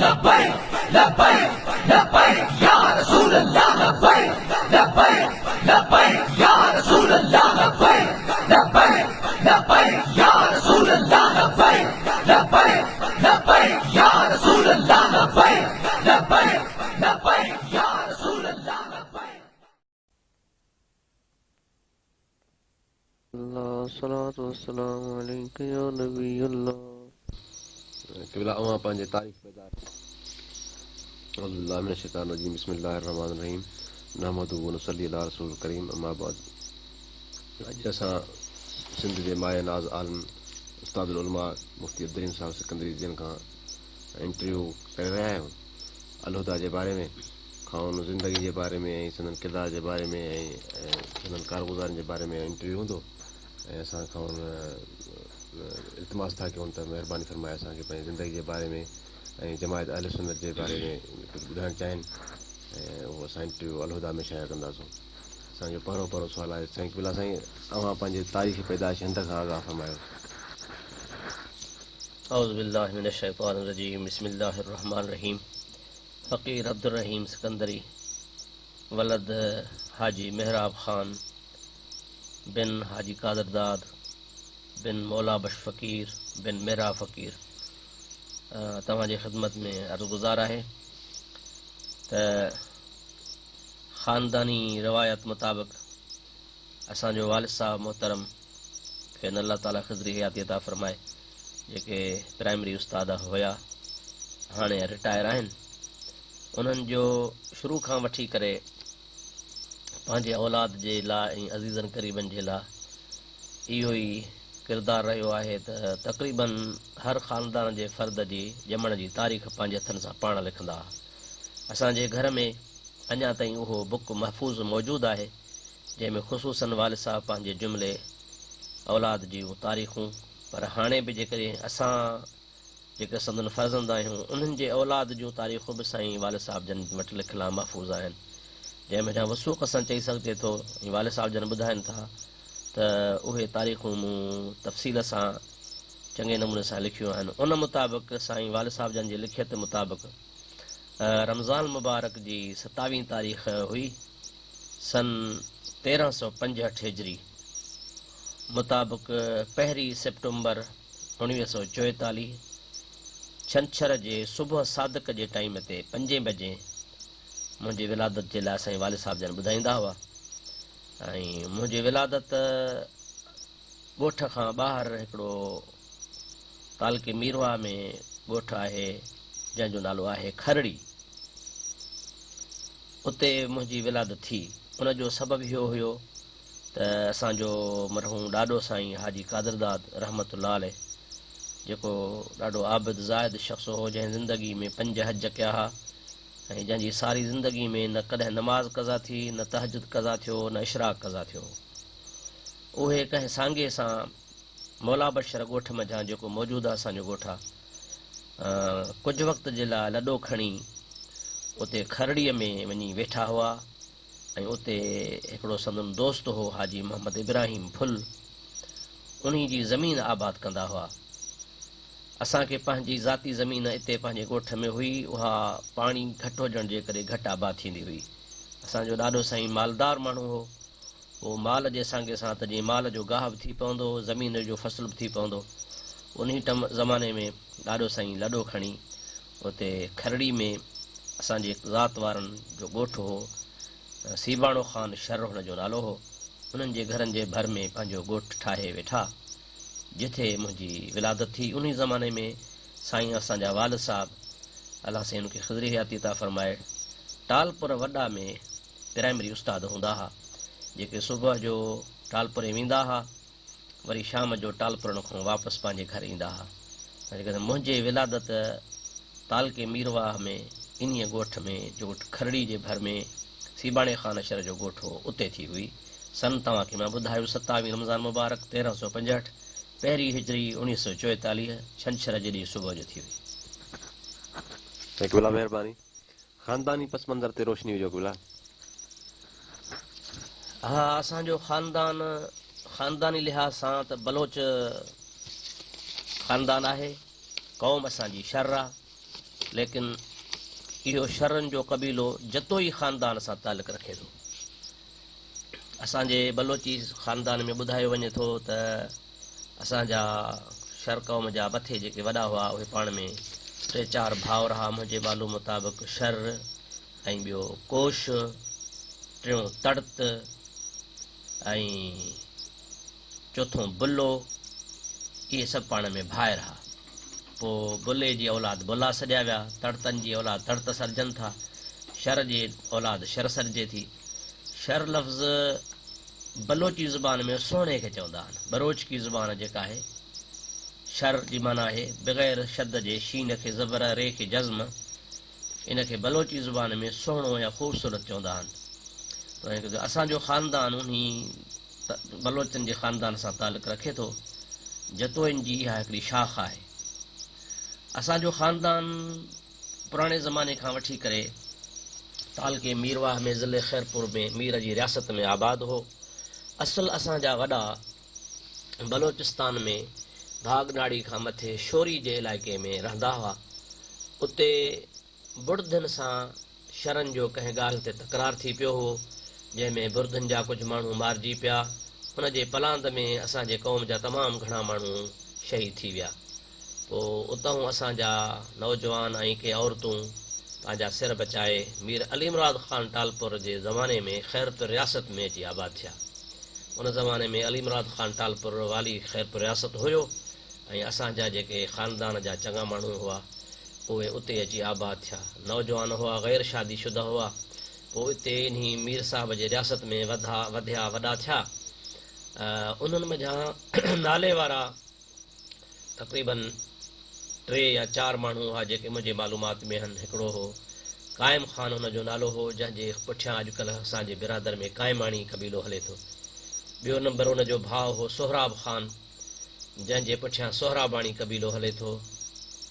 لبيڪ لبيڪ لبيڪ يا رسول الله لبيڪ لبيڪ لبيڪ يا رسول الله لبيڪ لبيڪ لبيك يا رسول الله لبيك لبيك لبيك يا رسول الله لبيك لبيك لبيك يا رسول الله لبيك. الله الصلوة والسلام عليک يا نبي الله. قبلا اوهان پنهنجي تاريخ پيدائش. اعوذ بالله من الشيطان الرجيم بسم الله الرحمن الرحيم نحمده ونصلي علي رسول الڪريم اما بعد اڄ اسان سنڌ جي مايه ناز عالم استاد العلماء مفتي عبدالرحيم صاحب سڪندري جن کان انٽرويو ڪري رهيا آهيون الهديٰ جي باري ۾ کانئن زندگي جي باري ۾ ۽ سندن ڪردار جي باري ۾ ۽ سندن ڪارگذارين جي باري ۾ انٽرويو هوندو ۽ اسان کانئن التماس ٿا ڪيون ته مهرباني فرمائي اسان کي پنهنجي زندگي جي باري ۾ ۽ جماعت اهل سنت جي باري ۾ ڪجهه ٻڌائڻ چاهين ۽ اهو اسان انٽرويو الهديٰ ۾ شايع ڪنداسون. اسان جو پهريون پهريون سوال آهي سائين قبلا سائين اوهان پنهنجي تاريخ پيدائش هنڌ کان آگاهه فرمايو. اعوذ بالله من الشيطان الرجيم بسم الله الرحمن الرحيم فقير عبدالرحيم سڪندري ولد حاجي محراب خان بن حاجي قادر داد بن مولا بخش فقير بن محراب فقير توهان جي خدمت ۾ عرض گذار آهي ته خانداني روايت مطابق اسان جو والد صاحب محترم کين الله تعالي خضري حياتي عطا فرمائي جيڪي پرائمري استاد هيا هاڻي رٽائر آهن انهن جو شروع کان وٺي ڪري پنهنجي اولاد جي لاء ۽ عزيزن قريبن جي لاء اهو ئي ڪردار رهيو آهي ته تقريبن هر خاندان جي فرد جي ڄمڻ جي تاريخ پنهنجي هٿن سان پاڻ لکندا ها. اسان جي گهر ۾ اڃا تائين اهو بڪ محفوظ موجود آهي جنهن ۾ خصوصاً والد صاحب پنهنجي جملي اولاد جون تاريخون پر هاڻي به جيڪڏهن اسان جيڪي سندن فرزند آهيون انهن جي اولاد جون تاريخون به سائين والد صاحب جن وٽ لکيل محفوظ آهن جنهن منجهان وثوق سان چئي سگهجي ٿو ۽ والد صاحب جن ٻڌائن ٿا ته اهي تاريخون مون تفصيل سان چڱي نموني سان لکيون آهن ان مطابق سائين والد صاحب جن جي لکيت مطابق رمضان المبارڪ جي ستاويهين تاريخ هئي سن 1365 هجري مطابق پهرين سيپٽمبر 1944 ڇنڇر جي صبح صادق جي ٽائيم تي پنجين بجي منهنجي ولادت جي لاء سائين والد صاحب جن ٻڌائيندا هئا ۽ منهنجي ولادت ڳوٺ کان ٻاهر هڪڙو تعلقي ميرواهه ۾ ڳوٺ آهي جنهن جو نالو آهي کرڙي اتي منهنجي ولادت ٿي. ان جو سبب اهو هيو ته اسان جو مرحوم ڏاڏو سائين حاجي قادر داد رحمة الله عليه جيڪو ڏاڍو عابد زاهد شخص هو جنهن زندگي ۾ پنج حج ڪيا ها ۽ جنهن جي ساري زندگي ۾ نه ڪڏهن نماز قضا ٿي نه تهجد قضا ٿيو نه اشراق قضا ٿيو. اهي ڪنهن سانگي سان مولا بشر ڳوٺ منجهان جيڪو موجوده اسان جو ڳوٺ آ ڪجهه وقت جي لاء لڏو کڻي اتي کرڙيء ۾ وڃي ويٺا هئا ۽ اتي هڪڙو سندن دوست هو حاجي محمد ابراهيم ڦل انهي جي زمين آباد ڪندا هئا. اسان کي پنهنجي ذاتي زمين اتي پنهنجي ڳوٺ ۾ هئي اها پاڻي گهٽ هجڻ جي ڪري گهٽ آباد ٿيندي هئي. اسان جو ڏاڏو سائين مالدار ماڻهو هو. اهو مال جي سانگي سان ته جيئن مال جو گاهه به ٿي پوندو، زمين جو فصل به ٿي پوندو. انهي ٽم زماني ۾ ڏاڏو سائين لڏو کڻي اتي کرڙي ۾ اسان جي ذات وارن جو ڳوٺ هو، سيباڻو خان شر هن جو نالو هو، انهن جي گهرن جي ڀر ۾ پنهنجو ڳوٺ ٺاهي ويٺا، جتي منهنجي ولادت ٿي. انهي زماني ۾ سائين اسان جا والد صاحب الله سائين انهن کي خضري حياتي عطا فرمائي، ٽالپر وڏا ۾ پرائمري استاد هوندا ها، جيڪي صبح جو ٽالپرين ويندا ها، وري شام جو ٽالپرن کان واپس پنهنجي گهر ايندا ها. جيڪڏهن منهنجي ولادت تعلقي ميرواهه ۾ انهيء ڳوٺ ۾ جو ڳوٺ کرڙي جي ڀر ۾ سيباڻي خان شھر جو ڳوٺ هو، اتي ٿي هئي. سن توهان کي مان ٻڌايو ستاويهين رمضان مبارڪ 1365، پهرين هجري 1944، ڇنڇر جي ڏينهن صبح جو ٿي هئي. سائين قبلا مهرباني. خانداني پس منظر تي روشني وجهو قبلا. ها اسان جو خاندان خانداني لحاظ سان ته بلوچ خاندان آهي، قوم اسان جي شر آ. ليڪن اهو شرن جو قبيلو جتوئي خاندان سان تعلق رکي ٿو. اسان جي بلوچي خاندان ۾ ٻڌايو وڃي ٿو ته اسان جا شر قوم جا مٿي جيڪي وڏا هئا اهي پاڻ ۾ ٽي چار ڀائر ها منهنجي معلوم مطابق شر ۽ ٻيو ڪوش، ٽيون تڙت ۽ چوٿون بلو، اهي سڀ پاڻ ۾ ڀائر ها. پوء بلي جي اولاد بلا سڏيا ويا، تڙتن جي اولاد تڙت سڏجن ٿا، شر جي اولاد شر سڏجي ٿي. شر لفظ بلوچي زبان ۾ سهڻي کي چوندا آهن. ٻروچڪي زبان جيڪا آهي، شر جي معنيٰ آهي بغير شد جي شين کي زبر، ري کي جزم، ان کي بلوچي زبان ۾ سهڻو يا خوبصورت چوندا آهن. ته اسان جو خاندان انهي بلوچن جي خاندان سان تعلق رکي ٿو. جتوئين جي اها هڪڙي شاخ آهي. اسان جو خاندان پراڻي زماني کان وٺي ڪري تعلقي ميرواهه ۾ ضلعي خيرپور ۾ مير جي رياست ۾ آباد هو. اصل اسان جا وڏا بلوچستان ۾ ڀاڳناڙي کان مٿي شوري جي علائقي ۾ رهندا هئا. اتي بڙڌين سان شرن جو ڪنهن ڳالهه تي تڪرار ٿي پيو هو، جنهن ۾ برڌين جا ڪجهه ماڻهو مارجي پيا. ان جي پلاند ۾ اسان جي قوم جا تمام گهڻا ماڻهو شهيد ٿي ويا. پوء اتهون اسان جا نوجوان ۽ ڪي عورتون پنهنجا سر بچائي مير علي مراد خان ٽالپر جي زماني ۾ خيرپور رياست ۾ اچي آباد ٿيا. ان زماني ۾ علي مراد خان ٽالپر والي خيرپور رياست هيو ۽ اسان جا جيڪي خاندان جا چڱا ماڻهو هئا اهي اتي اچي آباد ٿيا. نوجوان هئا غير شادي شده هئا. پوء اتي انهي مير صاحب جي رياست ۾ وڌا وڌيا وڏا ٿيا. انهن منجهان نالي وارا تقريباً ٽي يا چار ماڻهو هئا جيڪي منهنجي معلومات ۾ هن. هڪڙو هو قائم خان هن جو نالو هو جنهن جي پٺيان اڄڪلهه اسان جي برادر ۾ قائماڻي قبيلو هلي ٿو. ٻيو نمبر ان جو ڀاء هو سهراب خان جنهن جي پٺيان سهراباڻي قبيلو هلي ٿو.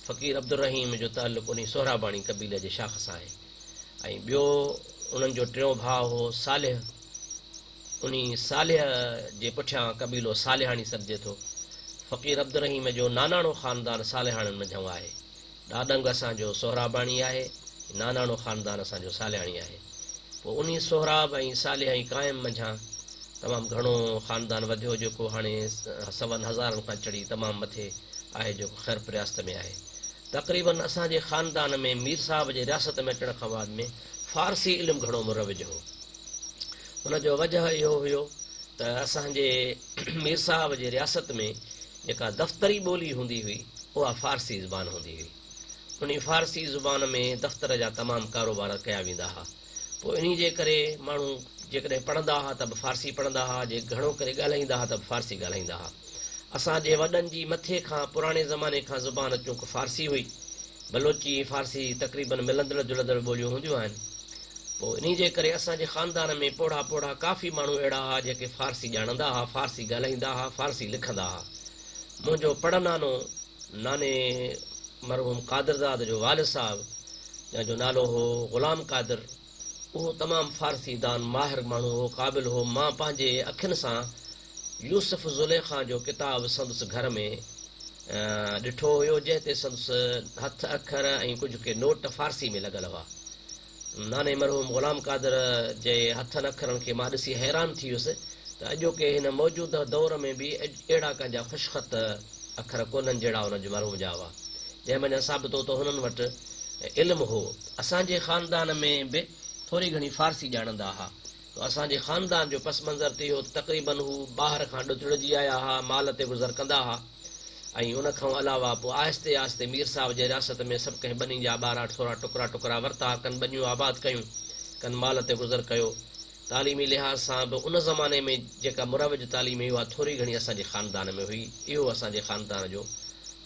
فقير عبدالرحيم جو تعلق انهي سهراباڻي قبيلي جي شاخ سان آهي. ۽ ٻيو انهن جو ٽيون ڀاء هو صالح. انهي صالح جي پٺيان قبيلو صالحاڻي سڏجي ٿو. فقير عبدالرحيم جو ناناڻو خاندان صالحاڻين منجهئون آهي. ڏاڏنگ اسان جو سهراباڻي آهي، ناناڻو خاندان اسان جو صالحاڻي آهي. پوء انهي سهراب ۽ صالح ۽ قائم منجهان تمام گهڻو خاندان وڌيو جيڪو هاڻي سون هزارن کان چڙهي تمام مٿي آهي جيڪو خيرپور رياست ۾ آهي. تقريباً اسان جي خاندان ۾ مير صاحب جي رياست ۾ اچڻ کان بعد ۾ فارسي علم گهڻو مروج هو. ان جو وجهه اهو هيو ته اسان جي مير صاحب جي رياست ۾ جيڪا دفتري ٻولي هوندي هئي اها فارسي زبان هوندي هئي. انهي فارسي زبان ۾ دفتر جا تمام ڪاروبار ڪيا ويندا ها. پوء انهي جي ڪري ماڻهو جيڪڏهن پڙهندا ها ته به فارسي پڙهندا ها، جي گهڻو ڪري ڳالهائيندا ها ته به فارسي ڳالهائيندا ها. اسان جي وڏن جي مٿي کان پراڻي زماني کان زبان چونڪ فارسي هئي. بلوچي ۽ فارسي تقريباً ملندڙ جلندڙ ٻوليون هونديون آهن. پوء انهي جي ڪري اسان جي خاندان ۾ پوڙها پوڙها ڪافي ماڻهو اهڙا ها جيڪي فارسي ڄاڻندا ها، فارسي ڳالهائيندا ها، فارسي لکندا ها. منهنجو پڙنانو ناني مرحوم قادرداد جو والد صاحب جنهن جو نالو هو غلام قادر اهو تمام فارسي دان ماهر ماڻهو هو، قابل هو. مان پنهنجي اکين سان يوسف زليخا جو ڪتاب سندس گهر ۾ ڏٺو هيو جنهن تي سندس هٿ اکر ۽ ڪجهه ڪي نوٽ فارسي ۾ لڳل هئا. ناني مرحوم غلام قادر جي هٿن اکرن کي مان ڏسي حيران ٿي ويس ته اڄوڪي هن موجوده دور ۾ به اهڙا ڪنهن جا خوشخط اکر ڪونهن جهڙا ان مرحوم جا هئا. جنهن منجهان ثابت هو ته هنن وٽ علم هو. اسان جي خاندان ۾ به ٿوري گهڻي فارسي ڄاڻندا ها. ته اسان جي خاندان جو پس منظر ته اهو ته تقريباً هو ٻاهر کان ڏتڙجي آيا ها، مال تي گذر ڪندا ها ۽ ان کان علاوه پوء آهستي آهستي مير صاحب جي رياست ۾ سڀ ڪنهن ٻني جا ٻارا ٿورا ٽڪرا ٽڪرا ورتا، ڪن ٻنيون آباد ڪيون، ڪن مال تي گذر ڪيو. تعليمي لحاظ سان به ان زماني ۾ جيڪا مروج تعليم هئي اها ٿوري گهڻي اسان جي خاندان ۾ هئي. اهو اسان جي خاندان جو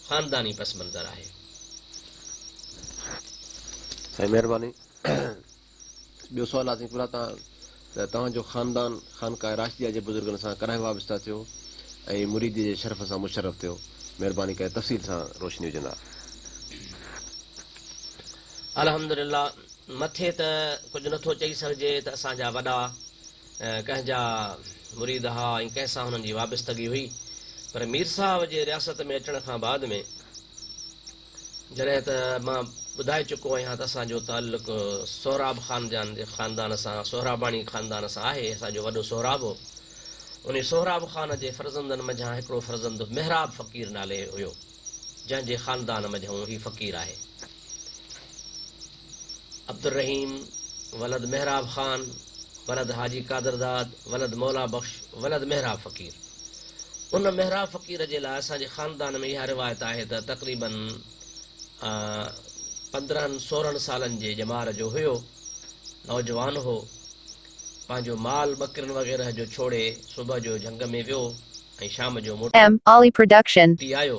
خانداني پس منظر آهي. سائين مهرباني. ٻيو سوال آ سائين قبلا تان ته توهان جو خاندان خانقاه راشديه جي بزرگن سان ڪڏهن وابسته ٿيو ۽ مريدي جي شرف سان مشرف ٿيو مهرباني ڪري تفصيل سان روشني وجهندا. الحمدلله مٿي ته ڪجهه نٿو چئي سگهجي ته اسان جا وڏا ڪنهن جا مريد ها ۽ ڪنهن سان هنن جي وابستگي هئي پر مير صاحب جي رياست ۾ اچڻ کان بعد ۾ جڏهن ته مان ٻڌائي چڪو آهيان ته اسان جو تعلق سهراب خاندان جي خاندان سان، سهراباڻي خاندان سان آهي. اسان جو وڏو سهراب هو. انهي سهراب خان جي فرزندن منجهان هڪڙو فرزند محراب فقير نالي هيو، جنهن جي خاندان منجهئون هي فقير آهي. عبدالرحيم ولد محراب خان ولد حاجي قادر داد ولد مولا بخش ولد محراب فقير. ان محراب فقير جي لاء اسان جي خاندان ۾ اها روايت آهي ته تقريباً 15 16 سالن جي ڄمار جو هيو، نوجوان هو، پنهنجو مال ٻڪرين وغيره جو ڇوڙي صبح جو جهنگ ۾ ويو ۽ شام جو M. Ali Production. موٽي آيو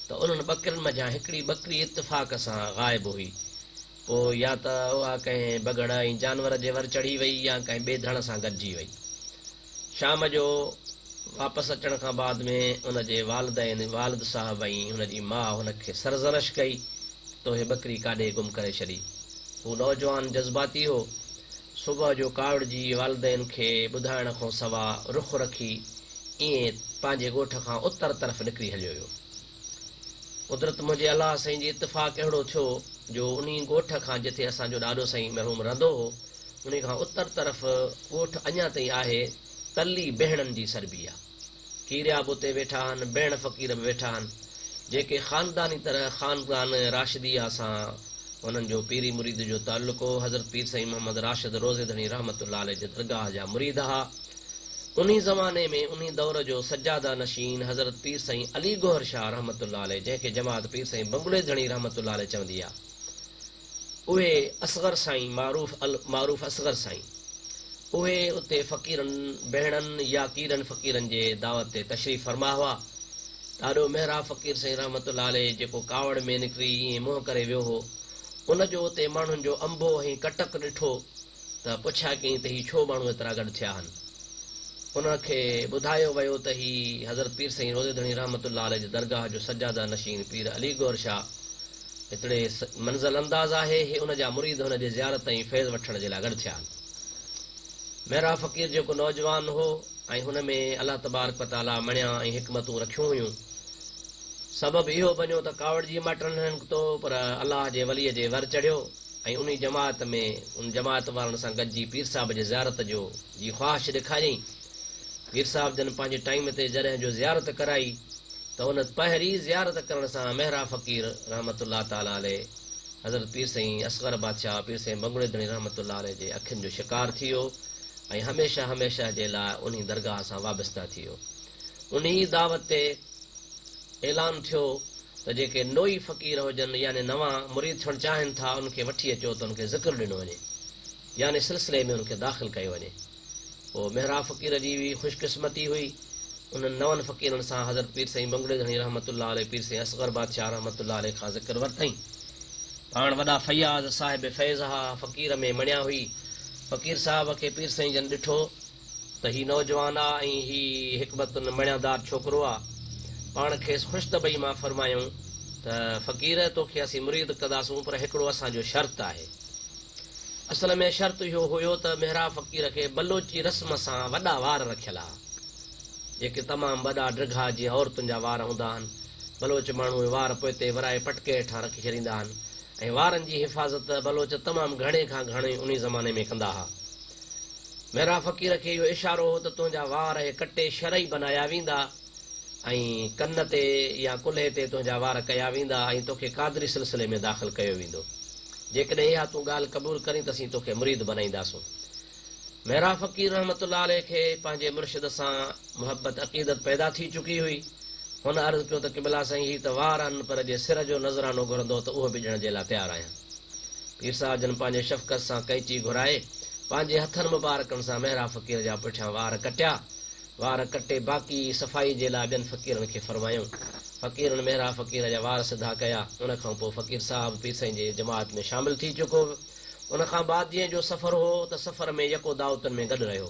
ته انهن ٻڪرين منجهان هڪڙي ٻڪري اتفاق سان غائب هئي. پوء يا ته اها ڪنهن بگهڙ ۽ جانور جي ور چڙهي وئي يا ڪنهن ٻئي ڌڻ سان گڏجي وئي. شام جو واپس اچڻ کان بعد ۾ ان جي والدين، والد صاحب ۽ هن جي ماء هن کي سرزنش ڪئي ته تو هي ٻڪري ڪاڏي گم ڪري ڇڏي. هو نوجوان جذباتي هو. صبح جو ڪاوڙجي والدين کي ٻڌائڻ کان سوا رخ رکي ائين پنهنجي ڳوٺ کان اتر طرف نڪري هليو ويو. قدرت منهنجي الله سائين جي اتفاق اهڙو ٿيو جو انهي ڳوٺ کان جتي اسان جو ڏاڏو سائين مرحوم رهندو هو، انهي کان اتر طرف ڳوٺ اڃا تائين آهي، تلي بهڻن جي سڏبي آ. ڪيريا به اتي ويٺا آهن، بهڻ فقير به ويٺا آهن، جيڪي خانداني طرح خاندان راشديه سان انهن جو پيري مريد جو تعلق هو. حضرت پير سائين محمد راشد روضي ڌڻي رحمة الله عليه جي درگاهه جا مريد ها. انهي زماني ۾ انهي دور جو سجاده نشين حضرت پير سائين علي گوهر شاهه رحمة الله عليه جنهن کي جماعت پير سائين بنگلي ڌڻي رحمة الله عليه چوندي آ. اهي اصغر سائين معروف المعروف اصغر سائين اهي اتي فقيرن بهڻن يا ڪيرن فقيرن جي دعوت تي تشريف فرما هئا. ڏاڏو محراب فقير سائين رحمة الله عليه جيڪو ڪاوڙ ۾ نڪري ائين منهن ڪري ويو هو ان جو اتي ماڻهن جو انبوهه ۽ ڪٽڪ ڏٺو ته پڇا ڪيائين ته هي ڇو ماڻهو ايترا گڏ ٿيا آهن؟ انهن کي ٻڌايو ويو ته هي حضرت پير سائين روضي ڌڻي رحمة الله عليه جي درگاهه جو سجاده نشين پير علي گوهر شاهه هتڙي منزل انداز آهي، هي ان جا مريد هن جي زيارت ۽ فيض وٺڻ جي لاء گڏ ٿيا آهن. محراب فقير جيڪو نوجوان هو ۽ هن ۾ الله تبارڪ و تعاليٰ مڻيا ۽ حڪمتون رکيون هيون، سبب اهو بنيو ته ڪاوڙجي ماٽر نه نڪتو پر الله جي وليء جي ور چڙهيو. ۽ انهي جماعت ۾ ان جماعت وارن سان گڏجي پير صاحب جي زيارت جو جي خواهش ڏيکاريائين. پير صاحب جن پنهنجي ٽائيم تي جڏهن جو زيارت ڪرائي ته ان پهرين زيارت ڪرڻ سان محراب فقير رحمة الله تعالٰي عليه حضرت پير سائين اصغر بادشاهه پير سائين بنگڙي ڌڻي رحمة الله عليه جي اکين جو شڪار ٿي ويو ۽ هميشه هميشه جي لاء انهي درگاهه سان وابسته ٿي ويو. انهي دعوت تي اعلان ٿيو ته جيڪي نوئي فقير هجن يعني نوان مريد ٿيڻ چاهين ٿا انهن کي وٺي اچو ته انهن کي ذڪر ڏنو وڃي يعني سلسلي ۾ انهن کي داخل ڪيو وڃي. پوء محراب فقير جي به خوش قسمتي هئي انهن نون فقيرن سان حضرت پير سائين بنگڙي ڌڻي رحمة الله عليه پير سائين اصغر بادشاهه رحمة الله عليه کان ذڪر ورتائين. پاڻ وڏا فياض صاحب فيض ها فقير ۾ مڻيا هئي. فقير صاحب کي پير سائين جن ڏٺو. ته هي نوجوان آ ۽ هي حڪمتن مڻيادار ڇوڪرو آ. پاڻ کيس خوش طبعي مان فرمايائون ته فقير توکي اسين مريد ڪنداسون پر هڪڙو اسان جو شرط آهي. اصل ۾ شرط اهو هيو ته محراب فقير کي بلوچي رسم سان وڏا وار رکيل ها. جيڪي تمام وڏا ڊگها جيئن عورتن جا وار هوندا آهن. بلوچ ماڻهو اهي وار پوئتي ورائي پٽڪي هيٺان رکي ڇڏيندا آهن ۽ وارن جي حفاظت بلوچ تمام گهڻي کان گهڻي انهي زماني ۾ ڪندا ها. محراب فقير کي اهو اشارو هو ته تنهنجا وار اهي ڪٽي شرعي بنايا ويندا ۽ ڪن تي يا ڪلهي تي تنهنجا وار ڪيا ويندا ۽ توکي قادري سلسلي ۾ داخل ڪيو ويندو. جيڪڏهن اها تون ڳالهه قبول ڪرين ته اسين توکي مريد بنائينداسون. محراب فقير رحمة الله عليه کي پنهنجي مرشد سان محبت عقيدت پيدا ٿي چڪي هئي. هن عرض ڪيو ته قبلا سائين هي ته وار آهن پر جي سر جو نذرانو گهرندو ته اهو به ڏيڻ جي لاء تيار آهيان. پير صاحب جن پنهنجي شفقت سان قينچي گهرائي، پنهنجي هٿن مبارڪن سان محراب فقير جا پٺيان وار ڪٽيا. وار ڪٽي باقي صفائي جي لاء ٻين فقيرن کي فرمايائون. فقيرن محراب فقير جا وار سڌا ڪيا. ان کان پوء فقير صاحب پير سائين جي جماعت ۾ شامل ٿي چڪو. ان کان بعد جيئن جو سفر هو ته سفر ۾ يڪو دعوتن ۾ گڏ رهيو.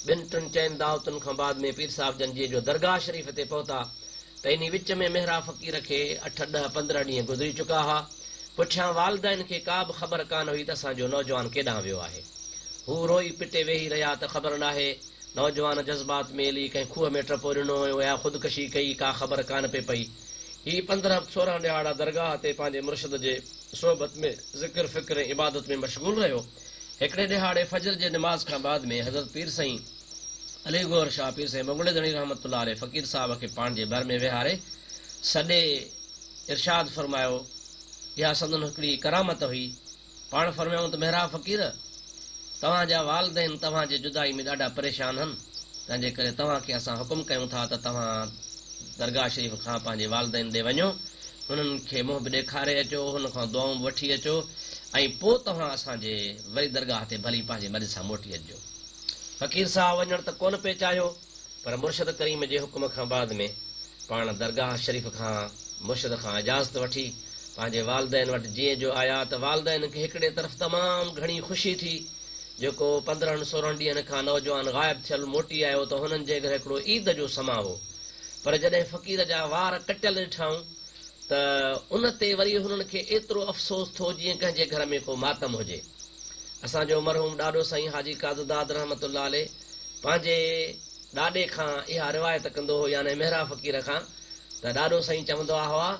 ٻن ٽن چئن دعوتن کان بعد ۾ پير صاحب جن جيئن جو درگاهه شريف تي پهتا ته انهي وچ ۾ محراب فقير کي اٺ ڏهه 15 ڏينهن گذري چڪا ها. پٺيان والدين کي ڪا به خبر ڪانه هئي ته اسان جو نوجوان ڪيڏانهن ويو آهي. هو روئي پٽي ويهي رهيا ته خبر ناهي نوجوان جذبات ۾ الي ڪنهن کوهه ۾ ٽپو ڏنو يا خودڪشي ڪئي ڪا خبر ڪانه پئي پئي. هي 15 16 ڏهاڙا درگاهه تي پنهنجي مرشد جي صحبت ۾ ذڪر فڪر ۽ عبادت ۾ مشغول رهيو. هڪڙي ڏهاڙي فجر جي نماز کان بعد ۾ حضرت پير سائين علي گوهر شاهه پير سائين بنگلي ڌڻي رحمة الله عليه فقير صاحب کي پاڻ جي ڀر ۾ ويهاري سڏي ارشاد فرمايو، اها سندن هڪڙي ڪرامت هئي. پاڻ فرمايائون ته محراب فقير! توهان جا والدين توهان جي جدائي ۾ ڏاڍا پريشان هن، تنهن جي ڪري توهان کي اسان حڪم ڪيون ٿا ته توهان درگاهه شريف کان پنهنجي والدين ڏي وڃو، انهن کي منهن به ڏيکاري اچو، هن کان دعائون به وٺي اچو ۽ پوء توهان اسان جي وري درگاهه تي ڀلي پنهنجي مرضي سان موٽي اچجو. فقير صاحب وڃڻ ته ڪونه پئي چاهيو، پر مرشد ڪريم جي حڪم کان بعد ۾ پاڻ درگاهه شريف کان مرشد کان اجازت وٺي پنهنجي والدين وٽ جيئن جو آيا ته والدين کي هڪڙي طرف تمام گهڻي خوشي ٿي جيڪو 15 16 ڏينهن کان نوجوان غائب ٿيل موٽي آيو ته هنن جي گهر هڪڙو عيد جو سما هو پر جڏهن فقير جا وار ڪٽيل ڏٺائون ته ان تي وري هنن کي ايترو افسوس ٿيو جيئن ڪنهن جي گهر ۾ ڪو ماتم هجي. اسان جو مرحوم ڏاڏو سائين حاجي قادرداد رحمة الله عليه پنهنجي ڏاڏي کان اها روايت ڪندو هو يعني مهرا فقير کان ته ڏاڏو سائين چوندا هئا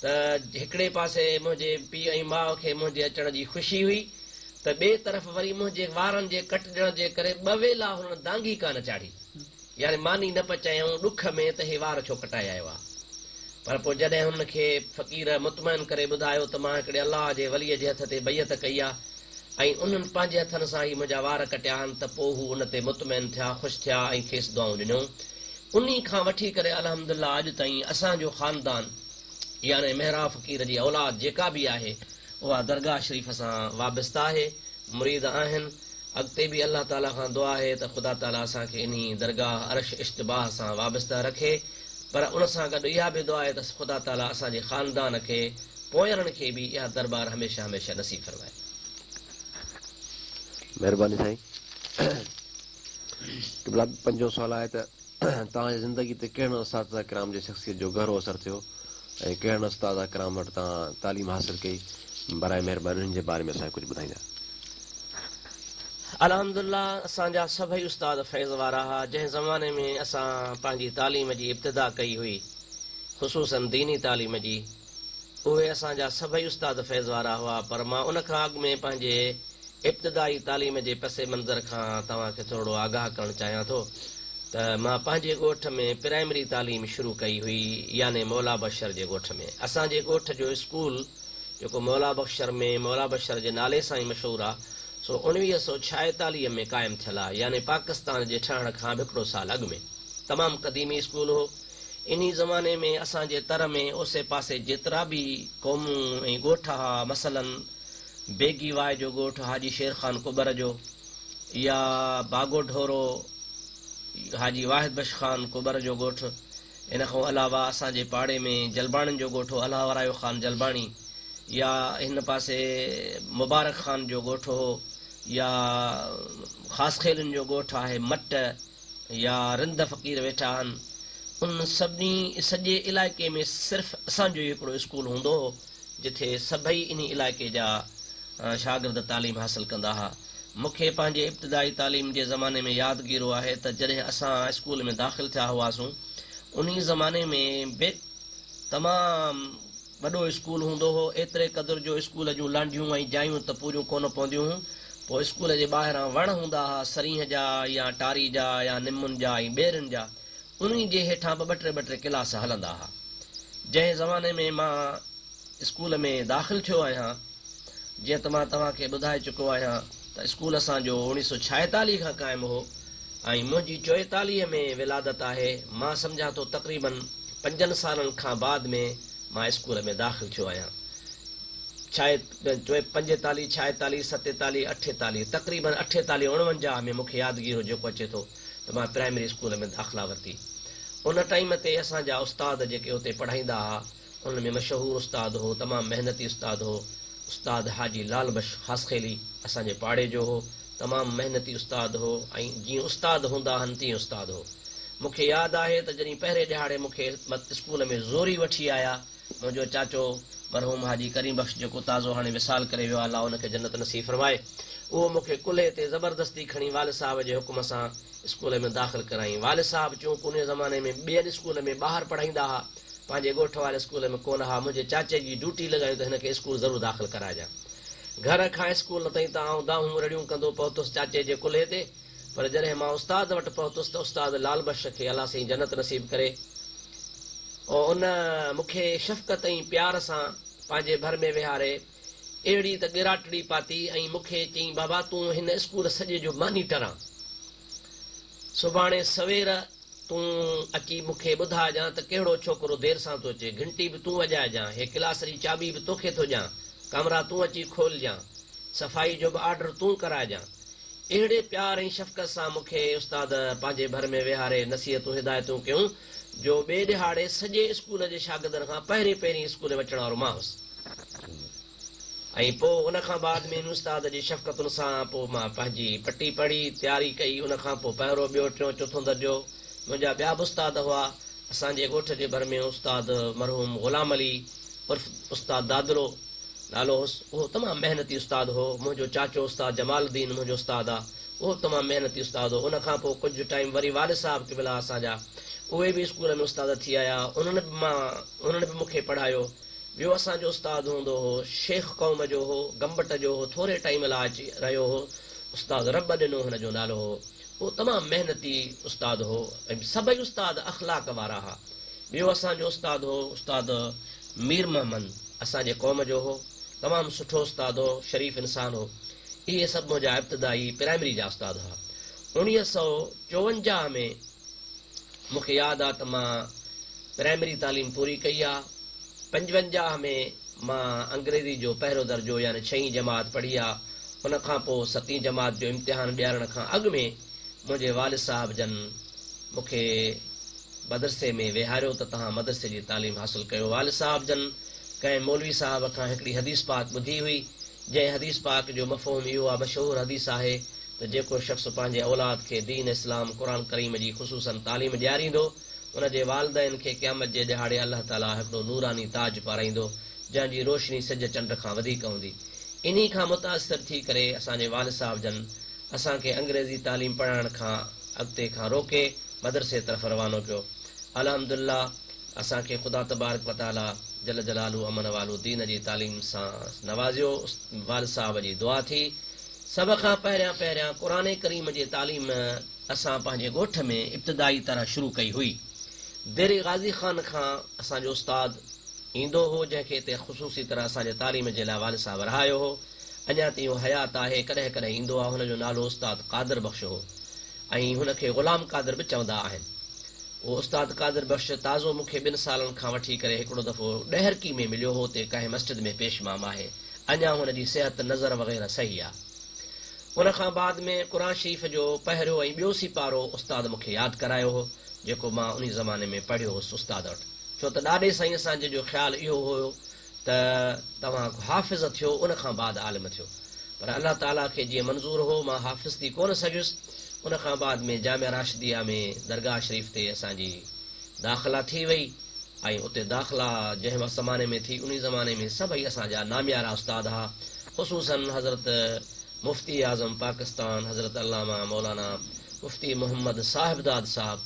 ته هڪڙي پاسي منهنجي پيء ۽ ماء کي منهنجي اچڻ جي خوشي هئي ته ٻئي طرف وري منهنجي وارن جي ڪٽجڻ جي ڪري ٻه ويلا هنن دانگي ڪانه چاڙهي يعني ماني نه پچايائون ڏک ۾ ته هي وار ڇو ڪٽائي آيو آ. پر پوء جڏهن هنن کي فقير مطمئن ڪري ٻڌايو ته مان هڪڙي الله جي وليء جي هٿ تي بيعت ڪئي آ ۽ انهن پنهنجي هٿن سان هي منهنجا وار ڪٽيا آهن ته پوء هو ان تي مطمئن ٿيا، خوش ٿيا ۽ کيس دعائون ڏنيون. انهي کان وٺي ڪري الحمدلله اڄ تائين اسان جو خاندان يعني محراب فقير جي اولاد جيڪا به آهي اها درگاهه شريف سان وابسته آهي، مريد آهن. اڳتي به الله تعاليٰ کان دعا آهي ته خدا تعاليٰ اسان کي انهي درگاهه عرش اشتباه سان وابسته رکي پر ان سان گڏ اها به دعا آهي ته خدا تعاليٰ اسان جي خاندان کي پوئرن کي به اها دربار هميشه هميشه نصيب فرمائي. مهرباني سائين. قبلا پنجون سوال آهي ته توهان جي زندگي تي ڪهڙن اساتذه ڪرام جي شخصيت جو گهرو اثر ٿيو ۽ ڪهڙن اساتذه ڪرام وٽ توهان تعليم حاصل ڪئي برائي مهرباني انهن جي باري ۾ اسان کي ڪجهه ٻڌائيندا. الحمدلله اسان جا سڀئي استاد فيض وارا ها جنهن زماني ۾ اسان پنهنجي تعليم جي ابتدا ڪئي هئي خصوصاً ديني تعليم جي اهي اسان جا سڀئي استاد فيض وارا هئا پر مان ان کان اڳ ۾ پنهنجي ابتدائي تعليم جي پس منظر کان توهان کي ٿورڙو آگاهه ڪرڻ چاهيان ٿو ته مان پنهنجي ڳوٺ ۾ پرائمري تعليم شروع ڪئي هئي يعني مولا بخشر جي ڳوٺ ۾ اسان جي ڳوٺ جو اسڪول جيڪو مولا بخشر ۾ مولا بخشر جي نالي سان ئي مشهور آ سو 1946 ۾ قائم ٿيل آ يعني پاڪستان جي ٺهڻ کان به هڪڙو سال اڳ ۾ تمام قديمي اسڪول هو. انهي زماني ۾ اسان جي تر ۾ اوسي پاسي جيترا به قومون ۽ ڳوٺ ها مثلاً بيگي واء جو ڳوٺ حاجي شير خان ڪٻر جو يا باگو ڍورو حاجي واحد بخش خان ڪٻر جو ڳوٺ ان کان علاوه اسان جي پاڙي ۾ جلباڻين جو ڳوٺ هو الهه ورايو خان جلباڻي يا هن پاسي مبارڪ خان جو ڳوٺ هو يا خاصخيلين جو ڳوٺ آهي مٽ يا رند فقير ويٺا آهن ان سڀني سڄي علائقي ۾ صرف اسان جو ئي هڪڙو اسڪول هوندو هو جٿي سڀئي انهي علائقي جا شاگرد تعليم حاصل ڪندا ها. مون کي پنهنجي ابتدائي تعليم جي زماني ۾ يادگيرو آهي ته جڏهن اسان اسڪول ۾ داخل ٿيا هئاسون انهي زماني ۾ به تمام وڏو اسڪول هوندو هو ايتري قدر جو اسڪول جون لانڍيون ۽ جايون ته پوريون ڪونه پونديون هيون پوء اسڪول جي ٻاهران وڻ هوندا ها سرينهن جا يا ٽاري جا يا نمن جا ۽ ٻيرن جا انهي جي هيٺان به ٻه ٽي ٻه ٽي ڪلاس هلندا ها جنهن زماني ۾ مان اسڪول ۾ داخل ٿيو آهيان. جيئن ته مان توهان کي ٻڌائي چڪو آهيان ته اسڪول اسان جو 1946 کان قائم هو ۽ منهنجي 44 ۾ ولادت آهي. مان سمجهان ٿو تقريباً پنجن سالن کان بعد ۾ مان اسڪول ۾ داخل ٿيو آهيان. 45، 46، 47، 48 تقريباً 48، 49 ۾ مون کي يادگيرو جيڪو اچي ٿو ته مان پرائمري اسڪول ۾ داخلا ورتي. ان ٽائيم تي اسان جا استاد جيڪي اتي پڙهائيندا ها ان ۾ مشهور استاد هو، تمام محنتي استاد هو، استاد حاجي لال بخش خاصخيلي اسان جي پاڙي جو هو، تمام محنتي استاد هو ۽ جيئن استاد هوندا آهن تيئن استاد هو. مون کي ياد آهي ته جڏهن پهرين ڏهاڙي مون کي اسڪول ۾ زوري وٺي آيا، منهنجو چاچو مرحوم حاجي ڪريم بخش جيڪو تازو هاڻي وصال ڪري ويو آهي الله ان کي جنت نصيب فرمائي، اهو مون کي ڪلهي تي زبردستي کڻي والد صاحب جي حڪم سان اسڪول ۾ داخل ڪرايائين. والد صاحب چونڪ انهيء زماني ۾ ٻين اسڪول ۾ ٻاهر پڙهائيندا ها. پنهنجي ڳوٺ واري اسڪول ۾ ڪونه ها، منهنجي چاچي جي ڊيوٽي لڳايون ته هن کي اسڪول ضرور داخل ڪرائجان. گهر کان اسڪول تائين ته آئون دانهون رڙيون ڪندو پهتس چاچي جي ڪلهي تي، پر جڏهن مان استاد وٽ پهتس ته استاد لال بخش کي الله سائين جنت نصيب ڪري، ان مون کي شفقت ۽ پيار سان پنهنجي ڀر ۾ ويهاري اهڙي ته ڳراٽڙي پاتي ۽ مون کي چيائين بابا تون هن اسڪول سڄي جو مانيٽر آن. سڀاڻي سوير تون اچي مون کي ٻڌائجان ته ڪهڙو ڇوڪرو دير سان ٿو اچي، گهنٽي به تون وڄائجان، هي ڪلاس جي چاٻي به توکي ٿو ڏيان، ڪمرا تون اچي کولجان، صفائي جو به آرڊر تون ڪرائجان. اهڙي پيار ۽ شفقت سان مون کي استاد پنهنجي ڀر ۾ ويهاري نصيحتون هدايتون ڪيون جو ٻئي ڏهاڙي سڄي اسڪول جي شاگردن کان پهرين پهرين اسڪول ۾ اچڻ وارو مان هوس. ۽ پوء ان کان بعد ۾ ان استاد جي شفقتن سان پوء مان پنهنجي پٽي پڙهي تياري ڪئي ان کان پوء پهريون ٻيو ٽيون چوٿون درجو منهنجا ٻيا به استاد هئا اسان جي ڳوٺ جي ڀر ۾ استاد مرحوم غلام علي عرف استاد دادلو نالو هوس اهو تمام محنتي استاد هو منهنجو چاچو استاد جمال الدين منهنجو استاد آ اهو به تمام محنتي استاد هو ان کان پوء ڪجهه ٽائيم وري والد صاحب قبلا اسان جا اهي به اسڪول ۾ استاد ٿي آيا انهن به مان انهن به مون کي پڙهايو ٻيو اسان جو استاد هوندو هو، شيخ قوم جو هو، گمبٽ جو هو، ٿوري ٽائيم لاء اچي رهيو هو، استاد رب ڏنو هن جو نالو هو، اهو تمام محنتي استاد هو ۽ سڀئي استاد اخلاق وارا ها. ٻيو اسان جو استاد هو استاد مير محمد اسان جي قوم جو هو، تمام سٺو استاد هو، شريف انسان هو. اهي سڀ منهنجا ابتدائي پرائمري جا استاد هئا. 1954 ۾ مون کي ياد آ ته مان پرائمري تعليم پوري ڪئي آ. 55 ۾ مان انگريزي جو پهريون درجو يعني ڇهين جماعت پڙهي آ. ان کان پوء ستين جماعت جو امتحان ڏيارڻ کان اڳ ۾ منهنجي والد صاحب جن مون کي مدرسي ۾ ويهاريو ته توهان مدرسي جي تعليم حاصل ڪيو. والد صاحب جن ڪنهن مولوي صاحب کان هڪڙي حديث پاڪ ٻڌي هئي، جنهن حديث پاڪ جو مفهوم اهو آ مشهور حديث آهي ته جيڪو شخص پنهنجي اولاد کي دين اسلام قرآن ڪريم جي خصوصاً تعليم ڏياريندو ان جي والدين کي قيامت جي ڏهاڙي الله تعاليٰ هڪڙو نوراني تاج پارائيندو جنهن جي روشني سج چنڊ کان وڌيڪ هوندي. انهي کان متاثر ٿي ڪري اسان جي والد صاحب جن اسان کي انگريزي تعليم پڙهائڻ کان اڳتي کان روڪي مدرسي طرف روانو ڪيو. الحمدلله اسان کي خدا تبارڪ و تعاليٰ جل جلاله امن والو دين جي تعليم سان نوازيو والد صاحب جي دعا ٿي. سڀ کان پهريان پهريان قرآن ڪريم جي تعليم اسان پنهنجي ڳوٺ ۾ ابتدائي طرح شروع ڪئي هئي. ديري غازي خان کان اسان جو استاد ايندو هو جنهن کي اتي خصوصي طرح اسان جي تعليم جي لاء والد صاحب رهايو هو. اڃا تائين اهو حيات آهي ڪڏهن ڪڏهن ايندو آهي هن جو نالو استاد قادر بخش هو ۽ هن کي غلام قادر به چوندا آهن. اهو استاد قادر بخش تازو مون کي ٻن سالن کان وٺي ڪري هڪڙو دفعو ڏهرڪي ۾ مليو هو اتي ڪنهن مسجد ۾ پيش امام آهي. اڃا هن جي صحت نظر وغيره صحيح آ. ان کان بعد ۾ قرآن شريف جو پهريون ۽ ٻيو سيپارو استاد مون کي ياد ڪرايو هو، جيڪو مان انهي زماني ۾ پڙهيو هوس استاد وٽ. ڇو ته ڏاڏي سائين اسان جي جو خيال اهو هيو ته توهان حافظ ٿيو ان کان بعد عالم ٿيو. پر الله تعاليٰ کي جيئن منظور هو مان حافظ ٿي ڪونه سگهيس. ان کان بعد ۾ جامعه راشديه ۾ درگاهه شريف تي اسان جي داخلا ٿي وئي. ۽ اتي داخلا جنهن زماني ۾ ٿي انهي زماني ۾ سڀئي اسان جا ناميارا استاد ها خصوصاً حضرت مفتي اعظم پاڪستان حضرت علامه مولانا مفتي محمد صاحبداد صاحب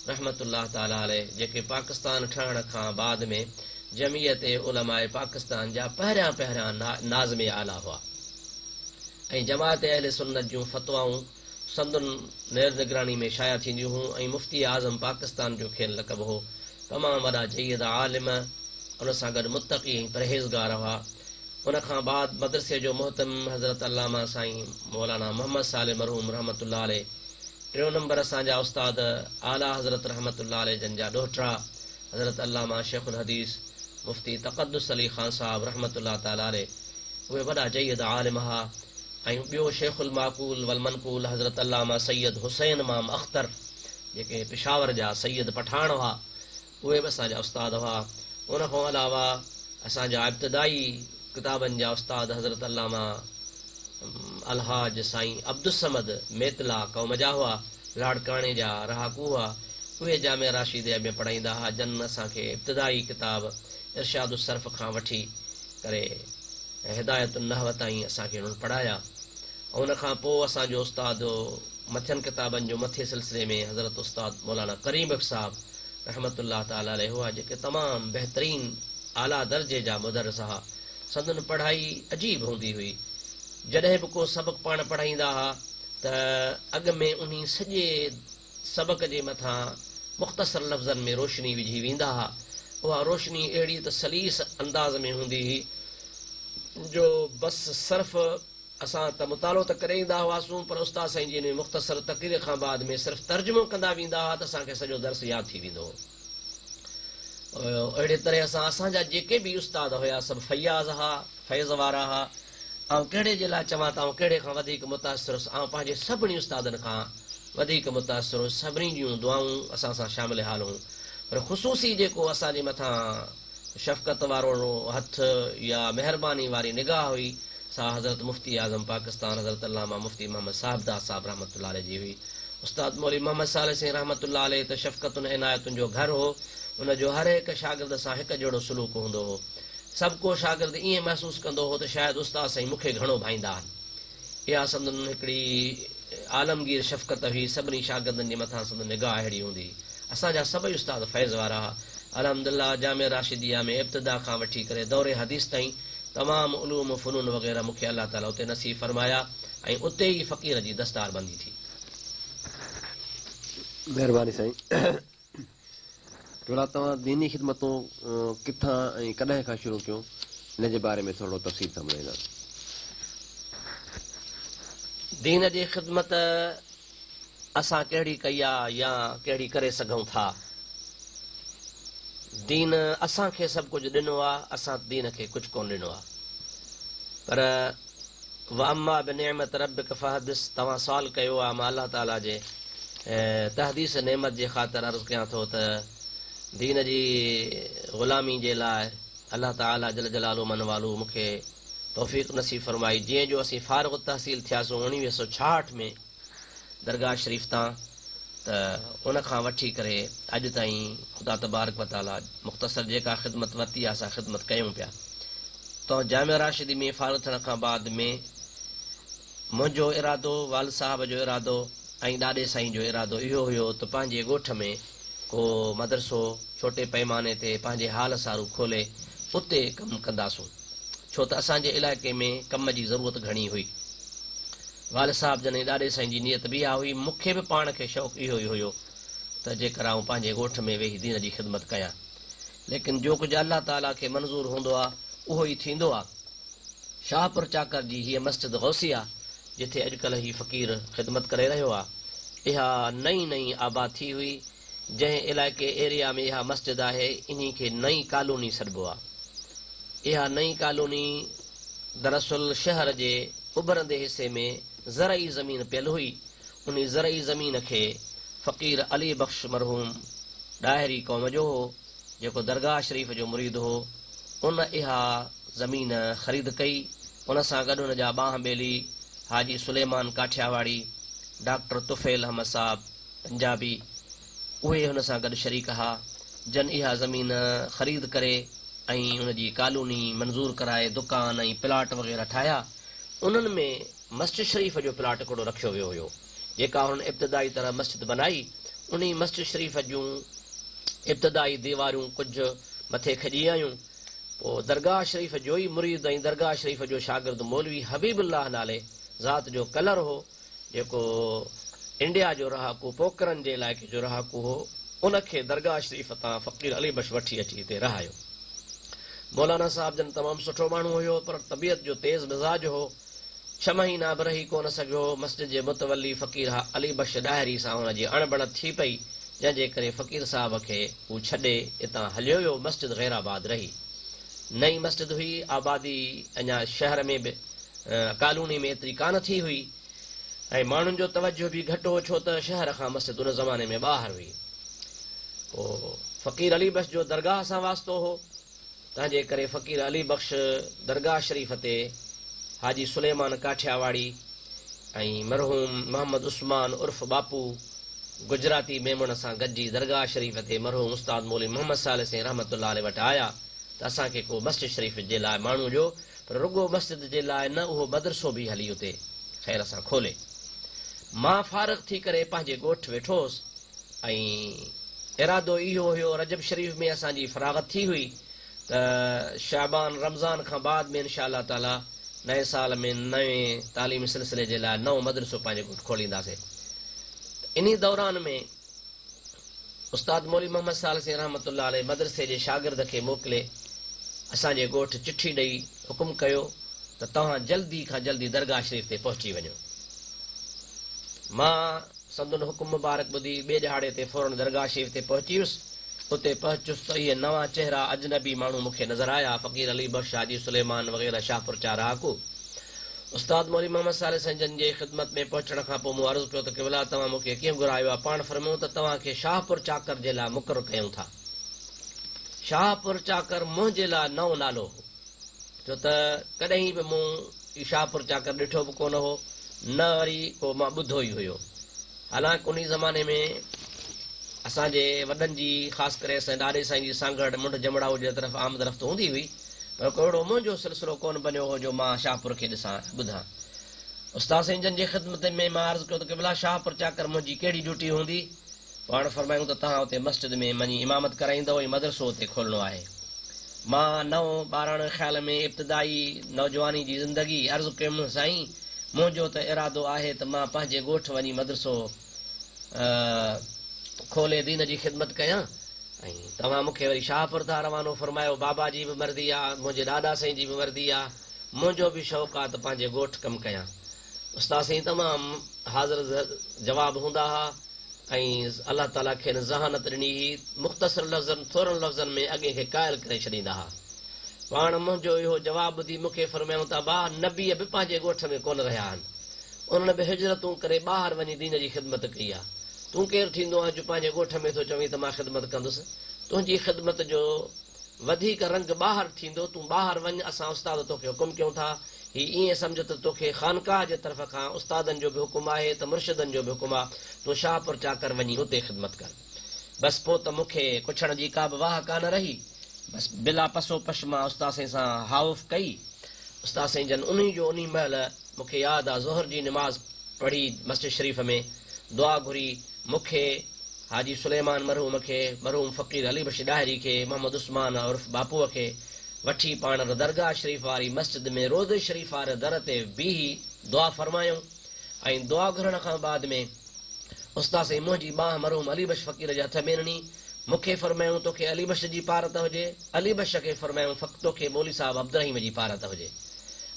رحمة الله تعالٰي عليه جيڪي پاڪستان ٺهڻ کان بعد ۾ جمعيت علماء پاڪستان جا پهريان پهريان ناظم اعليٰ هئا ۽ جماعت اهل سنت جون فتوائون سندن نير نگراني ۾ شايع ٿينديون هيون ۽ مفتي اعظم پاڪستان جو کين لقب هو. تمام وڏا جيد عالم ان سان گڏ متقي ۽ پرهيزگار هئا. ان کان بعد مدرسي جو مهتمم حضرت علامه سائين مولانا محمد صالح مرحوم رحمة الله عليه، ٽيون نمبر اسان جا استاد اعليٰ حضرت رحمة الله عليه جن جا ڏوهٽا حضرت علامه شيخ الحديث مفتي تقدس علي خان صاحب رحمة الله تعالٰي عليه اهي وڏا جيد عالم هئا ۽ ٻيو شيخ المعقول والمنقول حضرت علامه سيد حسين مام اختر جيڪي پشاور جا سيد پٺاڻ هئا، اهي به اسان جا استاد هئا. ان کان علاوه اسان جا ابتدائي ڪتابن جا استاد حضرت علامه الحاج سائين عبدالصمد ميتلا قوم جا هئا، لاڙڪاڻي جا رهاڪو هئا. اهي جامعه راشديه ۾ پڙهائيندا هئا، جن اسان کي ابتدائي ڪتاب ارشاد الصرف کان وٺي ڪري هدايت النحو تائين اسان کي انهن پڙهايا. ان کان پوء اسان جو استاد مٿين ڪتابن جو مٿين سلسلي ۾ حضرت استاد مولانا ڪريم بخش صاحب رحمة الله تعالٰي عليه هئا، جيڪي تمام بهترين اعليٰ درجي جا مدرس ها. سندن پڙهائي عجيب هوندي هئي. جڏهن به ڪو سبق پاڻ پڙهائيندا ها ته اڳ ۾ انهي سڄي سبق جي مٿان مختصر لفظن ۾ روشني وجهي ويندا ها. اها روشني اهڙي ته سليس انداز ۾ هوندي هئي جو بس صرف اسان ته مطالعو ته ڪري ايندا هئاسون پر استاد سائين جي انهي مختصر تقرير کان بعد ۾ صرف ترجمو ڪندا ويندا هئا ته اسان کي سڄو درس ياد ٿي ويندو هو. اهڙي طرح سان اسان جا جيڪي به استاد هيا سڀ فياض ها، فيض وارا ها. آئون ڪهڙي جي لاء چوان ته آئون ڪهڙي کان وڌيڪ متاثر هوس، آئون پنهنجي سڀني استادن کان وڌيڪ متاثر هوس، سڀني جون دعائون اسان سان شامل حال هيون پر خصوصي جيڪو اسان جي مٿان شفقت وارو هٿ يا مهرباني واري نگاهه هئي سا حضرت مفتي اعظم پاڪستان حضرت علامه مفتي محمد صاحبداد صاحب رحمة الله عليه جي هئي. استاد مولوي محمد صالح سائين رحمة الله عليه ته شفقتن ۽ عنايتن جو گهر هو. ان جو هر هڪ شاگرد سان هڪ جهڙو سلوڪ هوندو هو. سڀ ڪو شاگرد ائين محسوس ڪندو هو ته شايد استاد سائين مون کي گهڻو ڀائيندا آهن. اها سندن هڪڙي عالمگير شفقت هئي، سڀني شاگردن جي مٿان سندن نگاهه اهڙي هوندي هئي. اسان جا سڀئي استاد فيض وارا ها. الحمدلله جامعه راشديه ۾ ابتدا کان وٺي ڪري دور حديث تائين تمام علوم و فنون وغيره مون کي الله تعاليٰ اتي نصيب فرمايا ۽ اتي ئي فقير جي دستار بندي ٿي. مهرباني سائين. قبلا توهان ديني خدمتون ڪٿان ۽ ڪڏهن کان شروع ڪيون ان جي باري ۾ ٿورڙو تفصيل سان ٻڌائيندا. دين جي خدمت اسان ڪهڙي ڪئي آ يا ڪهڙي ڪري سگهون ٿا. دين اسان کي سڀ ڪجهه ڏنو آ اسان دين کي ڪجهه ڪونه ڏنو آ پر واما بنعمت ربک فحدث توهان سوال ڪيو آ مان الله تعالي جي تحديث نعمت جي خاطر عرض ڪيان ٿو ته دين جي غلامي جي لاء الله تعالي جل جلاله من والوه مون کي توفيق نصيب فرمائي جيئن جو اسين فارغ التحصيل ٿياسون 1966 ۾ درگاهه شريف تان ته ان کان وٺي ڪري اڄ تائين خدا تبارڪ و تعالي مختصر جيڪا خدمت ورتي آهي سا خدمت ڪيون پيا ته جامعه راشدي ۾ فارغ ٿيڻ کان بعد ۾ منهنجو ارادو، والد صاحب جو ارادو ۽ ڏاڏي سائين جو ارادو اهو هيو ته پنهنجي ڳوٺ ۾ ڪو مدرسو ڇوٽي پئماني تي پنهنجي حال سارو کولي اتي ڪم ڪنداسون. ڇو ته اسان جي علائقي ۾ ڪم جي ضرورت گهڻي هئي. والد صاحب جن ۽ ڏاڏي سائين جي نيت به اها هئي. مون کي به پاڻ کي شوق اهو ئي هيو ته جيڪر آئون پنهنجي ڳوٺ ۾ ويهي دين جي خدمت ڪيان. ليڪن جو ڪجهه الله تعاليٰ کي منظور هوندو آ، اهو ئي ٿيندو آ. شاهپور چاڪر جي هيء مسجد غوثيه، جتي اڄڪلهه هي فقير خدمت ڪري رهيو آ، اها نئين نئين آباد ٿي هئي. جنهن علائقي، ايريا، ۾ اها مسجد آهي، انهي کي نئين ڪالوني سڏبو آ. اها نئين ڪالوني دراصل شهر جي اڀرندي حصي ۾ زرعي زمين پيل هئي. انهي زرعي زمين کي فقير علي بخش مرحوم ڏاهري قوم جو هو، جيڪو درگاهه شريف جو مريد هو، ان اها زمين خريد ڪئي. ان سان گڏ هن جا ٻانهن ٻيلي حاجي سليمان ڪاٺياواڙي، ڊاڪٽر طفيل احمد صاحب پنجابي، اهي هن سان گڏ شريڪ ها، جن اها زمين خريد ڪري ۽ ان جي ڪالوني منظور ڪرائي دڪان ۽ پلاٽ وغيره ٺاهيا. انهن ۾ مسجد شريف جو پلاٽ هڪڙو رکيو ويو هيو، جيڪا هنن ابتدائي طرح مسجد بنائي. انهي مسجد شريف جون ابتدائي ديواريون ڪجهه مٿي کڄي آيون. پوء درگاهه شريف جو ئي مريد ۽ درگاهه شريف جو شاگرد مولوي حبيب الله نالي ذات جو ڪلر هو، جيڪو انڊيا جو رهاڪو پوڪرن جي علائقي جو رهاڪو هو، ان کي درگاهه شريف تان فقير علي بخش وٺي اچي هتي رهايو. مولانا صاحب جن تمام سٺو ماڻهو هيو، پر طبيعت جو تيز مزاج هو. ڇهه مهينا به رهي ڪونه سگهيو. مسجد جي متولي فقير علي بخش ڏاهري سان هن جي اڻبڻت ٿي پئي، جنهن جي ڪري فقير صاحب کي هو ڇڏي اتان هليو ويو. مسجد غير آباد رهي. نئين مسجد هئي، آبادي اڃا شهر ۾ به ڪالوني ۾ ايتري ڪانه ٿي هئي ۽ ماڻهن جو توجهه به گهٽ هو، ڇو ته شهر کان مسجد ان زماني ۾ ٻاهر هئي. پوء فقير علي بخش جو درگاهه سان واسطو هو، تنهن جي ڪري فقير علي بخش درگاهه شريف تي حاجي سليمان ڪاٺياواڙي ۽ مرحوم محمد عثمان عرف ٻاپو گجراتي ميمڻ سان گڏجي درگاهه شريف تي مرحوم استاد مولوي محمد صالح سائين رحمة الله عليه وٽ آيا ته اسان کي ڪو مسجد شريف جي لاء ماڻهو ڏيو پر رڳو مسجد جي لاء نه اهو مدرسو به هلي اتي خير سان کولي. مان فارغ ٿي ڪري پنهنجي ڳوٺ ويٺو هوس ۽ ارادو اهو هيو رجب شريف ۾ اسان جي فراغت ٿي هئي ته شعبان رمضان کان بعد ۾ انشاء الله تعالي نئين سال ۾ نئين تعليمي سلسلي جي لاء نئون مدرسو پنهنجي ڳوٺ کولينداسين ته انهي دوران ۾ استاد مولوي محمد صالح سائين رحمة الله عليه مدرسي جي شاگرد کي موڪلي اسان جي ڳوٺ چٺي ڏئي حڪم ڪيو ته توهان جلدي کان جلدي درگاهه شريف تي پهچي وڃو. مان سندن حڪم مبارڪ ٻڌي ٻئي ڏهاڙي تي فوراً درگاهه شريف تي پهچي ويس. اتي پهچيس ته اهي نوان چهرا اجنبي ماڻهو مون کي نظر آيا، فقير علي بخش، حاجي سليمان وغيره شاهپور چا رهاڪو. استاد مولوي محمد صالح سائين جن جي خدمت ۾ پهچڻ کان پوء مون عرض ڪيو ته قبلا توهان مون کي ڪيئن گهرايو آهي؟ پاڻ فرمايو ته توهان کي شاهپور چاڪر جي لاء مقرر ڪيون ٿا. شاهپور چاڪر منهنجي لاء نئون نالو هو. ڇو ته ڪڏهن به مون شاهپور چاڪر ڏٺو به ڪونه هو، نه وري ڪو مان ٻڌو ئي هيو. حالانڪ انهي زماني ۾ اسان جي وڏن جي خاص ڪري اسان جي ڏاڏي سائين جي سانگهڙ منڍ جمڙائو جي طرف آمد رفت هوندي هئي، پر ڪو اهڙو منهنجو سلسلو ڪونه بنيو هو جو مان شاهپور کي ڏسان ۽ ٻڌان. استاد سائين جن جي خدمت ۾ مان عرض ڪيو ته قبلا شاهپور چاڪر منهنجي ڪهڙي ڊيوٽي هوندي؟ پاڻ فرمايائون ته توهان اتي مسجد ۾ وڃي امامت ڪرائيندؤ ۽ مدرسو اتي کولڻو آهي. مان نئون ٻاراڻي خيال ۾ ابتدائي نوجواني جي زندگي عرض ڪيم سائين منهنجو ته ارادو آهي ته مان پنهنجي ڳوٺ وڃي مدرسو کولي دين جي خدمت ڪيان ۽ توهان مون کي وري شاهپور ٿا روانو فرمايو بابا جي به مرضي آ منهنجي ڏاڏا سائين جي به مرضي آ منهنجو به شوق آ ته پنهنجي ڳوٺ ڪم ڪيان. استاد سائين تمام حاضر جواب هوندا ها ۽ الله تعاليٰ کين ذهانت ڏني هئي، مختصر لفظن ٿورن لفظن ۾ اڳئين کي قائل ڪري ڇڏيندا ها. پاڻ منهنجو اهو جواب ٻڌي مون کي فرمايائون ته ابا نبي به پنهنجي ڳوٺ ۾ ڪونه رهيا آهن، انهن به هجرتون ڪري ٻاهر وڃي دين جي خدمت ڪئي آ، تون ڪير ٿيندو آهين جو پنهنجي ڳوٺ ۾ ٿو چوين ته مان خدمت ڪندس، تنهنجي خدمت جو وڌيڪ رنگ ٻاهر ٿيندو، تون ٻاهر وڃ، اسان استاد توکي حڪم ڪيون ٿا، هي ائين سمجهه ته توکي خانقاهه جي طرف کان استادن جو به حڪم آهي ته مرشدن جو به حڪم آ، تون شاهپور چاڪر وڃي اتي خدمت ڪر. بس پوء ته مون کي ڪڇڻ جي ڪا به واهه ڪانه رهي. بس بلا پس و پش مان استاد سائين سان هائوف ڪئي. استاد سائين جن انهي جو انهي مهل مون کي ياد آ ظهر جي نماز پڙهي مسجد شريف ۾ دعا گهري مون کي، حاجي سليمان مرحوم کي، مرحوم فقير علي بخش ڏاهري کي، محمد عثمان عرف باپوء کي وٺي پاڻ درگاهه شريف واري مسجد ۾ روضي شريف واري در تي بيهي دعا فرمايائون ۽ دعا گهرڻ کان بعد ۾ استاد سائين منهنجي ٻانهن مرحوم علي بخش فقير جي هٿ ۾ ڏني مون کي فرمايائون توکي علي بخش جي پارت هجي علي بخش کي فرمايائون فق توکي مولوي صاحب عبدالرحيم جي پارت هجي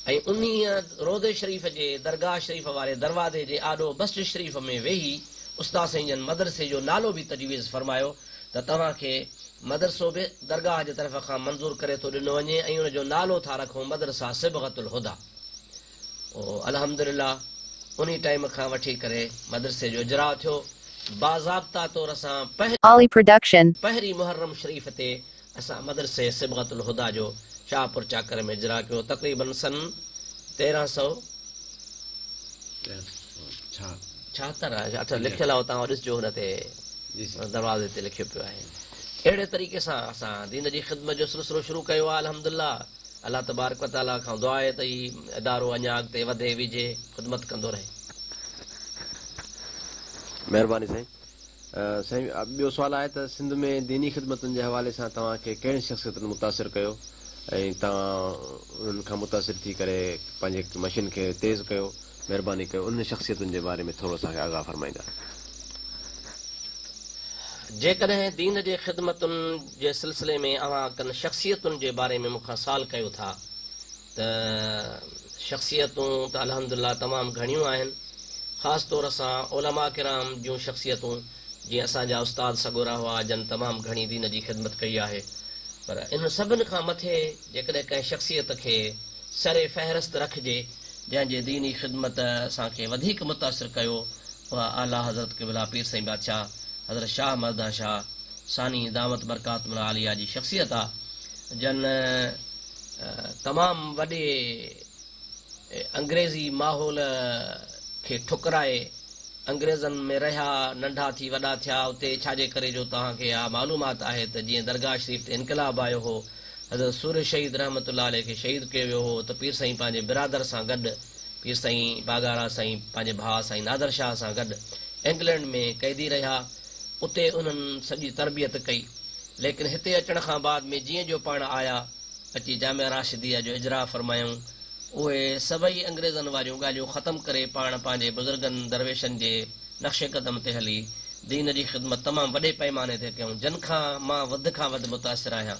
۽ انهيء روضي شريف جي درگاهه شريف واري دروازي جي آڏو مسجد شريف ۾ ويهي استاد سائين جن مدرسي جو نالو به تجويز فرمايو ته توهان کي مدرسو به درگاهه جي طرف کان منظور ڪري ٿو ڏنو وڃي ۽ ان جو نالو ٿا رکون مدرسه صبغة الهديٰ. پوء الحمدلله انهي ٽائيم کان وٺي ڪري مدرسي جو اجراء ٿيو باضابطه طور سان Ali Production. پهرين محرم شريف تي اسان مدرسي صبغة الهديٰ جو شاهپور چاڪر ۾ اجراء ڪيو تقريباً سن 1300 ڇاهتر اڇا لکيل آهي توهان ڏسجو هن تي دروازي تي لکيو پيو آهي اهڙي طريقي سان اسان دين جي خدمت جو سلسلو شروع ڪيو آهي الحمدلله الله تبارڪ و تعاليٰ کان دعا آهي ته هي ادارو اڃا اڳتي وڌي ويجهي خدمت ڪندو رهي. مهرباني سائين. سائين ٻيو سوال آهي ته سنڌ ۾ ديني خدمتن جي حوالي سان توهان کي ڪهڙين شخصيتن متاثر ڪيو ۽ توهان انهن کان متاثر ٿي ڪري پنهنجي مشن کي تيز ڪيو مهرباني ڪيو انهن شخصيتن جي باري ۾ ٿورو اسان کي آگاهه فرمائيندا. جيڪڏهن دين جي خدمتن جي سلسلي ۾ اوهان ڪن شخصيتن جي باري ۾ مون کان سوال ڪيو ٿا ته شخصيتون ته الحمدلله تمام گهڻيون آهن خاص طور سان علماء ڪرام جون شخصيتون جيئن اسان جا استاد سڳورا هئا جن تمام گهڻي دين جي خدمت ڪئي آهي پر انهن سڀن کان مٿي جيڪڏهن ڪنهن شخصيت کي سر فهرست رکجي جنهن جي ديني خدمت اسان کي وڌيڪ متاثر ڪيو اها اعليٰ حضرت قبله پير سائين بادشاهه حضرت شاهه مردان شاهه ثاني دامت برڪاتهم العاليه جي شخصيت آ جن تمام وڏي انگريزي ماحول کي ٺڪرائي انگريزن ۾ رهيا ننڍا ٿي وڏا ٿيا اتي ڇاجي ڪري جو توهان کي اها معلومات آهي ته جيئن درگاهه شريف تي انقلاب آيو هو حضرت سورهيه شهيد رحمة الله عليه کي شهيد ڪيو ويو هو ته پير سائين پنهنجي برادر سان گڏ پير سائين پاڳارا سائين پنهنجي ڀاء سائين نادر شاهه سان گڏ انگلينڊ ۾ قيدي رهيا. اتي انهن سڄي تربيت ڪئي. ليڪن هتي اچڻ کان بعد ۾ جيئن جو پاڻ آيا، اچي جامعه راشديه جو اجراء فرمايائون. اهي سڀئي انگريزن واريون ڳالهيون ختم ڪري پاڻ پنهنجي بزرگن درويشن جي نقش قدم تي هلي دين جي خدمت تمام وڏي پئماني تي ڪيائون، جن کان مان وڌ کان وڌ متاثر آهيان.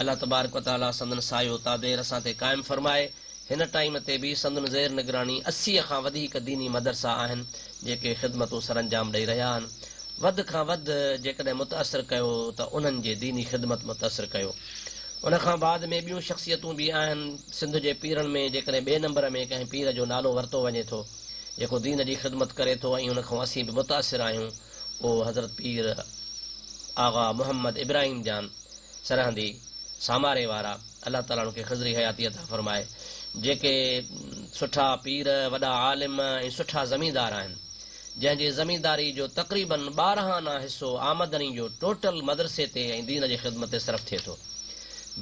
الله تبارڪ و تعاليٰ سندن سايو تادير اسان تي قائم فرمائي. هن ٽائيم تي به سندن زير نگراني 80 کان وڌيڪ ديني مدرسا آهن جيڪي خدمتون سرانجام ڏئي رهيا آهن. وڌ کان وڌ جيڪڏهن متاثر ڪيو ته انهن جي ديني خدمت متاثر ڪيو. ان کان بعد ۾ ٻيون شخصيتون به آهن. سنڌ جي پيرن ۾ جيڪڏهن ٻئي نمبر ۾ ڪنهن پير جو نالو ورتو وڃي ٿو جيڪو دين جي خدمت ڪري ٿو ۽ ان کان اسين به متاثر آهيون اهو حضرت پير آغا محمد ابراهيم جان سرهندي ساماري وارا الله تعاليٰ انهن کي خضري حياتي عطا فرمائي جيڪي سٺا پير، وڏا عالم ۽ سٺا زميندار آهن جنهن جي زمينداري جو تقريباً 12 آنا حصو آمدني جو ٽوٽل مدرسي تي ۽ دين جي خدمت تي صرف ٿئي ٿو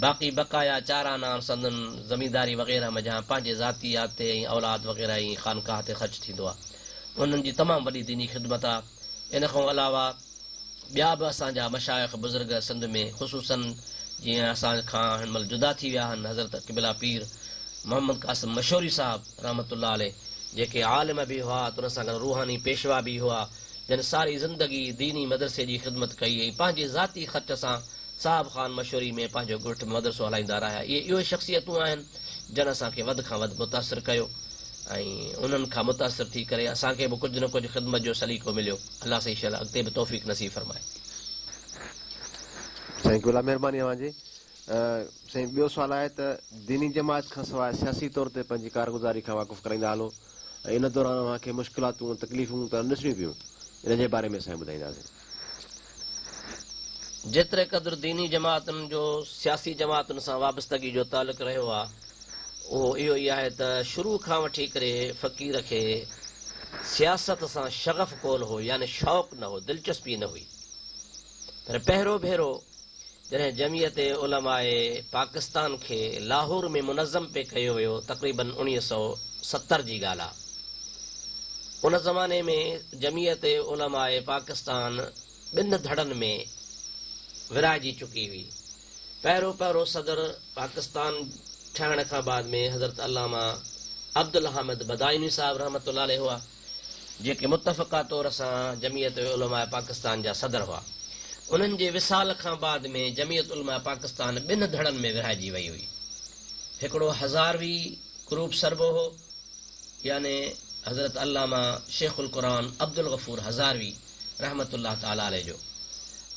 باقي بقايا 4 آنا سندن زمينداري وغيره منجهان پنهنجي ذاتيات تي ۽ اولاد وغيره ۽ خانقاهه تي خرچ ٿيندو آهي انهن جي تمام وڏي ديني خدمت آهي ان کان علاوه ٻيا به اسان جا مشائخ بزرگ سنڌ ۾ خصوصاً جيئن اسان کان هن مهل جدا ٿي ويا آهن حضرت قبله پير محمد قاسم مشوري صاحب رحمة الله عليه جيڪي عالم به هئا ته ان سان گڏ روحاني پيشوا به هئا جن ساري زندگي ديني مدرسي جي خدمت ڪئي ۽ پنهنجي ذاتي خرچ سان صاحب خان مشوري ۾ پنهنجو ڳوٺ مدرسو هلائيندا رهيا. اهي اهي شخصيتون آهن جن اسان کي وڌ کان وڌ متاثر ڪيو ۽ انهن کان متاثر ٿي ڪري اسان کي به ڪجهه نه ڪجهه خدمت جو سليقو مليو. الله سائين شل اڳتي به توفيق نصيب فرمائي. سائين قبلا مهرباني اوهان جي. سائين ٻيو سوال آهي ته ديني جماعت کان سواء سياسي طور تي پنهنجي ڪارگذاري کان واقف ڪرائيندا هلو ۽ ان دوران اوهان کي مشڪلاتون ۽ تڪليفون ته نه ڏسڻيون پيون ان جي باري ۾ سائين ٻڌائينداسين. جيتري قدر ديني جماعتن جو سياسي جماعتن سان وابستگي جو تعلق رهيو آهي اهو اهو ئي آهي ته شروع کان وٺي ڪري فقير کي سياست سان شغف ڪونه هو يعني شوق نه هو دلچسپي نه هئي پر پهريون ڀيرو جڏهن جمعيت علماء پاڪستان کي لاهور ۾ منظم پئي ڪيو ويو تقريباً 1970 جي ڳالهه آ. ان زماني ۾ جمعيت علماء پاڪستان ٻن ڌڙن ۾ ورهائجي چڪي هئي. پهريون پهريون صدر پاڪستان ٺهڻ کان بعد ۾ حضرت علامه عبدالحامد بدايوني صاحب رحمة الله عليه هئا. جيڪي متفقه طور سان جمعيت علماء پاڪستان جا صدر هئا. انهن جي وصال کان بعد ۾ جمعيت علماء پاڪستان ٻن ڌڙن ۾ ورهائجي وئي هئي. هڪڙو هزاروي گروپ سڏبو هو، يعني حضرت علامه شيخ القرآن عبدالغفور هزاروي رحمة الله تعالٰي عليه جو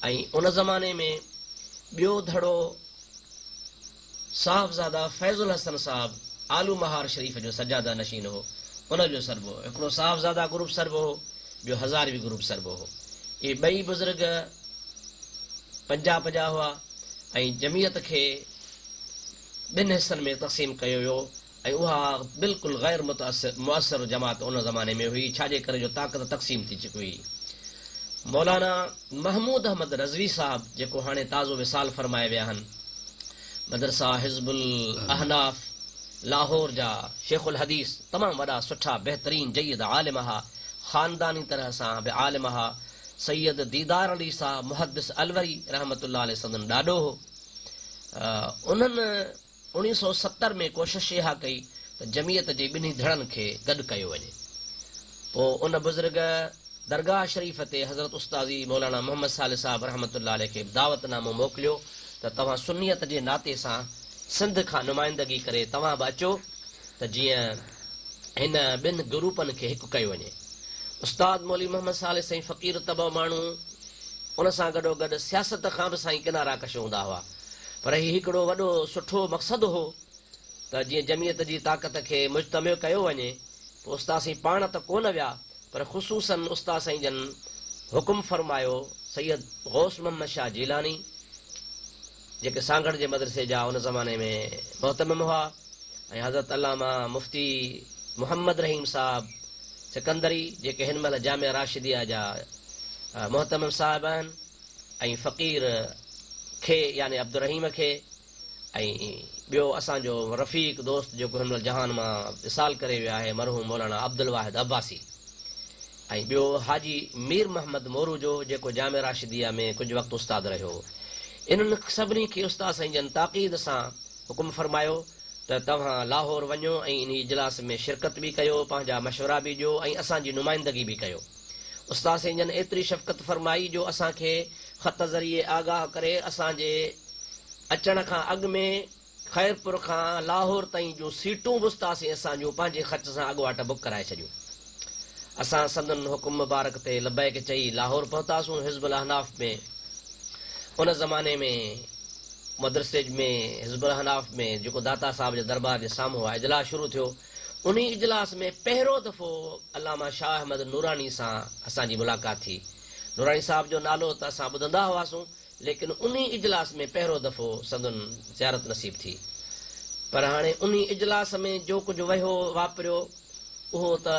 ۽ ان زماني ۾ ٻيو ڌڙو صاحبزاده فيض الحسن صاحب آلو مهار شريف جو سجاده نشين هو، ان جو سڏبو هو. هڪڙو صاحبزاده گروپ سڏبو هو، ٻيو هزاروي گروپ سڏبو هو. اهي ٻئي بزرگ پنجاب جا هئا ۽ جمعيت کي ٻن حصن ۾ تقسيم ڪيو ويو. ۽ اها بلڪل غير مؤثر جماعت ان زماني ۾ هئي، ڇاجي ڪري جو طاقت تقسيم ٿي چڪي هئي. مولانا محمود احمد رضوي صاحب جيڪو هاڻي تازو وصال فرمائي ويا آهن، مدرسه حزب الاحناف لاهور جا شيخ الحديث تمام وڏا سٺا بهترين جيد عالم ها، خانداني طرح سان به عالم ها، سيد ديدار علي صاحب محدث الوري رحمة الله عليه سندن ڏاڏو هو. انهن 1970 ۾ ڪوشش اها ڪئي ته جمعيت جي ٻنهي ڌڙن کي گڏ ڪيو وڃي. پوء ان بزرگ درگاهه شريف تي حضرت استاذي مولانا محمد صالح صاحب رحمة الله عليه کي به دعوت نامو موڪليو ته توهان سنيت جي ناتي سان سنڌ کان نمائندگي ڪري توهان به اچو ته جيئن هن ٻن گروپن کي هڪ ڪيو وڃي. استاد مولوي محمد صالح سائين فقير طبع ماڻهو ان سان گڏوگڏ سياست کان به سائين ڪنارا ڪش هوندا هئا. پر هي هڪڙو وڏو سٺو مقصد هو ته جيئن جمعيت جي طاقت کي مجتمع ڪيو وڃي. پوء استاد سائين پاڻ ته ڪونه ويا پر خصوصاً استاد سائين جن حڪم فرمايو سيد غوث محمد شاهه جيلاني جيڪي سانگهڙ جي مدرسي جا ان زماني ۾ مهتمم هئا ۽ حضرت علامه مفتي محمد رحيم صاحب سڪندري جيڪي هن مهل جامعه راشديه جا مهتمم صاحب آهن. ۽ فقير کي يعني عبدالرحيم کي ۽ ٻيو اسان جو رفيق دوست جيڪو هن مهل جهان مان وصال ڪري ويو آهي مرحوم مولانا عبدالواحد عباسي. ۽ ٻيو حاجي مير محمد مورو جو جيڪو جامعه راشديه ۾ ڪجهه وقت استاد رهيو هو. انهن سڀني کي استاد سائين جن تاڪيد سان حڪم فرمايو ته توهان لاهور وڃو ۽ انهي اجلاس ۾ شرڪت به ڪيو، پنهنجا مشورا به ڏيو ۽ اسان جي نمائندگي به ڪيو. استاد سائين جن ايتري شفقت فرمائي جو اسان کي خط ذريعي آگاهه ڪري اسان جي اچڻ کان اڳ ۾ خيرپور کان لاهور تائين جون سيٽون به استاد سائين اسان جون پنهنجي خرچ سان اڳواٽ بڪ ڪرائي ڇڏيون. اسان سندن حڪم مبارڪ تي لبيڪ چئي لاهور پهتاسون. حزب الاحناف ۾ ان زماني ۾ مدرسي ۾ حزب الاحناف ۾ جيڪو داتا صاحب جي دربار جي سامهون آهي اجلاس شروع ٿيو. انهي اجلاس ۾ پهريون دفعو علامه شاهه احمد نوراني سان اسان جي ملاقات ٿي. نوراني صاحب جو نالو ته اسان ٻڌندا هئاسون ليڪن انهي اجلاس ۾ پهريون دفعو سندن زيارت نصيب ٿي. پر هاڻي انهي اجلاس ۾ جو ڪجهه وهيو واپريو اهو ته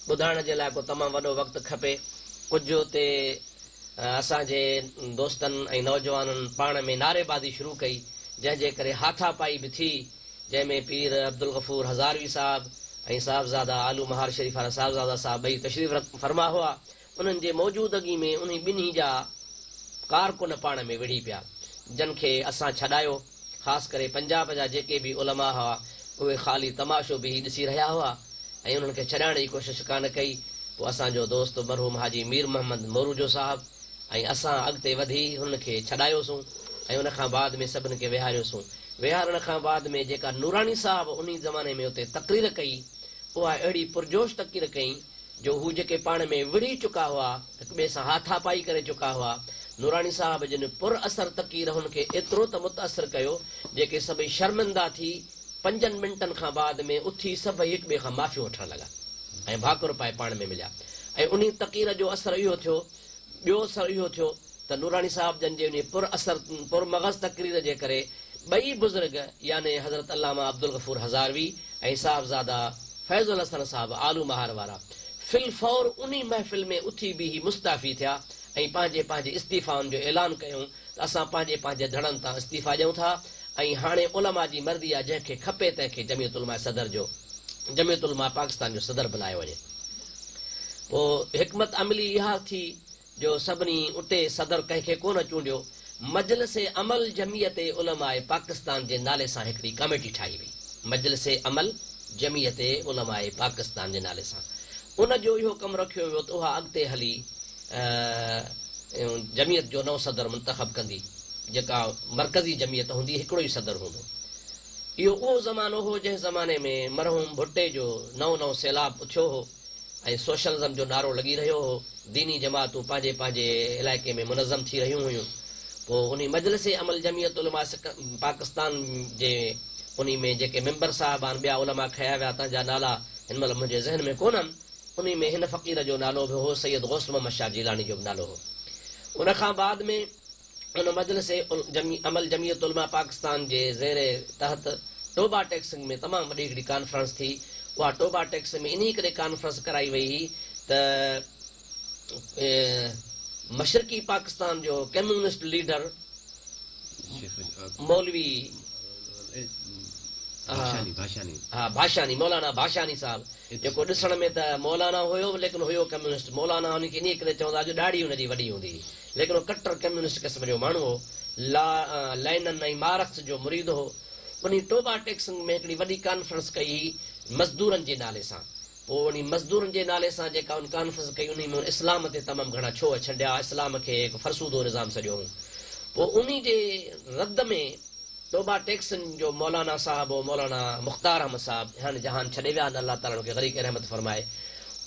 ٻڌائڻ جي لاء ڪو تمام وڏو وقت کپي. ڪجهه اتي اسان جي دوستن ۽ نوجوانن پاڻ ۾ نعري بازي شروع ڪئي جنهن جي ڪري هاٿا پائي به ٿي جنهن ۾ پير عبدالغفور هزاروي صاحب ۽ صاحبزاده آلو مهار شريف وارا صاحبزاده صاحب ٻئي تشريف فرما هئا. انهن جي موجودگي ۾ انهي ٻنهي جا ڪارڪن پاڻ ۾ وڙهي پيا، جن کي اسان ڇڏايو. خاص ڪري پنجاب جا جيڪي به علماء هئا، اهي خالي تماشو بيهي ڏسي رهيا هئا ۽ انهن کي ڇڏائڻ جي ڪوشش ڪانه ڪئي. پوء اسان جو دوست مرحوم حاجي مير محمد موروجو صاحب ۽ اسان اڳتي وڌي هنن کي ڇڏايوسون ۽ ان کان بعد ۾ سڀن کي ويهاريوسون. ويهارڻ کان بعد ۾ جيڪا نوراني صاحب انهي زماني ۾ اتي تقرير ڪئي، اها اهڙي پرجوش تقرير ڪئي، جو هو جيڪي پاڻ ۾ وڙهي چڪا هئا، هڪ ٻئي سان هاٿاپائي ڪري چڪا هئا، نوراني صاحب جن پر اثر تقرير هن کي ايترو ته متاثر ڪيو، جيڪي سڀئي شرمنده ٿي پنجن منٽن کان بعد ۾ اٿي سڀئي هڪ ٻئي کان معافيون وٺڻ لڳا ۽ ڀاڪر پائي پاڻ ۾ مليا ۽ انهي تقرير جو اثر اهو ٿيو، ٻيو اثر اهو ٿيو ته نوراني صاحب جن جي انهي پر اثر پر مغز تقرير جي ڪري ٻئي بزرگ يعني حضرت علامه عبدالغفور هزاروي ۽ صاحبزاده فيض الحسن صاحب آلو مهار وارا في الفور انهي محفل ۾ اٿي بيهي مستعفي ٿيا ۽ پنهنجي پنهنجي استعيفائن جو اعلان ڪيائون ته اسان پنهنجي پنهنجي ڌڙن تان استعيفا ڏيون ٿا ۽ هاڻي علماء جي مرضي آ جنهن کي کپي تنهن کي جمعيت علماء صدر جو جمعيت علماء پاڪستان جو صدر بنايو وڃي. پوء حڪمت عملي اها ٿي جو سڀني اتي صدر ڪنهن کي ڪونه چونڊيو، مجلس عمل جمعيت علماء پاڪستان جي نالي سان هڪڙي ڪاميٽي ٺاهي وئي، مجلس عمل جمعيت علماء پاڪستان جي نالي سان ان جو اهو ڪم رکيو ويو ته اها اڳتي هلي جمعيت جو نئون صدر منتخب ڪندي، جيڪا مرڪزي جمعيت هوندي هڪڙو ئي صدر هوندو. اهو اهو زمانو هو جنهن زماني ۾ مرحوم ڀٽي جو نئون نئون سيلاب اٿيو هو ۽ سوشلزم جو نعرو لڳي رهيو هو. ديني جماعتون پنهنجي پنهنجي علائقي ۾ منظم ٿي رهيون هيون. پوء انهي مجلس عمل جمعيت علماء پاڪستان جي انهي ۾ جيڪي ميمبر صاحبان ٻيا علماء کنيا ويا تنهن جا نالا هن مهل منهنجي ذهن ۾ ڪونهن. انهي ۾ هن فقير جو نالو به هو سيد غوث محمد شاهه جيلاني جو به نالو هو. ان کان بعد ۾. ان مجلس عمل جمعيت علماء پاڪستان جي زير تحت ٽوبا ٽيڪ سنگهه ۾ تمام وڏي هڪڙي ڪانفرنس ٿي. اها ٽوبا ٽيڪ سنگهه ۾ انهي ڪري ڪانفرنس ڪرائي وئي هئي ته مشرقي پاڪستان جو ڪميونسٽ ليڊر مولوي ڀاشاني مولانا ڀاشاني صاحب جيڪو ڏسڻ ۾ ته مولانا هيو ليڪن هيو ڪميونسٽ مولانا ان کي انهي ڪري چوندا جو ڏاڙهي هن جي وڏي هوندي هئي. ليڪن هو ڪٽر ڪميونسٽ قسم جو ماڻهو هو. لينن ۽ مارڪس جو مريد هو. انهي ٽوبا ٽيڪ سنگهه ۾ هڪڙي وڏي ڪانفرنس ڪئي هئي مزدورن جي نالي سان. پوء انهي مزدورن جي نالي سان جيڪا ان ڪانفرنس ڪئي انهي ۾ هن اسلام تي تمام گهڻا ڇوهه ڇنڊيا، اسلام کي هڪ فرسودو نظام سڏيو هو. پوء انهي جي رد ۾ ٽوبا ٽيڪ سنگهه جو مولانا صاحب هو مولانا مختار احمد صاحب هاڻي جهان ڇڏي ويا آهن الله تعاليٰ انهن کي غريق رحمت فرمائي.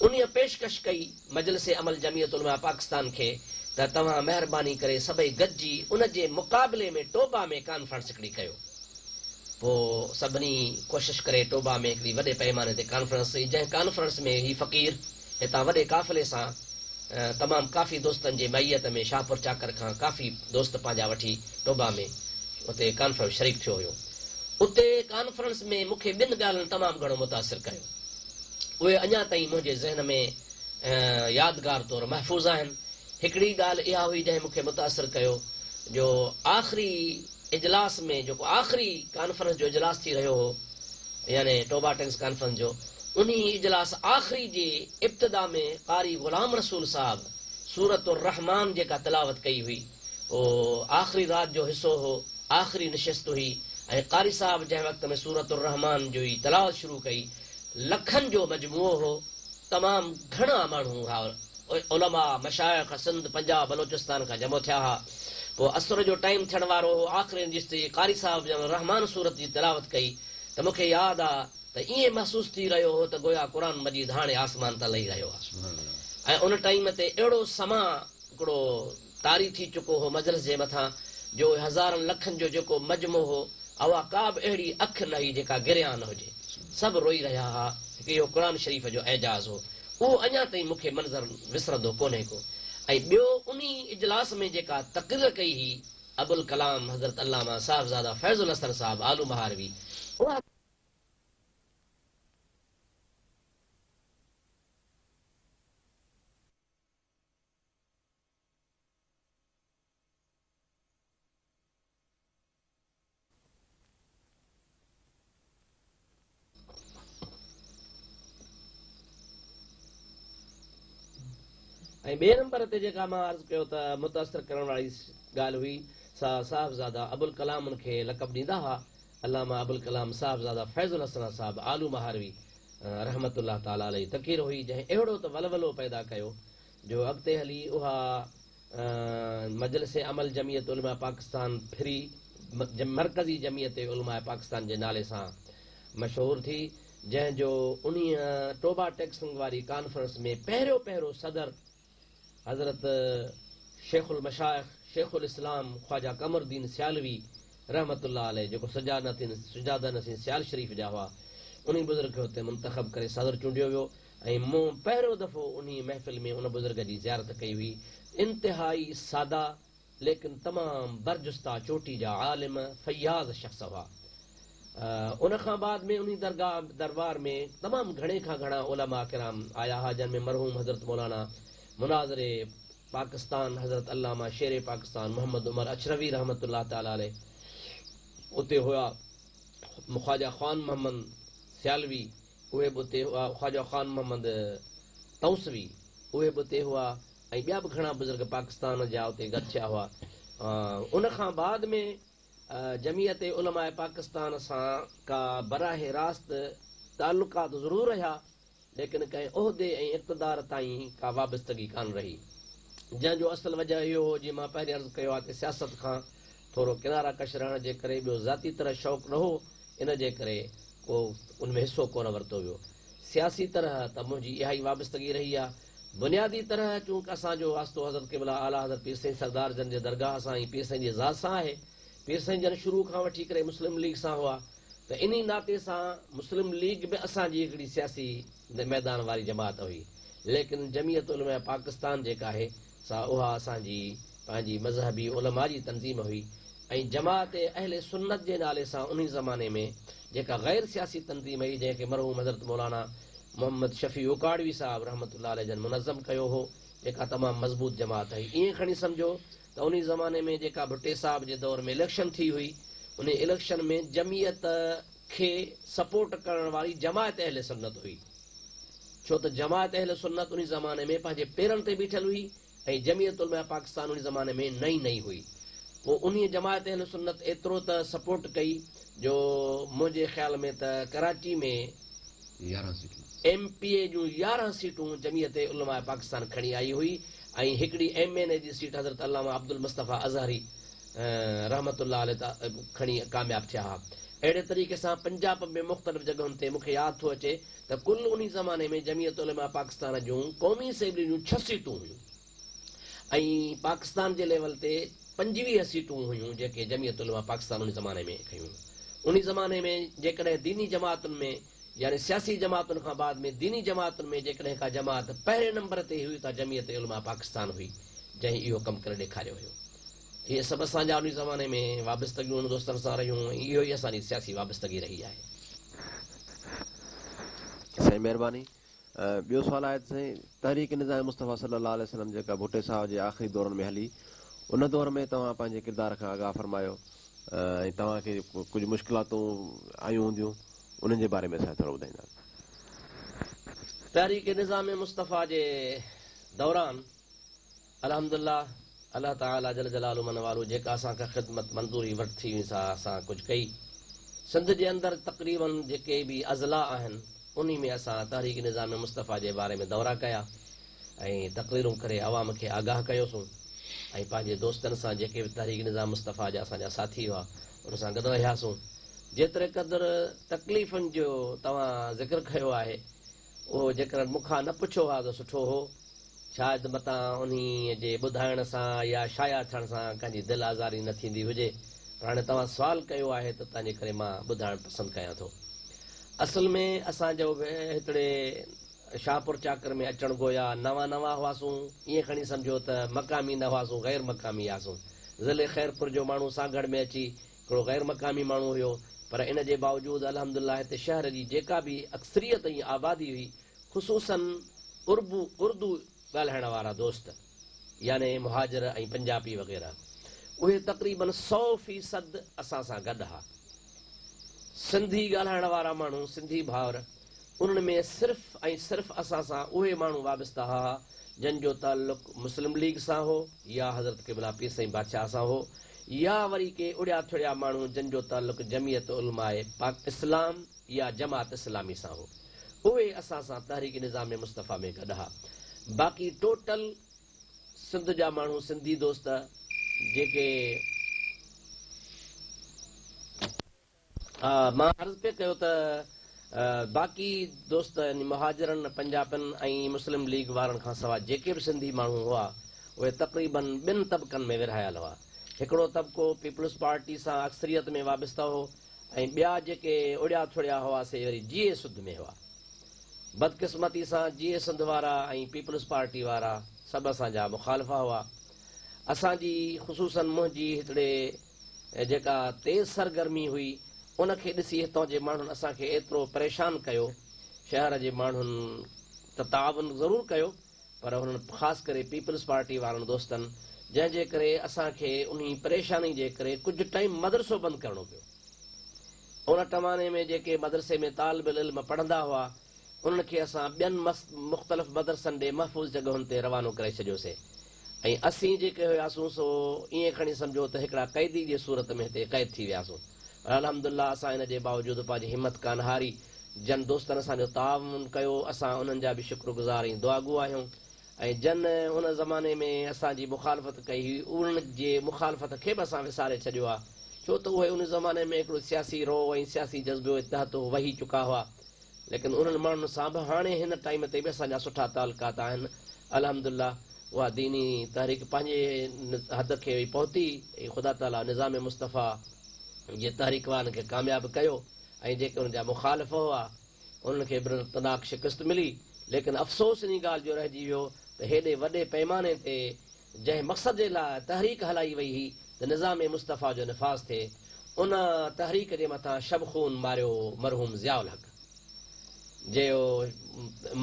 انهيء پيشڪش ڪئي. مجلس عمل جمعيت علماء پاڪستان کي ته توهان مهرباني ڪري سڀئي گڏجي ان جي مقابلي ۾ ٽوبا ۾ ڪانفرنس هڪڙي ڪيو. پوء سڀني ڪوشش ڪري ٽوبا ۾ هڪڙي وڏي پئماني تي ڪانفرنس ٿي جنهن ڪانفرنس ۾ هي فقير هتان وڏي قافلي سان تمام ڪافي دوستن جي معيت ۾ شاهپور چاڪر کان ڪافي دوست پنهنجا وٺي ٽوبا ۾ اتي ڪانفرنس شريڪ ٿيو هيو. اتي ڪانفرنس ۾ مون کي ٻن ڳالهين تمام گهڻو متاثر ڪيو. اهي اڃا تائين منهنجي ذهن ۾ يادگار طور محفوظ آهن. هڪڙي ڳالهه اها هئي جنهن مون کي متاثر ڪيو جو آخري اجلاس ۾ جيڪو آخري ڪانفرنس جو اجلاس ٿي رهيو هو يعني ٽوبا ٽيڪس ڪانفرنس جو انهي اجلاس آخري جي ابتدا ۾ قاري غلام رسول صاحب سورة الرحمان جيڪا تلاوت ڪئي هئي اهو آخري رات جو حصو هو، آخري نشست هئي ۽ قاري صاحب جنهن وقت ۾ سورة الرحمان جي تلاوت شروع ڪئي لکن جو مجموعو هو، تمام گهڻا ماڻهو هئا، علماء، مشائخ سنڌ، پنجاب، بلوچستان کان جمع ٿيا ها. پوء عصر جو ٽائيم ٿيڻ وارو هو، آخري نشست جي قاري صاحب جنهن مهل رحمان سورت جي تلاوت ڪئي ته مون کي ياد آ ته ائين محسوس ٿي رهيو هو ته گويا قرآن مجيد هاڻي آسمان تان لهي رهيو آ ۽ ان ٽائيم تي اهڙو سماع هڪڙو طاري ٿي چڪو هو مجلس جي مٿان جو هزارن لکن جو جيڪو مجمع هو اها ڪا به اهڙي اک نه هئي جيڪا گريان نه هجي. سڀ روئي رهيا ها. هڪ اهو قرآن شريف جو اعجاز هو. اهو اڃا تائين مون کي منظر وسرندو ڪونهي ڪو. ۽ ٻيو انهي اجلاس ۾ جيڪا تقرير ڪئي هئي ابوالڪلام حضرت علامه صاحبزاده فيض الحسن صاحب آلو مهاروي اها ۽ ٻئي نمبر تي جيڪا مان عرض ڪيو ته متاثر ڪرڻ واري ڳالهه هئي سا صاحبزاده ابوالڪلام ان کي لقب ڏيندا هئا علامه ابوالڪلام صاحبزاده فيض الحسن صاحب آلو مهاروي رحمة الله تعالٰي عليه تقرير هئي جنهن اهڙو ته ولولو پيدا ڪيو جو اڳتي هلي اها مجلس عمل جمعيت علماء پاڪستان ڦري مرڪزي جمعيت علماء پاڪستان جي نالي سان مشهور ٿي، جنهن جو انهيء ٽوبا ٽيڪسنگ واري ڪانفرنس ۾ پهريون پهريون صدر حضرت شيخ المشائخ شيخ الاسلام خواجه قمر الدين سيالوي رحمة الله عليه جيڪو سجاده نشين سيال شريف جا هئا، انهي بزرگ کي اتي منتخب ڪري صدر چونڊيو ويو. ۽ مون پهريون دفعو انهيء محفل ۾ ان بزرگ جي زيارت ڪئي هئي. انتهائي سادا ليڪن تمام برجستا چوٽي جا عالم فياض شخص هئا. ان کان بعد ۾ انهي درگاهه دربار ۾ تمام گهڻي کان گهڻا علماء ڪرام آيا ها جن ۾ مرحوم حضرت مولانا مناظر پاڪستان حضرت علامه شير پاڪستان محمد عمر اڇروي رحمة الله تعالٰي عليه اتي هئا، خواجه خوان محمد سيالوي اهي به اتي هئا، خواجه خان محمد تونسوي اهي به اتي هئا ۽ ٻيا به گهڻا بزرگ پاڪستان جا اتي گڏ ٿيا هئا. ان کان بعد ۾ جمعيت علماء پاڪستان سان ڪا براهه راست تعلقات ضرور رهيا، ليڪن ڪنهن عهدي ۽ اقتدار تائين ڪا وابستگي ڪانه رهي. جنهن جو اصل وجه اهو هو جيئن مان پهرين عرض ڪيو آهي ته سياست کان ٿورو ڪناره ڪش رهڻ جي ڪري ٻيو ذاتي طرح شوق نه هو ان جي ڪري ڪو ان ۾ حصو ڪونه ورتو ويو. سياسي طرح ته منهنجي اها ئي وابستگي رهي آ. بنيادي طرح چونڪ اسان جو واسطو حضرت قبله اعليٰ حضرت پير سائين سردار جن جي درگاهه سان ۽ پير سائين جي ذات سان آهي. پير سائين جن شروع کان وٺي ڪري مسلم ليگ سان هئا ته انهي ناتي سان مسلم ليگ به اسان جي هڪڙي سياسي ميدان واري جماعت هئي. ليڪن جمعيت علماء پاڪستان جيڪا آهي سا اها اسان جي پنهنجي مذهبي علماء جي تنظيم هئي ۽ جماعت اهل سنت جي نالي سان انهي زماني ۾ جيڪا غير سياسي تنظيم هئي جنهن کي مرحوم حضرت مولانا محمد شفيع اوڪاڙوي صاحب رحمة الله عليه جن منظم ڪيو هو جيڪا تمام مضبوط جماعت هئي ائين کڻي سمجهو ته انهي زماني ۾ جيڪا ڀٽي صاحب جي دور ۾ اليڪشن ٿي هئي انهي اليڪشن ۾ جمعيت کي سپورٽ ڪرڻ واري جماعت اهل سنت هئي. ڇو ته جماعت اهل سنت انهي زماني ۾ پنهنجي پيرن تي بيٺل هئي ۽ جمعيت علماء پاڪستان انهي زماني ۾ نئين نئين هئي. پوء انهيء جماعت اهل سنت ايترو ته سپورٽ ڪئي جو منهنجي خيال ۾ ته ڪراچي ۾ 11 سيٽون. ايم پي اي جون 11 سيٽون جمعيت علماء پاڪستان کڻي آئي هئي ۽ هڪڙي ايم اين اي جي سيٽ حضرت علامه عبدالمصطفيٰ ازهري رحمة الله عليه کڻي ڪامياب ٿيا ها. اهڙي طريقي سان پنجاب ۾ مختلف جڳهن تي مون کي ياد ٿو اچي ته ڪل انهي زماني ۾ جمعيت علماء پاڪستان جون قومي اسيمبلي جون ڇهه سيٽون هيون ۽ پاڪستان جي ليول تي 25 سيٽون هيون جيڪي جمعيت علماء پاڪستان انهي زماني ۾ کنيون هيون. انهي زماني ۾ جيڪڏهن ديني جماعتن ۾ يعني سياسي جماعتن کان بعد ۾ ديني جماعتن ۾ جيڪڏهن ڪا جماعت پهرين نمبر تي هئي ته جمعيت علماء پاڪستان هئي جنهن اهو ڪم ڪري ڏيکاريو هيو. اهي سڀ اسان جا انهي زماني ۾ وابستگيون انهن دوستن سان رهيون ۽ اهو ئي اسان جي سياسي وابستگي رهي آهي. سائين مهرباني. ٻيو سوال آهي ته سائين تحريڪ نظام مصطفيٰ صلي الله عليه وسلم جيڪا ڀٽي صاحب جي آخري دورن ۾ هلي ان دور ۾ توهان پنهنجي ڪردار کان آگاهه فرمايو ۽ توهان کي ڪجهه مشڪلاتون آيون هونديون انهن جي باري ۾ اسان کي ٿورو ٻڌائيندا. تحريڪ نظام مصطفيٰ جي دوران الحمدلله الله تعاليٰ جل جلاله من والو جيڪا اسان کان خدمت منظوري ورتي هئي سا اسان ڪجهه ڪئي. سنڌ جي اندر تقريباً جيڪي به اضلاع آهن انهي ۾ اسان تحريڪ نظام مصطفيٰ جي باري ۾ دورا ڪيا ۽ تقريرون ڪري عوام کي آگاهه ڪيوسون ۽ پنهنجي دوستن سان جيڪي به تحريڪ نظام مصطفيٰ جا اسان جا ساٿي هئا ان سان گڏ رهياسون. جيتري قدر تڪليفن جو توهان ذڪر ڪيو آهي اهو جيڪر مون کان نه پڇو ها ته سٺو هو. شايد متان انهيء جي ٻڌائڻ سان يا شايع ٿيڻ سان ڪنهن جي دل آزاري نه ٿيندي هجي، پر هاڻي توهان سوال ڪيو آهي ته تنهنجي ڪري مان ٻڌائڻ پسند ڪيان ٿو. اصل ۾ اسان جو به هتڙي شاهپور چاڪر ۾ اچڻ گويا نوان نوان هئاسون، ائين کڻي سمجهو ته مقامي نه هئاسون، غير مقامي هئاسون. ضلعي خيرپور جو ماڻهو سانگهڙ ۾ اچي هڪڙو غير مقامي ماڻهو هيو، پر ان جي باوجود الحمدلله هتي شهر جي جيڪا به اڪثريت ۽ آبادي هئي، خصوصاً اربو، اردو، ڳالهائڻ وارا دوست يعني مهاجر ۽ پنجاپي وغيره اهي تقريباً سو فيصد اسان سان گڏ ها. سنڌي ڳالهائڻ وارا ماڻهو، سنڌي ڀائر، انهن ۾ صرف ۽ صرف اسان سان اهي ماڻهو وابسته ها جن جو تعلق مسلم ليگ سان هو يا حضرت قبله پير سائين بادشاهه سان هو يا وري ڪي اڙيا ٿڙيا ماڻهو جن جو تعلق جمعيت علماء پاڪ اسلام يا جماعت اسلامي سان هو اهي اسان سان تحريڪ نظام مصطفيٰ ۾ گڏ ها باقي ٽوٽل سنڌ جا ماڻهو سنڌي دوست جيڪي مان عرض پئي ڪيو ته باقي دوست يعني مهاجرن پنجاپين ۽ مسلم ليگ وارن کان سواء جيڪي به سنڌي ماڻهو هئا اهي تقريباً ٻن طبقن ۾ ورهايل هئا هڪڙو طبقو پيپلز پارٽي سان اڪثريت ۾ وابسته هو ۽ ٻيا جيڪي اڙيا ٿڙيا هئا سي وري جيئي سنڌ ۾ هئا. بدقسمتي سان جيئي سنڌ وارا ۽ پيپلز پارٽي وارا سڀ اسان جا مخالف هئا. اسان جي خصوصاً منهنجي هتڙي جيڪا تيز سرگرمي هئي ان کي ڏسي هتان جي ماڻهن اسان کي ايترو پريشان ڪيو. شهر جي ماڻهن ته تعاون ضرور ڪيو پر هنن خاص ڪري پيپلز پارٽي وارن دوستن جنهن جي ڪري اسان کي انهي پريشاني جي ڪري ڪجهه ٽائيم مدرسو بند ڪرڻو پيو. ان ٽماني ۾ جيڪي مدرسي ۾ طالب العلم پڙهندا هئا انهن کي اسان ٻين مختلف مدرسن ڏي محفوظ جڳهن تي روانو ڪري ڇڏيوسي ۽ اسين جيڪي هياسون سو ائين کڻي سمجهو ته هڪڙا قيدي جي صورت ۾ هتي قيد ٿي وياسون پر الحمدلله اسان ان جي باوجود پنهنجي همت ڪانه هاري جن دوستن اسان جو تعاون ڪيو اسان انهن جا به شڪر گذار ۽ دعاگو آهيون ۽ جن ان زماني ۾ اسان جي مخالفت ڪئي هئي انهن جي مخالفت کي به اسان وساري ڇڏيو آهي ڇو ته اهي ان زماني ۾ هڪڙو سياسي رو ۽ سياسي جذبي تحت وهي چڪا هئا ليڪن انهن ماڻهن سان به هاڻي هن ٽائيم تي به اسان جا سٺا تعلقات آهن الحمدلله اها ديني تحريڪ پنهنجي حد کي پهتي ۽ خدا تعالي نظام مصطفيٰ جي تحريڪ وارن کي ڪامياب ڪيو ۽ جيڪي ان جا مخالف هئا انهن کي عبرتناڪ شڪست ملي ليڪن افسوس انهي ڳالهه جو رهجي ويو ته هيڏي وڏي پيماني تي جنهن مقصد جي لاء تحريڪ هلائي وئي هئي ته نظام مصطفيٰ جو نفاذ ٿئي ان تحريڪ جي مٿان شب خون ماريو مرحوم ضياء الحق جيو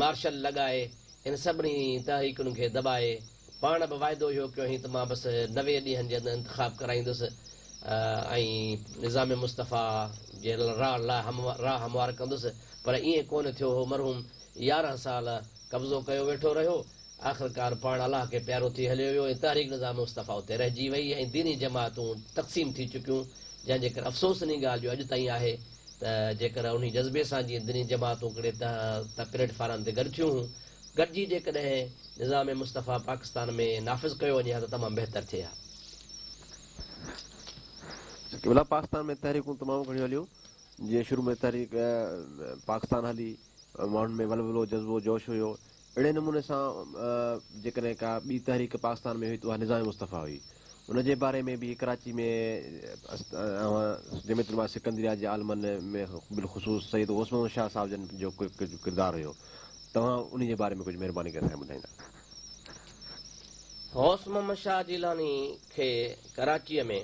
مارشل لڳائي ان سڀني تحريڪن کي دٻائي پاڻ به واعدو اهو ڪيو هئين ته مان بس 90 ڏينهن جي اندر انتخاب ڪرائيندس ۽ نظام مصطفيٰ جي راهه هموار ڪندس پر ائين ڪونه ٿيو هو مرحوم 11 سال قبضو ڪيو ويٺو رهيو آخرڪار پاڻ الله کي پيارو ٿي هليو ويو ۽ تحريڪ نظام مصطفيٰ اتي رهجي وئي ۽ ديني جماعتون تقسيم ٿي چڪيون جنهن جي ڪري افسوس انهي ڳالهه جو اڄ تائين آهي ته جيڪر انهي جذبي سان جيئن ديني جماعتون ڪڙي ته پليٽ فارم تي گڏ ٿيون هون گڏجي جيڪڏهن نظام مصطفيٰ پاڪستان ۾ نافذ ڪيو وڃي ها ته تمام بهتر ٿئي ها. قبلا پاڪستان ۾ تحريڪون تمام گهڻيون هليون جيئن شروع ۾ تحريڪ پاڪستان هلي ماڻهن ۾ ولولو جذبو جوش هيو اهڙي نموني سان جيڪڏهن ڪا ٻي تحريڪ پاڪستان ۾ هئي ته اها نظام مصطفيٰ هئي. ان جي باري ۾ به ڪراچي ۾ اوهان جمعيت علماء سڪندريه جي عالمن ۾ بالخصوص سيد غوث محمد شاهه صاحب جن جو ڪجهه ڪردار هيو. توهان انهي جي باري ۾ ڪجهه مهرباني ڪري اسان کي ٻڌائيندا. غوث محمد شاهه جيلاني کي ڪراچيء ۾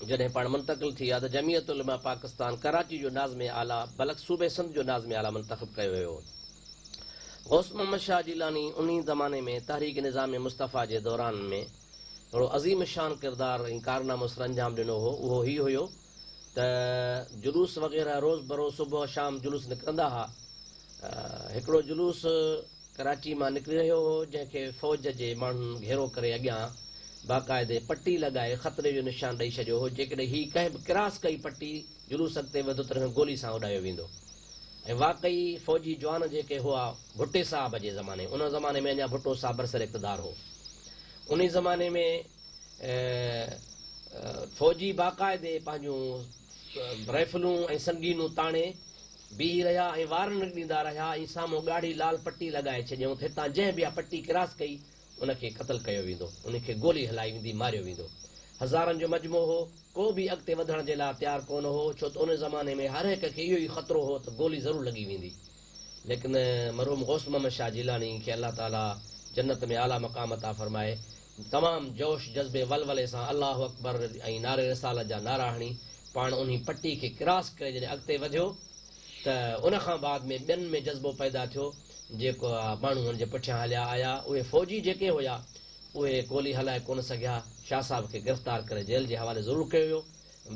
جڏهن پاڻ منتقل ٿي ويا ته جمعيت علماء پاڪستان ڪراچي جو ناظم اعليٰ بلڪ صوبي سنڌ جو ناظم اعليٰ منتخب ڪيو ويو هو. غوث محمد شاهه جيلاني انهي زماني ۾ تحريڪ نظام مصطفيٰ جي دوران ۾ هڪڙو عظيم الشان ڪردار ۽ ڪارنامو سرانجام ڏنو هو اهو هي هيو ته جلوس وغيره روز بروز صبح شام جلوس نڪرندا ها هڪڙو جلوس ڪراچي مان نڪري رهيو هو، جنهن کي فوج جي ماڻهن گهيرو ڪري اڳيان باقاعدي پٽي لڳائي خطري جو نشان ڏئي ڇڏيو هو، جيڪڏهن هي ڪنهن به ڪراس ڪئي پٽي، جلوس اڳتي وڌيو ته ان کي گولي سان اڏايو ويندو. ۽ واقعي فوجي جوان جيڪي هئا ڀٽي صاحب جي زماني، ان زماني ۾ اڃا ڀٽو صاحب برسر اقتدار هو، انهي زماني ۾ فوجي باقاعدي پنهنجون رائفلون ۽ سنگينون تاڻي بيهي رهيا ۽ وارننگ ڏيندا رهيا ۽ سامهون ڳاڙهي لال پٽي لڳائي ڇڏيائون ته هتان جنهن به اها پٽي ڪراس ڪئي ان کي قتل ڪيو ويندو، ان کي گولي هلائي ويندي، ماريو ويندو. هزارن جو مجموعو هو، ڪو به اڳتي وڌڻ جي لاء تيار ڪونه هو، ڇو ته ان زماني ۾ هر هڪ کي اهو ئي خطرو هو ته گولي ضرور لڳي ويندي. ليڪن مرحوم غوث محمد شاهه جيلاني کي الله تعاليٰ جنت ۾ اعليٰ مقام عطا فرمائي، تمام جوش جذبي ولولي سان الله اڪبر ۽ نعري رسالت جا نعرا هڻي پاڻ انهي پٽي کي ڪراس ڪري جڏهن اڳتي وڌيو ته ان کان بعد ۾ ٻين ۾ جذبو پيدا ٿيو جيڪو ماڻهو ان جي پٺيان هليا آيا اهي فوجي جيڪي هيا اهي گولي هلائي ڪونه سگهيا شاهه صاحب کي گرفتار ڪري جيل جي حوالي ضرور ڪيو ويو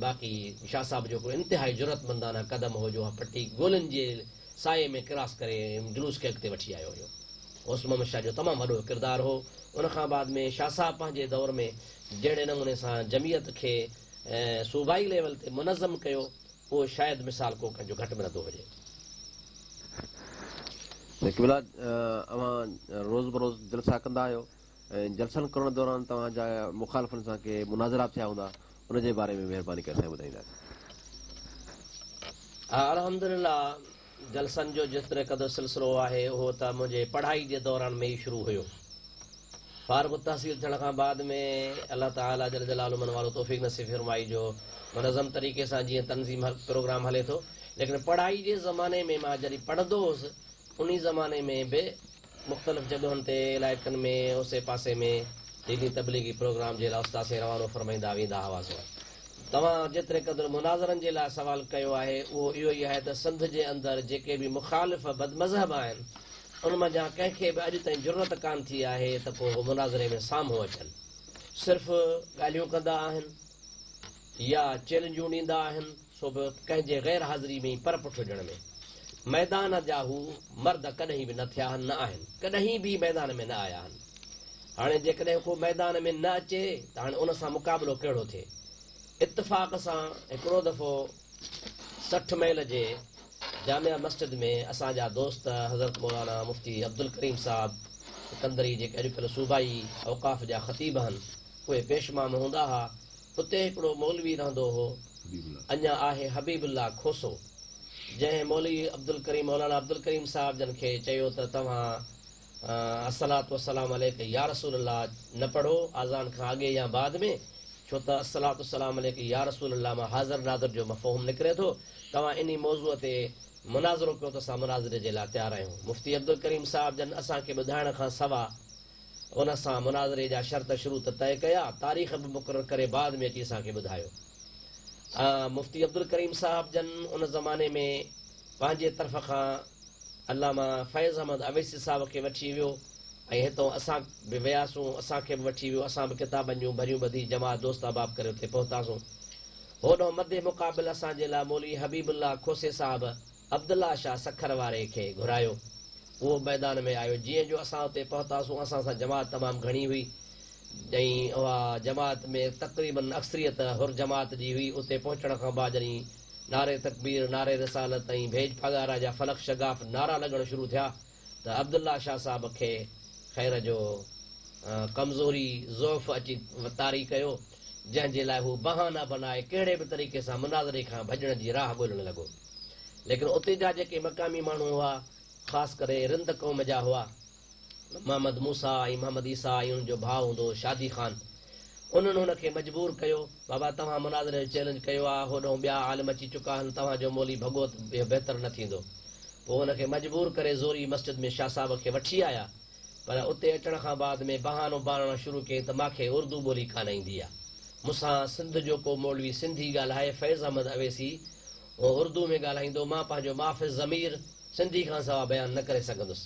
باقي شاهه صاحب جو هڪڙو انتهائي جرئتمندانه قدم هو جو اها پٽي گولين جي سايي ۾ ڪراس ڪري جلوس کي اڳتي وٺي آيو هيو. غوث محمد شاهه جو تمام وڏو ڪردار هو. ان کان بعد ۾ شاهه صاحب پنهنجي دور ۾ جهڙي نموني سان جمعيت کي صوبائي ليول تي منظم ڪيو اهو شايد مثال ڪو ڪنهن جو گهٽ ملندو هجي. قبلا اوهان روز بروز جلسا ڪندا آهيو ۽ جلسن ڪرڻ دوران توهان جا مخالفن سان ڪي مناظرا به ٿيا هوندا ان جي باري ۾ مهرباني ڪري سائين ٻڌائيندا. ها الحمدلله جلسن جو جيتري قدر سلسلو آهي اهو ته منهنجي پڙهائي جي دوران ۾ ئي شروع هيو. فارغ التحصيل ٿيڻ کان بعد ۾ الله تعالي جل جلاله من والو توفيق نصيب فرمائي جو منظم طريقي سان جيئن تنظيم پروگرام هلي ٿو ليڪن پڙهائي جي زماني ۾ مان جڏهن پڙهندو هوس انهي زماني ۾ به مختلف جڳهن تي علائقن ۾ اوسي پاسي ۾ ديني تبليغي پروگرام جي لاء استاد سائين روانو فرمائيندا ويندا هئاسون. توهان جيتري قدر مناظرن جي لاء سوال ڪيو آهي اهو اهو ئي آهي ته سنڌ جي اندر جيڪي به مخالف بدمذهب آهن ان منجهان ڪنهن کي به اڄ تائين جرئت ڪانه ٿي آهي ته ڪو هو مناظري ۾ سامهون اچن. صرف ڳالهيون ڪندا آهن يا چئلينجون ڏيندا آهن. سو به ڪنهن جي غير حاضري ۾ ئي پر پٺ هجڻ ۾. ميدان جا هو مرد ڪڏهين به نه ٿيا نه آهن. ڪڏهين به ميدان ۾ نه آيا آهن. هاڻي جيڪڏهن ڪو ميدان ۾ نه اچي ته هاڻي ان سان مقابلو ڪهڙو ٿئي. اتفاق سان هڪڙو دفعو 60 ميل جي جامع مسجد ۾ اسان جا دوست حضرت مولانا مفتي عبدالڪريم صاحب سڪندري جيڪي اڄڪلهه صوبائي اوقاف جا خطيب آهن اهي پيش امام هوندا ها. اتي هڪڙو مولوي رهندو هو، اڃا آهي حبيب الله کوسو، جنهن مولوي عبدالڪريم مولانا عبدالڪريم صاحب جن کي چيو ته توهان الصلوة والسلام عليڪ يا رسول الله نه پڙهو آذان کان اڳي يا بعد ۾، ڇو ته الصلوة والسلام عليڪ يا رسول الله مان حاضر ناظر جو مفهوم نڪري ٿو، توهان انهي موضوع تي مناظرو ڪيو ته اسان مناظري جي لاء تيار آهيون. مفتي عبدالڪريم صاحب جن اسان کي ٻڌائڻ کان سوا ان سان مناظري جا شرط شروط طئي ڪيا، تاريخ به مقرر ڪري بعد ۾ اچي اسان کي ٻڌايو. مفتي عبدالڪريم صاحب جن ان زماني ۾ پنهنجي طرف کان علامه فيض احمد اويسي صاحب کي وٺي ويو ۽ هتئون اسان به وياسون، اسان کي به وٺي ويو، اسان به ڪتابن جون ڀريون ٻڌي جماعت دوست احباب ڪري اتي پهتاسون. هوڏهون مد مقابل اسان جي لاء مولوي حبيب الله کوسي صاحب عبدالله شاهه سکر واري کي گهرايو. اهو ميدان ۾ آيو. جيئن جو اسان اتي پهتاسون، اسان سان جماعت تمام گهڻي هئي ۽ اها جماعت ۾ تقريباً اڪثريت حر جماعت جي هئي. اتي پهچڻ کان بعد جڏهن نعري تڪبير، نعري رسالت ۽ ڀيڄ پاڳارا جا فلڪ شگاف نعرا لڳڻ شروع ٿيا ته عبدالله شاهه صاحب کي خير جو ڪمزوري، ضعف، اچي طاري ڪيو، جنهن جي لاء هو بهانا بنائي ڪهڙي به طريقي سان مناظري کان ڀڄڻ جي راهه ڳولڻ لڳو. ليڪن اتي جا جيڪي مقامي ماڻهو هئا، خاص ڪري رند قوم جا هئا، محمد موسيٰ ۽ محمد عيسيٰ ۽ انهن جو ڀاء هوندو هو شادي خان، انهن هن کي مجبور ڪيو، بابا توهان مناظري جو چئلينج ڪيو آ، هوڏهون ٻيا عالم اچي چڪا آهن، توهان جو مولوي ڀڳو ته اهو بهتر نه ٿيندو. پوء هن کي مجبور ڪري زوري مسجد ۾ شاهه صاحب کي وٺي آيا، پر اتي اچڻ کان بعد ۾ بهانو بڻائڻ شروع ڪيائين ته ماکي اردو ٻولي ڪانه ايندي آ. مون سان سنڌ جو ڪو مولوي سنڌي ڳالهائي فيض احمد اويسي هو اردو ۾ ڳالهائيندو مان پنهنجو معافي الضمير سنڌي کان سوا بيان نه ڪري سگهندس.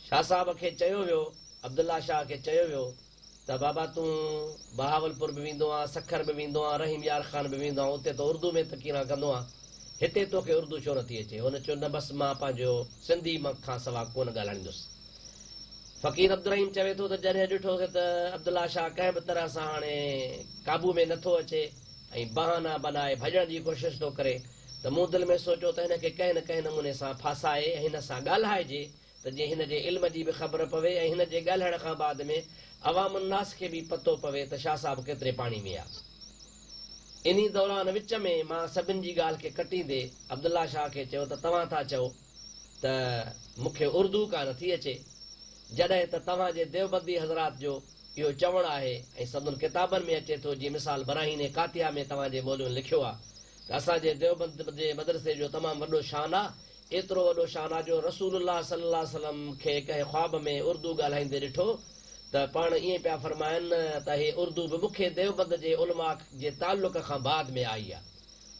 شاهه صاحب کي چيو ويو، عبدالله شاهه کي چيو ويو ته بابا تون بهاولپور به ويندو آن، سکر به ويندو آن، رحيم يار خان به ويندو آن، اتي ته اردو ۾ تقريران ڪندو آن، هتي توکي اردو ڇو نٿي اچي؟ هن چيو نه بس مان پنهنجو سنڌي کان سوا ڪونه ڳالهائيندس. فقير عبدالرحيم چوي ٿو ته جڏهن ڏٺوسين ته عبدالله شاهه ڪنهن به طرح سان هاڻي قابو ۾ نٿو اچي ۽ بهانا بنائي ڀڄڻ جي ڪوشش ٿو ڪري ته مون دل ۾ سوچيو ته هن کي ڪنهن نه ڪنهن نموني سان ڦاسائي ۽ هن سان ڳالهائجي ته جيئن هن جي علم جي به خبر پوي ۽ هن جي ڳالهائڻ کان بعد ۾ عوام الناس کي به پتو پوي ته شاهه صاحب ڪيتري پاڻي ۾ آ. انهي دوران وچ ۾ مان سڀن جي ڳالهه کي ڪٽيندي عبدالله شاهه کي چيو ته توهان ٿا چئو ته مون کي اردو ڪانه ٿي اچي جڏهن ته توهان جي ديوبندي حضرات جو اهو چوڻ آهي ۽ سندن ڪتابن ۾ اچي ٿو جيئن مثال براهين قاطعه ۾ توهان جي مولوين لکيو آ ته اسان جي ديوبند جي مدرسي جو تمام وڏو شان آ ايترو وڏو شان آ جو رسول الله صلي الله عليه وسلم کي ڪنهن خواب ۾ اردو ڳالهائيندي ڏٺو ته پاڻ ائين پيا فرمائن ته هي اردو به مون کي ديوبند جي علماء جي تعلق کان بعد ۾ آئي آ.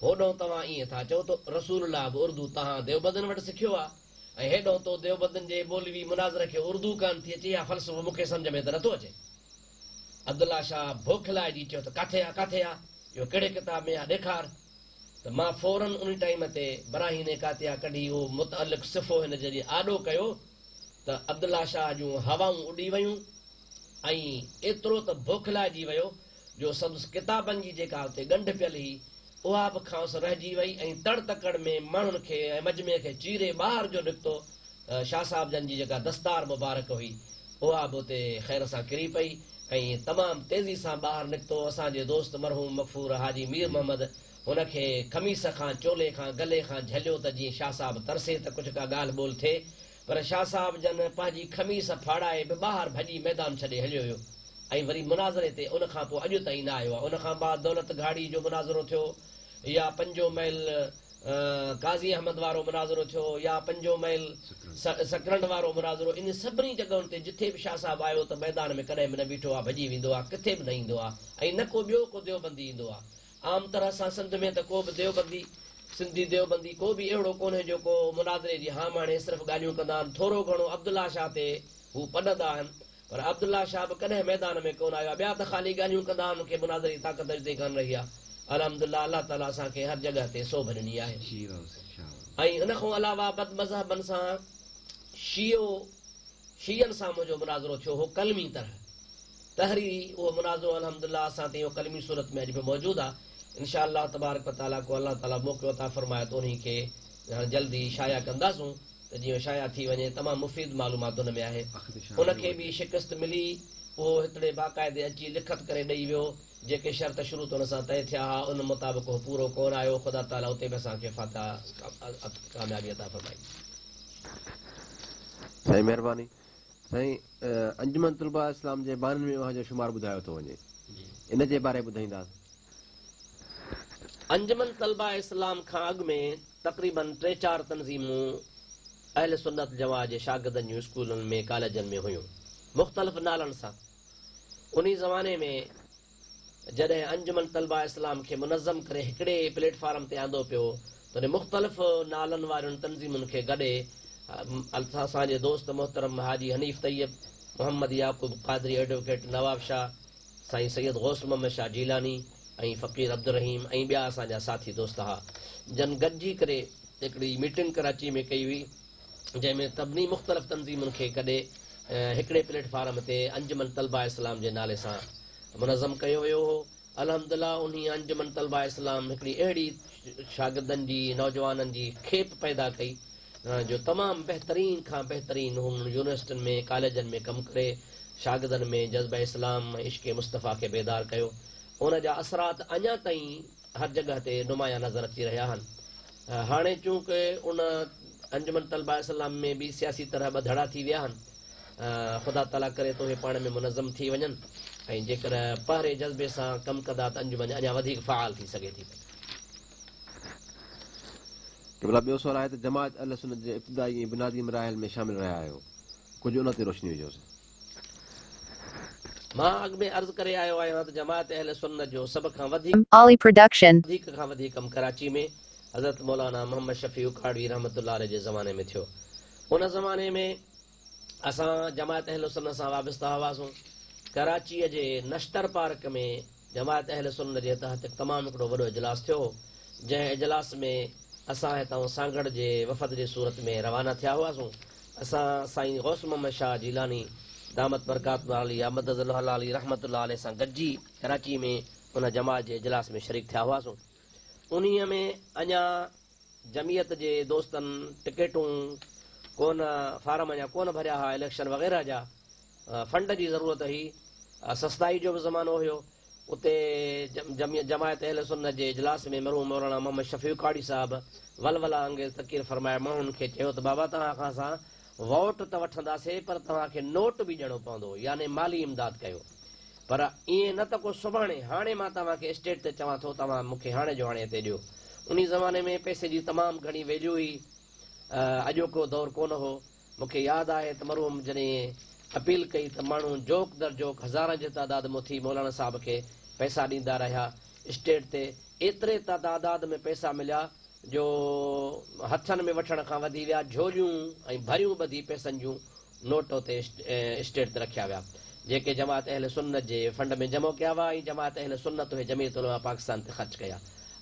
هوڏهون توهان ائين ٿا چئو ته رسول الله به اردو تهان ديوبندن وٽ سکيو آ ۽ هيڏهون تو ديوبندن جي مولوي مناظر کي اردو ڪانه ٿي اچي اها فلسفو مون کي سمجهه ۾ ته نٿو اچي. عبدالله شاهه بوکلائجي چيو ته ڪاٿي آ ڪاٿي آ اهو ڪهڙي ڪتاب ۾ آ ڏيکار. ته مان فوراً انهي ٽائيم تي براهين قاطعه ڪڍي اهو متعلق صفحو هن جي آڏو ڪيو ته عبدالله شاهه جون هوائون اڏي ويون ۽ ايترو ته بوکلائجي ويو جو سندس ڪتابن جي جيڪا اتي ڳنڍ پيل هئي اها به کانئس رهجي وئي ۽ تڙ تڪڙ ۾ ماڻهن کي ۽ مجمعي کي چيري ٻاهر جو نڪتو ته شاهه صاحب جن جي جيڪا دستار مبارڪ هئي اها به اتي خير سان ڪري پئي ۽ تمام تيزي سان ٻاهر نڪتو. اسان جي دوست مرحوم مغفور حاجي مير محمد هن کي قميص کان، چولي کان، گلي کان جهليو ته جيئن شاهه صاحب ترسي ته ڪجهه ڪا ڳالهه ٻولهه ٿئي، پر شاهه صاحب جن پنهنجي قميص ڦاڙائي به ٻاهر ڀڄي ميدان ڇڏي هليو ويو ۽ وري مناظري تي ان کان پوء اڄ تائين نه آيو آهي. ان کان بعد دولت گهاڙي جو مناظرو ٿيو يا پنجون ميل قاضي احمد وارو مناظرو ٿيو يا پنجون ميل سڪرنڊ وارو مناظرو، ان سڀني جڳهن تي جٿي به شاهه صاحب آيو ته ميدان ۾ ڪڏهن به نه بيٺو آ، ڀڄي ويندو آ، ڪٿي به نه ايندو آ ۽ نه ڪو ٻيو ڪو ديوبندي ايندو آ. عام طرح سان سنڌ ۾ ته ڪو به ديوبندي، سنڌي ديوبندي، ڪو به اهڙو ڪونهي جو ڪو مناظري جي هام هڻي، صرف ڳالهيون ڪندا آهن، ٿورو گهڻو عبدالله شاهه تي هو پڏندا آهن، پر عبدالله شاهه به ڪڏهن ميدان ۾ ڪونه آيو آهي، ٻيا ته خالي ڳالهيون ڪندا آهن، ان کي مناظري جي طاقت اڄ تائين ڪانه رهي آهي. الحمدلله الله تعاليٰ اسان کي هر جڳهه تي سوڀ ڏني آهي. ۽ ان کان علاوه بدمذهبن سان شيعو شيعن سان منهنجو مناظرو ٿيو هو قلمي طرح تحريري اهو مناظرو الحمدلله اسان تائين اهو قلمي صورت ۾ اڄ به موجود آهي انشاء الله تبارڪ وتعاليٰ ڪو الله تعاليٰ موقعو عطا فرمائي ته انهي کي هاڻي جلد ئي شايع ڪنداسون ته جيئن شايع ٿي وڃي تمام مفيد معلومات ان ۾ آهي ان کي به شڪست ملي اهو هتڙي باقاعدي اچي لکت ڪري ڏئي ويو جيڪي شرط شروط ان سان طئي ٿيا ها ان مطابق هو پورو ڪونه آيو خدا تعاليٰ اتي به اسان کي فاتح ڪاميابي عطا فرمائي. سائين مهرباني. سائين انجمن طلباء اسلام جي بانين ۾ اوهان جو شمار ٻڌايو ٿو وڃي ان جي باري ٻڌائيندا. انجمن طلباء اسلام کان اڳ ۾ تقريباً ٽي چار تنظيمون اهل سنت جماعت جي شاگردن جون اسڪولن ۾ ڪاليجن ۾ هيون مختلف نالن سان. انهي زماني ۾ جڏهن انجمن طلباء اسلام کي منظم ڪري هڪڙي پليٽ فارم تي آندو پيو تڏهن مختلف نالن وارين تنظيمن کي گڏي اسان جي دوست محترم حاجي حنيف طيب، محمد يعقوب قادري ايڊووڪيٽ نواب شاهه، سائين سيد غوث محمد شاهه جيلاني ۽ فقير عبدالرحيم ۽ ٻيا اسان جا ساٿي دوست ها جن گڏجي ڪري هڪڙي ميٽنگ ڪراچي ۾ ڪئي هئي جنهن ۾ سڀني مختلف تنظيمن کي گڏي هڪڙي پليٽ فارم تي انجمن طلباء اسلام جي نالي سان منظم ڪيو ويو هو. الحمدلله انهي انجمن طلباء اسلام هڪڙي اهڙي شاگردن جي نوجوانن جي کيپ پيدا ڪئي جو تمام بهترين کان بهترين هن يونيورسٽين ۾ ڪاليجن ۾ ڪم ڪري شاگردن ۾ جذبه اسلام ۽ عشق مصطفيٰ کي بيدار ڪيو. ان جا اثرات اڃا تائين هر جڳهه تي نمايان نظر اچي رهيا آهن. هاڻي چونڪه ان انجمن طلباء اسلام ۾ به سياسي طرح ٻه ڌڙا ٿي ويا آهن، خدا تعاليٰ ڪري ته اهي پاڻ ۾ منظم ٿي وڃن ۽ جيڪڏهن پهرين جذبي سان ڪم ڪندا ته انجمن اڃا وڌيڪ فعال ٿي سگهي ٿي. قبلا ٻيو سوال آهي ته جماعت اهل سنت جي ابتدائي ۽ بنيادي مراحل ۾ شامل رهيا آهيو، ڪجهه ان تي روشني وجهوس. مان اڳ ۾ عرض ڪري آيو آهيان ته جماعت اهل سنت جو سڀ کان وڌيڪ Ali Production. کان وڌيڪ ڪم ڪراچي ۾ حضرت مولانا محمد شفيع اڪاڙوي رحمة الله عليه جي زماني ۾ ٿيو. ان زماني ۾ اسان جماعت اهل سنت سان وابسته هئاسون. ڪراچيء جي نشتر پارڪ ۾ جماعت اهل سنت جي تحت هڪ تمام هڪڙو وڏو اجلاس ٿيو هو، جنهن اجلاس ۾ اسان هتان سانگهڙ جي وفد جي صورت ۾ روانا ٿيا هئاسون. اسان سائين غوث محمد شاهه جيلاني دامت برڪاتهم العاليه مد ظله العالي رحمة الله عليه سان گڏجي ڪراچي ۾ ان جماعت جي اجلاس ۾ شريڪ ٿيا هئاسون. انهيء ۾ اڃا جمعيت جي دوستن ٽڪيٽون ڪونه فارم اڃا ڪونه ڀريا ها اليڪشن وغيره جا فنڊ جي ضرورت هئي سستائي جو به زمانو هيو اتي جماعت اهل سنت جي اجلاس ۾ مرحوم مولانا محمد شفيع اڪاڙي صاحب ولوله انگيز تقرير فرمائي ماڻهن کي چيو ته بابا توهان کان اسان ووٽ ته وٺنداسي پر توهان کي نوٽ به ڏيڻو پوندو يعني مالي امداد ڪيو پر ائين نه ته ڪو سڀاڻي هاڻي مان توهان کي اسٽيج تي چوان ٿو توهان مون کي هاڻي جو هاڻي هتي ڏيو. انهي زماني ۾ پئسي جي تمام گهڻي ويليو هئي. اڄوڪو دور ڪونه هو. مون کي ياد آهي ته مرحوم جڏهن اپيل ڪئي ته ماڻهو جوق در جوق هزارن جي تعداد ۾ اٿي مولانا صاحب کي پئسا ڏيندا رهيا. اسٽيج تي ايتري ته تعداد ۾ پئسا مليا جو هٿن ۾ وٺڻ کان وڌي ويا. جهوليون ۽ ڀريون ٻڌي پئسن جون نوٽ اتي اسٽيج تي رکيا ويا، جيڪي جماعت اهل سنت جي فنڊ ۾ جمع ڪيا ويا ۽ جماعت اهل سنت اهي جمعيت علماء پاڪستان تي خرچ ڪيا.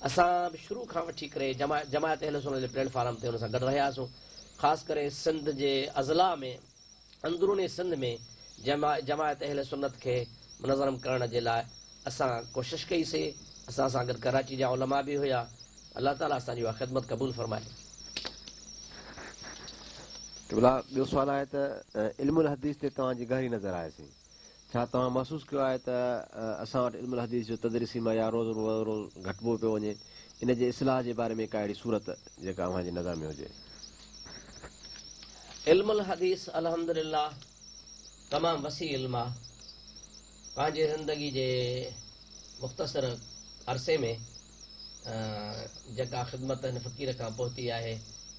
اسان به شروع کان وٺي ڪري جماعت اهل سنت جي پليٽ فارم تي ان سان گڏ رهياسون. خاص ڪري سنڌ جي اضلاع ۾ اندروني سنڌ ۾ جماعت اهل سنت کي منظم ڪرڻ جي لاء اسان ڪوشش ڪئي سي. اسان سان گڏ ڪراچي جا علماء به هيا. الله تعاليٰ اسان جي اها خدمت قبول فرمائي. قبلا ٻيو سوال آهي ته علم الحديث تي توهان جي گهري نظر آهي سائين ڇا توهان محسوس ڪيو آهي ته اسان وٽ علم الحديث جو تدريسي معيار روز بروز گهٽبو پيو وڃي ان جي اصلاح جي باري ۾ ڪا اهڙي صورت جيڪا اوهان جي نظر ۾ هجي. علم الحديث الحمدلله تمام وسيع علم آ. پنهنجي زندگي جي مختصر عرصي ۾ جيڪا خدمت هن فقير کان پهتي آهي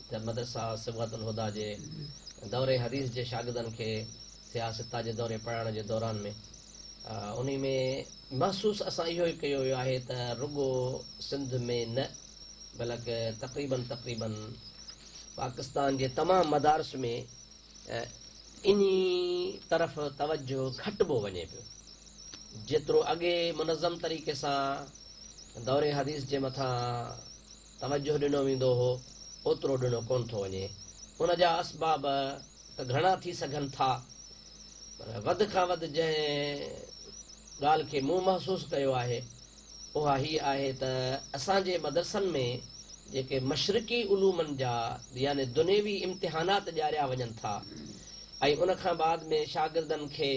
ته مدرسه صبغة الهديٰ جي دوري حديث جي شاگردن کي صحاح سته جي دوري پڙهائڻ جي دوران ۾ انهي ۾ محسوس اسان اهو ئي ڪيو ويو آهي ته رڳو سنڌ ۾ نه بلڪ تقريباً تقريباً پاڪستان جي تمام مدارس ۾ انهي طرف توجه گهٽبو وڃي پيو. جيترو اڳي منظم طريقي سان دور حديث جي مٿان توجه ڏنو ويندو هو، اوترو ڏنو ڪونه ٿو وڃي. ان جا اسباب ته گهڻا ٿي سگهن ٿا، پر وڌ کان وڌ جنهن ڳالهه کي مون محسوس ڪيو آهي، اها هيء آهي ته اسان جي مدرسن ۾ جيڪي مشرقي علومن جا يعني دنيوي امتحانات ڏياريا وڃن ٿا ۽ ان کان بعد ۾ شاگردن کي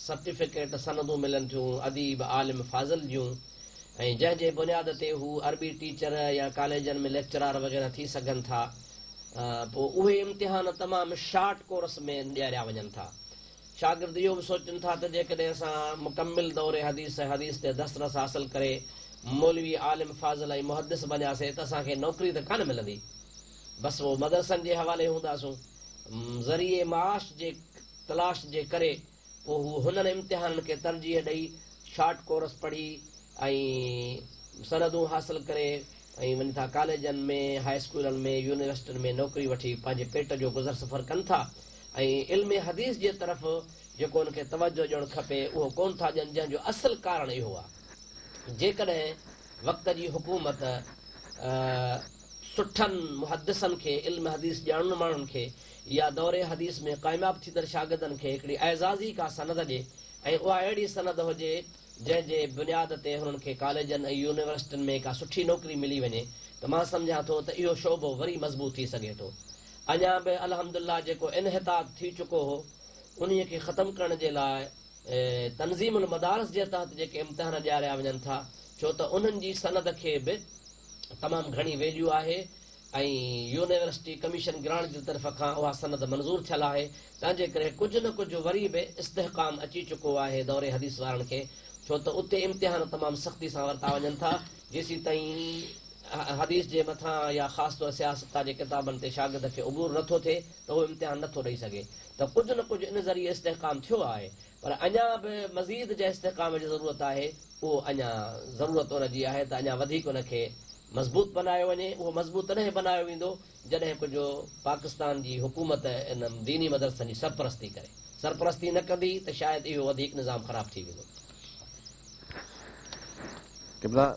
سرٽيفڪيٽ سندون ملن ٿيون اديب عالم فاضل جون ۽ جنهن جي بنياد تي هو عربي ٽيچر يا ڪاليجن ۾ ليڪچرار وغيره ٿي سگهن ٿا پوء اهي امتحان تمام شارٽ ڪورس ۾ ڏياريا وڃن ٿا. شاگرد اهو به سوچين ٿا ته جيڪڏهن اسان مڪمل دور حديث ۽ حديث تي دسترس حاصل ڪري مولوي، عالم، فاضل ۽ محدث بنياسين ته اسان کي نوڪري ته ڪانه ملندي. بس پوء مدرسن جي حوالي هونداسون. ذريعي معاش جي تلاش جي ڪري پوء هو هنن امتحانن کي ترجيح ڏئي شارٽ ڪورس پڙهي ۽ سندون حاصل ڪري ۽ وڃي ٿا ڪاليجن ۾، هاء اسڪولن ۾، يونيورسٽين ۾ نوڪري وٺي پنهنجي پيٽ جو گذر سفر ڪن ٿا ۽ علم حديث جي طرف جيڪو ان کي توجه ڏيڻ کپي اهو ڪونه ٿا ڏين جنهن جو اصل ڪارڻ اهو آهي جيڪڏهن وقت جي حڪومت سٺن محدثن کي علم حديث ڄاڻن ماڻهن کي يا دور حديث ۾ ڪامياب ٿيندڙ شاگردن کي هڪڙي اعزازي ڪا سند ڏي ۽ اها اهڙي سند هجي جنهن جي بنياد تي هنن کي ڪاليجن ۽ يونيورسٽين ۾ ڪا سٺي نوڪري ملي وڃي ته مان سمجهان ٿو ته اهو شعبو وري مضبوط ٿي سگهي ٿو. اڃا به الحمدلله جيڪو انحطاط ٿي چڪو هو انهيء کي ختم ڪرڻ جي لاء تنظيم المدارس جي تحت جيڪي امتحان ڏياريا وڃن ٿا ڇو ته انهن جي سند کي به تمام گهڻي ويليو آهي ۽ يونيورسٽي ڪميشن گرانٽ جي طرف کان اها سند منظور ٿيل آهي، تنهن جي ڪري ڪجهه نه ڪجهه وري به استحڪام اچي چڪو آهي دور حديث وارن کي، ڇو ته اتي امتحان تمام سختي سان ورتا وڃن ٿا، جيسيتائين حديث جي مٿان يا خاص طور صحاح سته جي ڪتابن تي شاگرد کي عبور نٿو ٿئي ته اهو امتحان نٿو ڏئي سگهي ته ڪجهه نه ڪجهه ان ذريعي استحڪام ٿيو آهي پر اڃا به مزيد جنهن استحڪام جي ضرورت آهي اهو اڃا ضرورت ان جي آهي ته اڃا وڌيڪ ان کي مضبوط بنايو وڃي، اهو مضبوط تڏهن بنايو ويندو جڏهن ڪجهه پاڪستان جي حڪومت ان ديني مدرسن جي سرپرستي ڪري، سرپرستي نه ڪندي ته شايد اهو وڌيڪ نظام خراب ٿي ويندو. قبلا!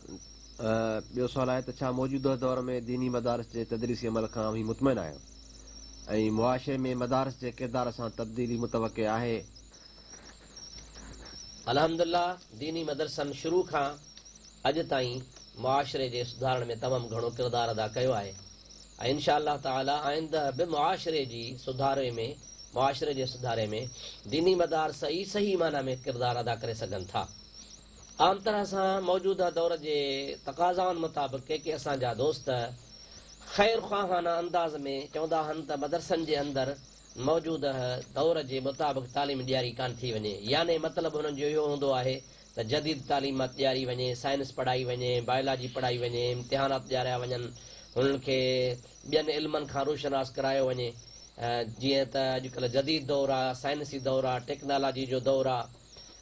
ٻيو سوال آهي ته ڇا موجوده دور ۾ ديني مدارس جي تدريسي عمل کان اوهين مطمئن آهيو ۽ معاشري ۾ مدارس جي ڪردار سان تبديلي متوقع آهي؟ الحمدلله ديني مدرسن شروع کان اڄ تائين معاشري جي سڌارڻ ۾ تمام گهڻو ڪردار ادا ڪيو آهي ۽ انشاء الله تعالي آئنده به معاشري جي سڌاري ۾ معاشري جي سڌاري ۾ ديني مدارس ئي صحيح معنيٰ ۾ ڪردار ادا ڪري سگهن ٿا. عام طرح سان موجوده دور جي تقاضائن مطابق ڪي ڪي اسان جا دوست خير خواهانه انداز ۾ چوندا هن ته مدرسن جي اندر موجوده دور جي مطابق تعليم ڏياري ڪانه ٿي وڃي يعني مطلب هنن جو اهو هوندو آهي ته جديد تعليمات ڏياري وڃي، سائنس پڙهائي وڃي، بائلاجي پڙهائي وڃي، امتحانات ڏياريا وڃن، هنن کي ٻين علمن کان روشناس ڪرايو وڃي جيئن ته اڄڪلهه جديد دور آ، سائنسي دور آ، ٽيڪنالاجي جو دور آ.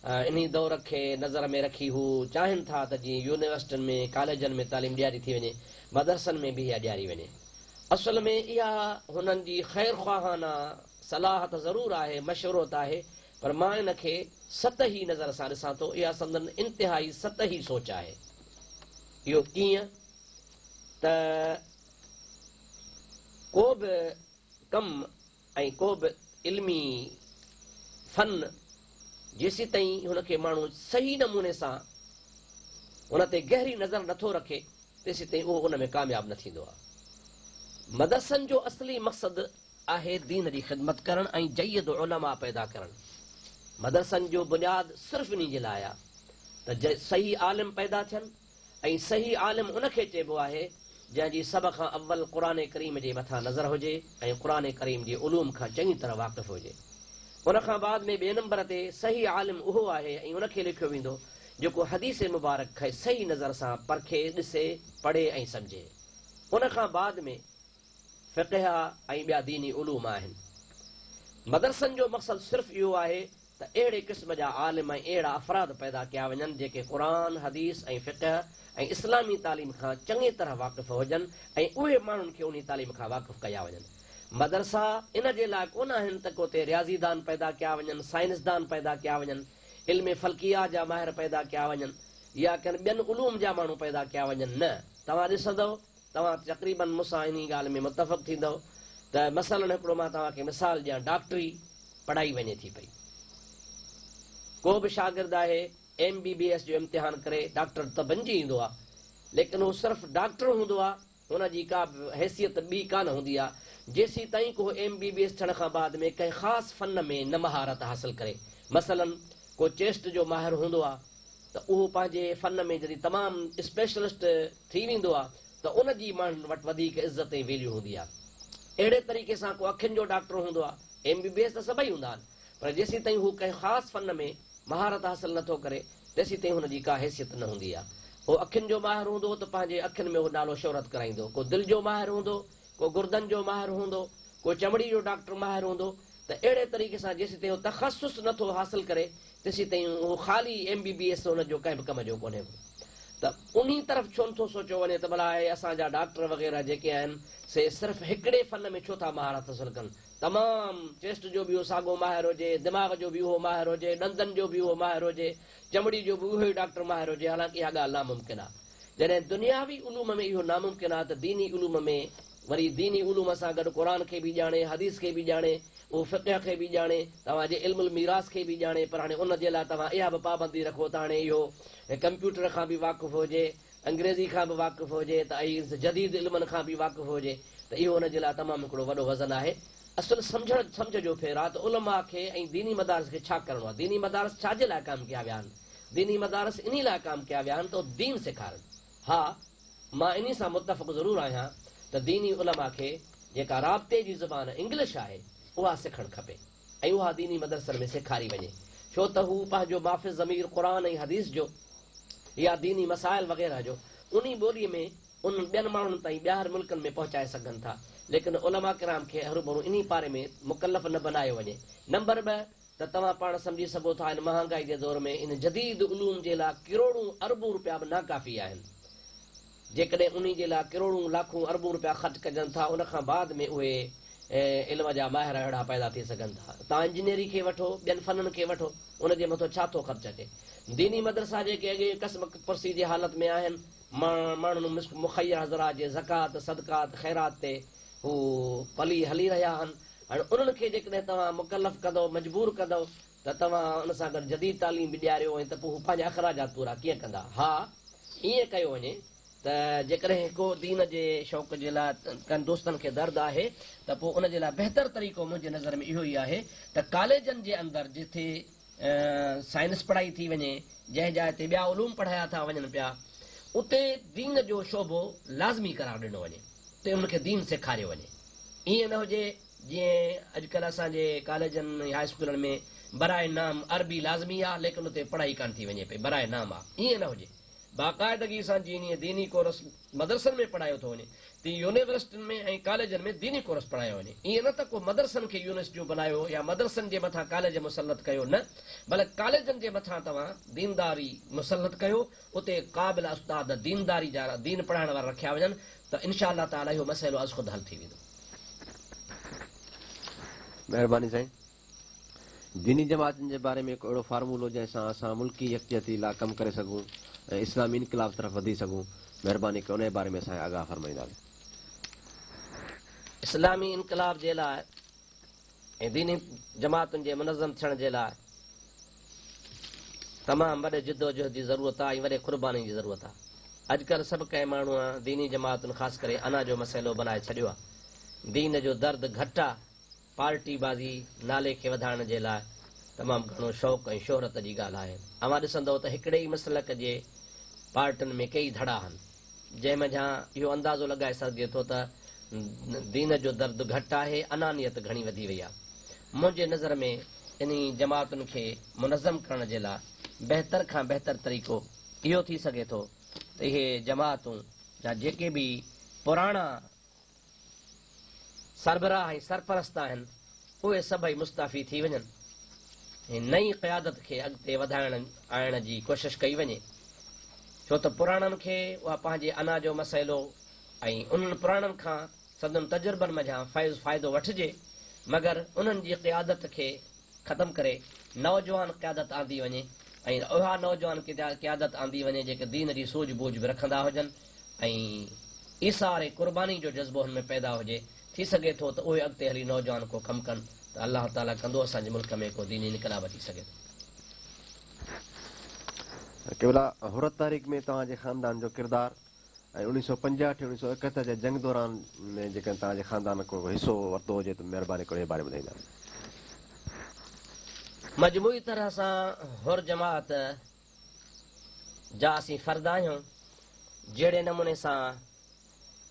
انهي دور کي نظر ۾ رکي هو چاهين ٿا ته جيئن يونيورسٽين ۾ ڪاليجن ۾ تعليم ڏياري ٿي وڃي، مدرسن ۾ به اها ڏياري وڃي. اصل ۾ اها هنن جي خير خواهانه صلاح ته ضرور آهي، مشورو ته آهي، پر مان ان کي سطحي نظر سان ڏسان ٿو، اها سندن انتهائي سطحي سوچ آهي. اهو ڪيئن ته ڪو به ڪم ۽ ڪو به علمي فن جيسيتائين هن کي ماڻهو صحيح نموني سان ان تي گهري نظر نٿو رکي تيسيتائين اهو ان ۾ ڪامياب نه ٿيندو آهي. مدرسن جو اصلي مقصد آهي دين جي خدمت ڪرڻ ۽ جيد علماء پيدا ڪرڻ. مدرسن جو بنياد صرف انهي جي لاء آهي ته صحيح عالم پيدا ٿين ۽ صحيح عالم ان کي چئبو آهي جنهن جي سڀ کان اول قرآن ڪريم جي مٿان نظر هجي ۽ قرآن ڪريم جي علوم کان چڱي طرح واقف هجي. ان کان بعد ۾ ٻئي نمبر تي صحيح عالم اهو آهي ۽ ان کي ليکيو ويندو جيڪو حديث مبارڪ کي صحيح نظر سان پرکي، ڏسي، پڙهي ۽ سمجهي. ان کان بعد ۾ فقه ۽ ٻيا ديني علوم آهن. مدرسن جو مقصد صرف اهو آهي ته اهڙي قسم جا عالم ۽ اهڙا افراد پيدا ڪيا وڃن جيڪي قرآن، حديث ۽ فقه ۽ اسلامي تعليم کان چڱي طرح واقف هجن ۽ اهي ماڻهن کي انهي تعليم کان واقف ڪيا وڃن. مدرسا ان جي لاء ڪونه آهن ته ڪو اتي رياضي دان پيدا ڪيا وڃن، سائنسدان پيدا ڪيا وڃن، علم فلڪيات جا ماهر پيدا ڪيا وڃن يا ڪن ٻين علوم جا ماڻهو پيدا ڪيا وڃن نه توهان ڏسندؤ توهان تقريباً مون سان انهي ڳالهه ۾ متفق ٿيندؤ ته مثلاً هڪڙو مان توهان کي مثال ڏيان ڊاڪٽري پڙهائي وڃي ٿي پئي. ڪو به شاگرد آهي ايم بي بي ايس جو امتحان ڪري ڊاڪٽر ته بنجي ايندو آ ليڪن هو صرف ڊاڪٽر هوندو آ هن جي ڪا به حيثيت ٻي ڪانه هوندي آ جيسيتائين ڪو ايم بي بي ايس ٿيڻ کان بعد ۾ ڪنهن خاص فن ۾ نه مهارت حاصل ڪري مثلاً ڪو چيسٽ جو ماهر هوندو آ ته اهو پنهنجي فن ۾ جڏهن تمام اسپيشلسٽ ٿي ويندو آ ته ان جي ماڻهن وٽ وڌيڪ عزت ۽ ويليو هوندي آ. اهڙي طريقي سان ڪو اکين جو ڊاڪٽر هوندو آ، ايم بي بي ايس ته سڀئي هوندا آهن پر جيسيتائين هو ڪنهن خاص فن ۾ مهارت حاصل نه ٿو ڪري تيسيتائين هن جي ڪا حيثيت نه هوندي آ. ڪو اکين جو ماهر هوندو ته پنهنجي اکين ۾ هو نالو شهرت ڪرائيندو، ڪو دل جو ماهر هوندو، ڪو گردن جو ماهر هوندو، ڪو چمڙي جو ڊاڪٽر ماهر هوندو ته اهڙي طريقي سان جيسيتائين هو تخصص نه ٿو حاصل ڪري تيسيتائين اهو خالي ايم بي بي ايس هن جو ڪنهن به ڪم جو ڪونهي ڪو ته انهي طرف ڇو نه ٿو سوچيو وڃي ته ڀلا اهي اسان جا ڊاڪٽر وغيره جيڪي آهن سي صرف هڪڙي فن ۾ ڇو ٿا مهارت حاصل ڪن تمام چيسٽ جو به اهو ساڳو ماهر هجي دماغ جو به اهو ماهر هجي ڏندن جو به اهو ماهر هجي چمڙي جو به اهو ئي ڊاڪٽر ماهر هجي حالانڪه اها ڳالهه ناممڪن آهي جڏهن دنياوي علوم ۾ اهو ناممڪن آهي ته ديني علوم ۾ وري ديني علوم سان گڏ قرآن کي به ڄاڻي، حديث کي به ڄاڻي، اهو فقه کي به ڄاڻي، توهان جي علم الميراث کي به ڄاڻي پر هاڻي ان جي لاء توهان اها به پابندي رکو ته هاڻي اهو ڪمپيوٽر کان به واقف هجي، انگريزي کان به واقف هجي ته ۽ جديد علمن کان به واقف هجي ته اهو ان جي لاء تمام هڪڙو وڏو وزن آهي. اصل سمجهڻ سمجهه جو ڦير آهي ته علماء کي ۽ ديني مدارس کي ڇا ڪرڻو آهي؟ ديني مدارس ڇا جي لاء قائم ڪيا ويا آهن؟ ديني مدارس انهي لاء قائم ڪيا ويا آهن ته اهي دين سيکارن. ها، مان انهي سان متفق ضرور آهيان ته ديني علماء کي جيڪا رابطي جي زبان انگلش آهي اها سکڻ کپي ۽ اها ديني مدرسن ۾ سيکاري وڃي ڇو ته هو پنهنجو مافي الضمير قرآن ۽ حديث جو يا ديني مسائل وغيره جو انهي ٻولي ۾ انهن ٻين ماڻهن تائين ٻاهر ملڪن ۾ پهچائي سگهن ٿا ليڪن علماء ڪرام کي هروڀرو انهي پاري ۾ مڪلف نه بنايو وڃي. نمبر ٻه ته توهان پاڻ سمجهي سگهو ٿا ان مهانگائي جي دور ۾ ان جديد علوم جي لاء ڪروڙون اربون روپيا به ناڪافي آهن. جيڪڏهن انهي جي لاء ڪروڙون لاکون اربون روپيا خرچ ڪجن ٿا ان کان بعد ۾ اهي علم جا ماهر اهڙا پيدا ٿي سگهن ٿا. توهان انجنيئري کي وٺو، ٻين فنن کي وٺو، ان جي مٿو ڇا ٿو خرچ اچي؟ ديني مدرسا جيڪي اڳي ئي ڪسمپرسي جي حالت ۾ آهن، ماڻهن مخير حضرات جي زڪوات، صدقات، خيرات تي هو پلي هلي رهيا آهن. هاڻي انهن کي جيڪڏهن توهان مڪلف ڪندؤ، مجبور ڪندؤ ته توهان ان سان گڏ جديد تعليم به ڏياريو ۽ ته پوء هو پنهنجا اخراجات پورا ڪيئن ڪندا؟ ها، ائين ڪيو وڃي ته جيڪڏهن ڪو دين جي شوق جي لاء ڪن دوستن کي درد آهي ته پوء ان جي لاء بهتر طريقو منهنجي نظر ۾ اهو ئي آهي ته ڪاليجن جي اندر جتي سائنس پڙهائي ٿي وڃي، جنهن جاء تي ٻيا علوم پڙهايا ٿا وڃن پيا، اتي دين جو شعبو لازمي قرار ڏنو وڃي، اتي انهن کي دين سيکاريو وڃي. ائين نه هجي جيئن اڄڪلهه اسان جي ڪاليجن ۽ هاء اسڪولن ۾ براء نام عربي لازمي آ، ليڪن اتي پڙهائي ڪانه ٿي وڃي پئي، براء نام آ. ائين نه هجي. باقاعدگي سان جيئن ديني ڪورس مدرسن ۾ پڙهايو ٿو وڃي، تيئن يونيورسٽين ۾ ۽ ڪاليجن ۾ ديني ڪورس پڙهايو وڃي. ائين نه ته ڪو مدرسن کي يونيورسٽيون بنايو يا مدرسن جي مٿان ڪاليج مسلط ڪيو نه، بلڪ ڪاليجن جي مٿان توهان دينداري مسلط ڪيو، اتي قابل استاد دينداري جا دين پڙهائڻ وارا رکيا وڃن ته انشاء الله تعاليٰ اهو مسئلو ازخود حل ٿي ويندو. مهرباني سائين. ديني جماعتن جي باري ۾ هڪ اهڙو فارمولو جنهن سان اسان ملڪي يڪجهتي لا ڪم ڪري سگهون ۽ اسلامي انقلاب طرف وڌي سگهون مهرباني ڪري انهي باري ۾ اسان کي آگاهه فرمائيندا. اسلامي انقلاب جي لاء ۽ ديني جماعتن جي منظم ٿيڻ جي لاء تمام وڏي جدوجهد جي ضرورت آهي ۽ وڏي قرباني جي ضرورت آهي. اڄڪلهه سڀ ڪنهن ماڻهوء ديني جماعتن خاص ڪري انا جو مسئلو بنائي ڇڏيو آهي. دين جو درد گهٽ آهي. پارٽي بازي نالي کي وڌائڻ جي لاء تمام گهڻو شوق ۽ شهرت جي ڳالهه آهي. اوهان ڏسندؤ ته هڪڙي ئي مسلڪ جي پارٽين ۾ ڪيئي ڌڙا آهن، جنهن منجهان اهو اندازو لڳائي سگهجي ٿو ته دين جو درد گهٽ آهي، انانيت گهڻي وڌي وئي آهي. منهنجي نظر ۾ انهي جماعتن کي منظم ڪرڻ جي لاء بهتر کان بهتر طريقو اهو ٿي سگهي ٿو ته اهي جماعتون جا جيڪي به پراڻا سربراهه ۽ سرپرست آهن، اهي سڀئي مستعفي ٿي وڃن ۽ نئين قيادت کي اڳتي وڌائڻ آڻڻ جي ڪوشش ڪئي وڃي، ڇو ته پراڻن کي اها پنهنجي انا جو مسئلو ۽ انهن پراڻن کان سندن تجربن منجهان فيض فائدو وٺجي، مگر انهن جي قيادت کي ختم ڪري نوجوان قيادت آندي وڃي ۽ اها نوجوان قيادت آندي وڃي جيڪي دين جي سوجهه بوجهه به رکندا هجن ۽ ايثار ۽ قرباني جو جذبو هن ۾ پيدا هجي، ٿي سگهي ٿو ته اهي اڳتي هلي نوجوان ڪو ڪم ڪن ته الله تعاليٰ ڪندو اسان جي ملڪ ۾ ڪو ديني انقلاب اچي سگهي ٿو. قبلا حر تحريڪ ۾ توهان جي خاندان جو ڪردار ۽ 1965 ۽ 1971 جي جنگ دوران ۾ جيڪڏهن توهان جي خاندان ڪو حصو ورتو هجي ته مهرباني ڪري ان باري ۾ ٻڌائيندا. مجموعي طرح سان حر جماعت جا اسين فرد آهيون، جهڙي نموني سان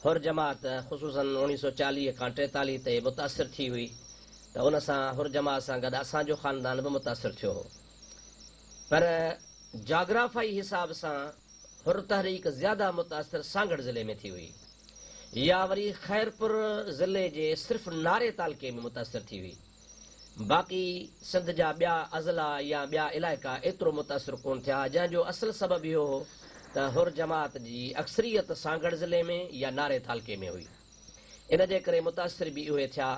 حر جماعت خصوصاً 1940 کان 43 تي متاثر ٿي هئي ته ان سان حر جماعت سان گڏ اسان جو خاندان به متاثر ٿيو هو پر جاگرافائي حساب سان حر تحريڪ زياده متاثر سانگهڙ ضلعي ۾ ٿي هئي يا وري خيرپور ضلعي جي صرف ناري تعلقي ۾ متاثر ٿي هئي. باقي سنڌ جا ٻيا اضلاع يا ٻيا علائقا ايترو متاثر ڪونه ٿيا، جنهن جو اصل سبب اهو هو ته حر جماعت جي اڪثريت سانگهڙ ضلعي ۾ يا ناري تعلقي ۾ هئي. ان جي ڪري متاثر به اهي ٿيا.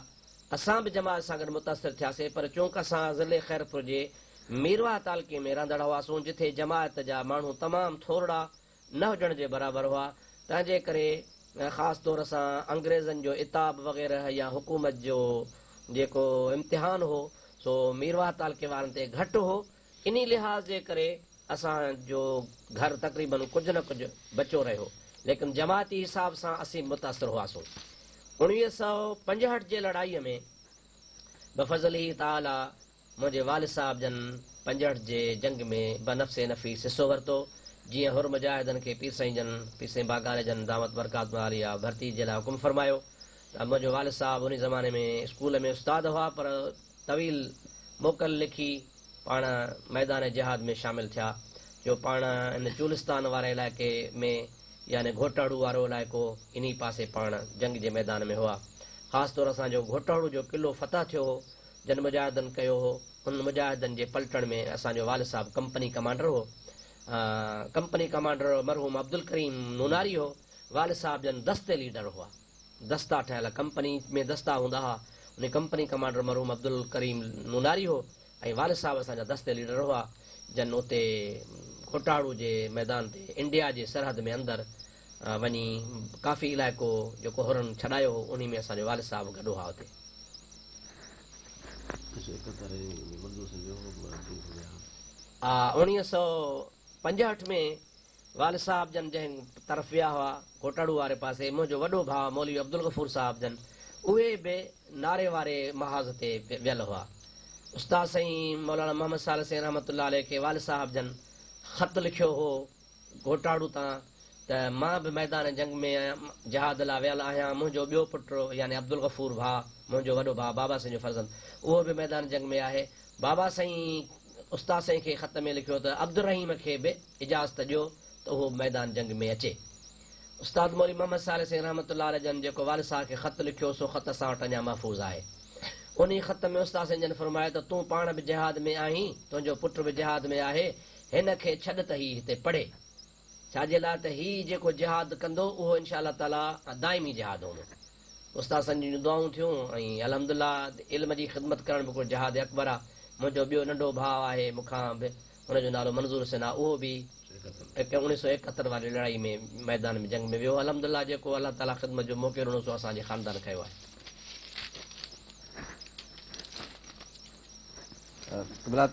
اسان به جماعت سان گڏ متاثر ٿياسين پر چونڪ اسان ضلعي خيرپور جي ميرواهه تعلقي ۾ رهندڙ هئاسون جٿي جماعت جا ماڻهو تمام ٿورڙا نه هجڻ جي برابر هئا تنهن جي ڪري خاص طور سان انگريزن جو عتاب وغيره يا حڪومت جو جيڪو امتحان هو سو ميرواهه تعلقي وارن تي گهٽ هو انهي لحاظ جي ڪري اسان جو گهر تقريباً ڪجهه نه ڪجهه بچو رهيو ليڪن جماعتي حساب سان اسين متاثر هئاسون. 1965 جي لڙائيء ۾ بفضله تعاليٰ منهنجي والد صاحب جن 65 جي جنگ ۾ بنفس نفيس حصو ورتو، جيئن حر مجاهدن کي پير سائين جن، پير سائين باگاري جن دامت برڪاتهم العاليه ڀرتي جي لاء حڪم فرمايو ته منهنجو والد صاحب انهي زماني ۾ اسڪول ۾ استاد هئا پر طويل موڪل لکي پاڻ ميدان جهاد ۾ شامل ٿيا جو پاڻ ان چولستان واري علائقي ۾ يعني گهوٽهڙو وارو علائقو انهي پاسي پاڻ جنگ جي ميدان ۾ هئا خاص طور اسان جو گهوٽهڙو جو قلعو فتح ٿيو هو جن مجاهدن ڪيو هو، انهن مجاهدن جي پلٽڻ ۾ اسان جو والد صاحب ڪمپني ڪمانڊر هو. ڪمپني ڪمانڊر مرحوم عبدالڪريم نوناري هو. والد صاحب جن دستي ليڊر هئا. دستا ٺهيل ڪمپني ۾ دستا هوندا ها انهي ڪمپني ڪمانڊر مرحوم عبدالڪريم نوناري هو ۽ والد صاحب اسان جا دستي ليڊر هئا جن اتي گهوٽاڙو جي ميدان تي انڊيا جي سرحد ۾ اندر وڃي ڪافي علائقو جيڪو حرن ڇڏايو هو انهي ۾ اسان جو والد صاحب گڏ هئا اتي. 1965 ۾ والد صاحب جن جنهن طرف ويا هئا، گهوٽاڙو واري پاسي، منهنجو وڏو ڀاء مولوي عبدالغفور صاحب جن اهي به ناري واري محاذ تي ويل هئا. استاد سائين مولانا محمد صالح سائين رحمة الله عليه کي والد صاحب جن خط لکيو هو گهوٽاڙو تان ته مان به ميدان جنگ ۾ جهاد لاء ويل آهيان، منهنجو ٻيو پٽ يعني عبدالغفور ڀاء، منهنجو وڏو ڀاء بابا سائين جو فرزند، اهو به ميدان جنگ ۾ آهي. بابا سائين استاد سائين کي خط ۾ لکيو ته عبدالرحيم کي به اجازت ڏيو ته اهو به ميدان جنگ ۾ اچي. استاد مولوي محمد صالح سائين رحمة الله عليه جن جيڪو والد صاحب کي خط لکيو سو خط اسان وٽ اڃا محفوظ آهي. انهي خط ۾ استاد سائين جن فرمايو ته تون پاڻ به جهاد ۾ آهين، تنهنجو پٽ به جهاد ۾ آهي، هن کي ڇڏ ته هي هتي پڙهي. ڇا جي لاء ته هي جيڪو جهاد ڪندو اهو انشاء الله تعاليٰ دائمي جهاد هوندو. استاد سائين جون دعائون ٿيون ۽ الحمدلله علم جي خدمت ڪرڻ به هڪڙو جهاد اڪبر آ. منهنجو ٻيو ننڍو ڀاء آهي مون کان به ان جو نالو منظور حسين آ اهو به 1971 واري لڙائي ۾ ميدان ۾ جنگ ۾ ويو. الحمدلله جيڪو الله تعاليٰ خدمت جو موقعو ڏنو سو اسان جي خاندان کنيو آهي. قبلا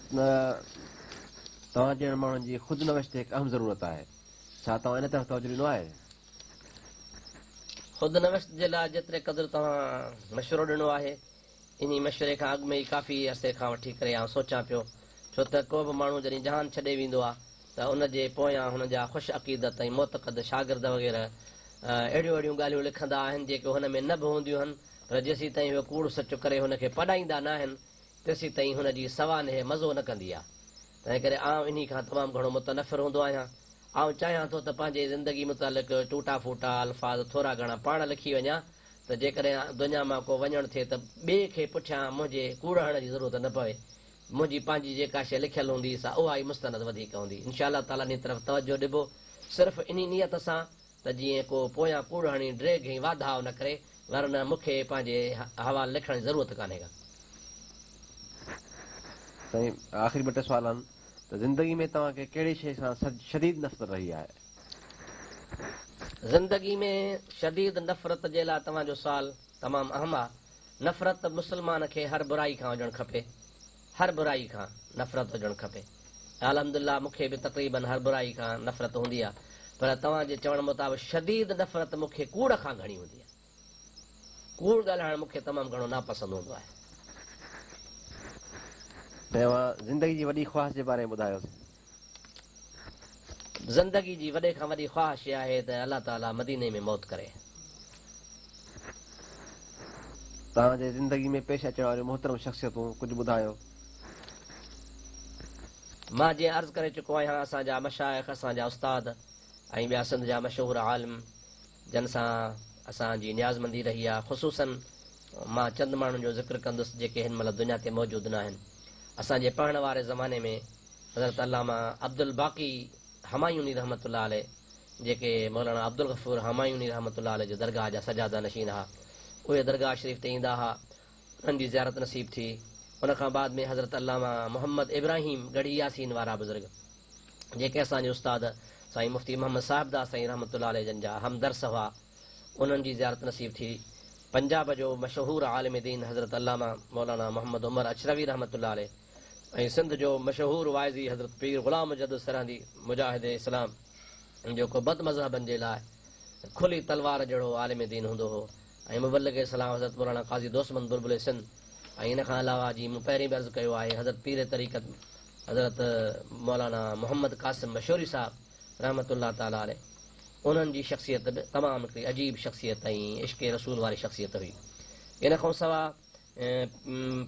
توهان جهڙن ماڻهن جي خود نوشت هڪ اهم ضرورت آهي. ڇا توهان ان طرف توجه ڏنو آهي؟ خود نوشت جي لاء جيتري قدر توهان مشورو ڏنو آهي، انهي مشوري کان اڳ ۾ ئي ڪافي عرصي کان وٺي ڪري آئون سوچان پيو، ڇو ته ڪو به ماڻهو جڏهن جهان ڇڏي ويندو آ ته ان جي پويان هن جا خوش عقيدت ۽ معتقد شاگرد وغيره اهڙيون اهڙيون ڳالهيون لکندا آهن جيڪي هن ۾ نه به هونديون هن پر جيسيتائين اهي ڪوڙ سچ ڪري هن کي پڏائيندا ناهن تيسيتائين هن جي سوانح مزو نه ڪندي آ. تنهنڪري آئون انهي کان تمام گهڻو متنفر هوندو آهيان. آئون چاهيان ٿو ته پنهنجي زندگي متعلق ٽوٽا ڦوٽا الفاظ ٿورا گهڻا پاڻ لکي وڃان ته جيڪڏهن دنيا مان ڪو وڃڻ ٿئي ته ٻئي کي پٺيان منهنجي ڪوڙ هڻڻ جي ضرورت نه پوي. منهنجي پنهنجي جيڪا شيء لکيل هوندي سا اها ئي مستند وڌيڪ هوندي. انشاء الله تعاليٰ انهي طرف توجهه ڏبو صرف انهي نيت سان ته جيئن ڪو پويان ڪوڙ هڻي ڊيگهه ۽ واڌاء نه ڪري، ورنه مون کي پنهنجي حوال لکڻ جي ضرورت ڪانهي ڪا. سائين آخري ٻه ٽي سوال آهن ته زندگي ۾ توهان کي ڪهڙي شيء سان شديد نفرت رهي آهي؟ زندگي ۾ شديد نفرت جي لاء توهان جو سوال تمام اهم آ. نفرت مسلمان کي هر برائي کان هجڻ کپي. هر برائي کان نفرت هجڻ کپي. الحمدلله مون کي به تقريبن هر برائي کان نفرت هوندي آ پر توهان جي چوڻ مطابق شديد نفرت مون کي ڪوڙ کان گهڻي هوندي آ. ڪوڙ ڳالهائڻ مون کي تمام گهڻو ناپسند هوندو آهي. سائين اوهان زندگي جي وڏي خواهش جي باري ۾ ٻڌايو. زندگي جي وڏي کان وڏي خواهش اها آهي ته الله تعاليٰ مديني ۾ موت ڪري. توهان جي زندگي ۾ پيش اچڻ واريون محترم شخصيتون ڪجهه ٻڌايو. مان جيئن عرض ڪري چڪو آهيان اسان جا مشائخ، اسان جا استاد ۽ ٻيا سنڌ جا مشهور عالم جن سان اسان جي نيازمندي رهي آهي خصوصاً مان چند ماڻهن جو ذڪر ڪندس جيڪي هن مهل دنيا تي موجود ناهن. اسان جي پڙهڻ واري زماني ۾ حضرت علامه عبدالباقي همايوني رحمة الله عليه جيڪي مولانا عبدالغفور همايوني رحمة الله عليه جي درگاهه جا سجاده نشين ها اهي درگاهه شريف تي ايندا ها انهن جي زيارت نصيب ٿي ان کان بعد ۾ حضرت علامه محمد ابراهيم ڳڙهي ياسين وارا بزرگ جيڪي اسان جي استاد سائين مفتي محمد صاحبداد سائين رحمة الله عليه جن جا هم درس هئا انهن جي زيارت نصيب ٿي پنجاب جو مشهور عالم دين حضرت علامه مولانا محمد عمر اچروي رحمة الله عليه ۽ سنڌ جو مشهور واعظي حضرت پير غلام مجدد سرهندي مجاهد اسلام جيڪو بد مذهبن جي لاء کلي تلوار جهڙو عالم دين هوندو هو ۽ مبلغ اسلام حضرت مولانا قاضي دوست محمد بلبل سنڌ ۽ ان کان علاوه جيئن مون پهرين به عرض ڪيو آهي حضرت پير طريقت حضرت مولانا محمد قاسم مشوري صاحب رحمة الله تعالٰي عليه انهن جي شخصيت به تمام هڪڙي عجيب شخصيت ۽ عشق رسول واري شخصيت هئي ان کان سواء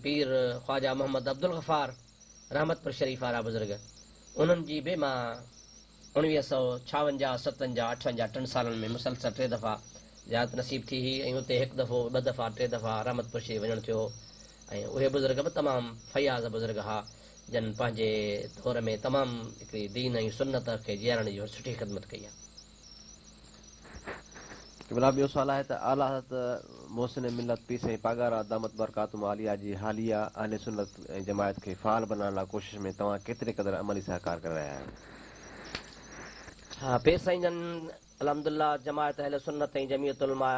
پير خواجه محمد عبدالغفار رحمت پور شريف وارا بزرگ انهن جي به مان 1956، 57، 58 ٽن سالن ۾ مسلسل ٽي دفعا زيارت نصيب ٿي هئي ۽ اتي هڪ دفعو ٻه دفعا ٽي دفعا رحمت پور شريف وڃڻ ٿيو هو ۽ اهي بزرگ به تمام فياض بزرگ ها جن پنهنجي دور ۾ تمام هڪڙي دين ۽ سنت کي جيارڻ جي سٺي خدمت ڪئي آهي. قبلا ٻيو سوال آهي ته اعليٰ حضرت محسن ملت پير سائين پاڳارا دامت برڪاتهم عاليه جي حاليه اهل سنت ۽ جماعت کي فعال بنائڻ لاء ڪوشش ۾ توهان ڪيتري قدر عملي سهڪار ڪري رهيا آهيو؟ ها پير سائين جن الحمدلله جماعت اهل سنت ۽ جمعيت علماء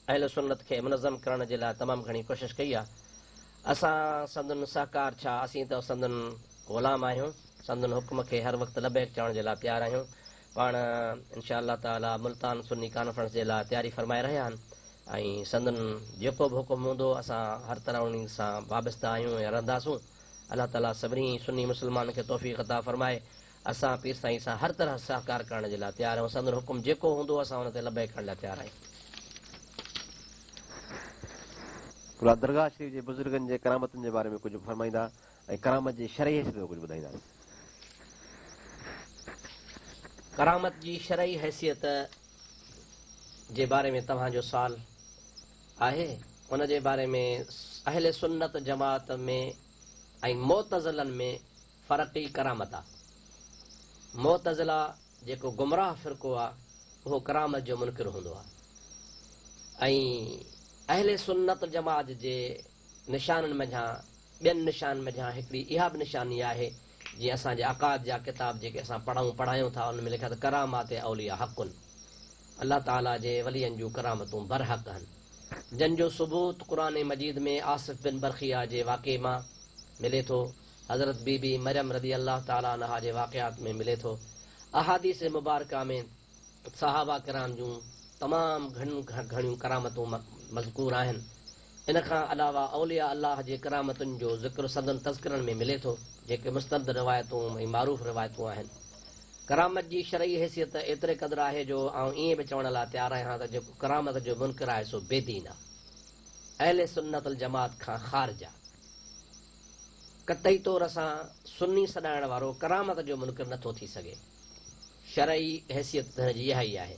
اهل سنت کي منظم ڪرڻ جي لاء تمام گهڻي ڪوشش ڪئي آهي. اسان سندن سهڪار ڇا اسين ته سندن غلام آهيون، سندن حڪم کي هر وقت لبيڪ چوڻ جي لاء تيار آهيون. پاڻ انشاء الله تعالي ملتان سني ڪانفرنس جي لاء تياري فرمائي رهيا آهن ۽ سندن جيڪو به حڪم هوندو اسان هر طرح انهي سان وابسته آهيون ۽ رهنداسون. الله تعالي سڀني سني مسلمانن کي توفيق عطا فرمائي. اسان پير سائين سان هر طرح سهڪار ڪرڻ جي لاء تيار آهيون. سندن حڪم جيڪو هوندو اسان ان تي لبيڪ ڪرڻ لاء تيار آهيون. قبلا درگاهه شريف جي بزرگن جي ڪرامتن جي باري ۾ ڪجهه فرمائيندا ۽ ڪرامت جي شرعي حيثيت ۾ ڪجهه ٻڌائيندا. ڪرامت جي شرعي حيثيت جي باري ۾ توهان جو سوال آهي ان جي باري ۾ اهل سنت جماعت ۾ ۽ معتزلن ۾ فرق ئي ڪرامت آ. معتزله جيڪو گمراهه فرقو آ اهو ڪرامت جو منڪر هوندو آ ۽ اهل سنت جماعت جي نشانن منجهان ٻين نشانن منجهان هڪڙي اها به نشاني آهي جيئن اسان جي عقائد جا ڪتاب جيڪي اسان پڙهون پڙهايون ٿا انهن ۾ لکيل آهي ته ڪرامات اولياء حق الله تعاليٰ جي ولين جون ڪرامتون برحق هن جن جو ثبوت قرآن مجيد ۾ آصف بن برخيا جي واقعي مان ملي ٿو حضرت بي بي مريم رضي الله تعالٰي عنها جي واقعات ۾ ملي ٿو. احاديث مبارڪه ۾ صحابه ڪرام جون تمام گهڻيون گهڻيون ڪرامتون مذڪور آهن. ان کان علاوه اولياء الله جي ڪرامتن جو ذڪر سندن تذڪرن ۾ ملي ٿو، جيڪي مستند روايتون ۽ معروف روايتون آهن. ڪرامت جي شرعي حيثيت ايتري قدر آهي جو آئون ائين به چوڻ لاء تيار آهيان ته جيڪو ڪرامت جو منڪر آهي سو بي دين آهي. اهل سنت الجماعت کان خارج آهي. قطعي طور سان سني سڏائڻ وارو ڪرامت جو منڪر نه ٿو ٿي سگهي. شرعي حيثيت ته هن جي اها ئي آهي.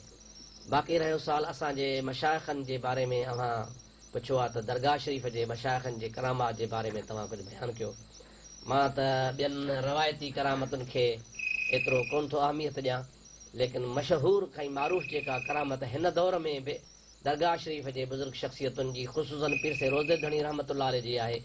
باقي رهيو سوال اسان جي مشائخن جي باري ۾ اوهان پڇيو آهي ته درگاهه شريف جي مشائخن جي ڪرامات جي باري ۾ توهان ڪجهه بيان ڪيو. مان ته ٻين روايتي ڪرامتن کي ايترو ڪونه ٿو اهميت ڏيان ليڪن مشهور ۽ معروف جيڪا ڪرامت هن دور ۾ به درگاهه شريف جي بزرگ شخصيتن جي خصوصاً پير سائين روضي ڌڻي رحمة الله عليه جي آهي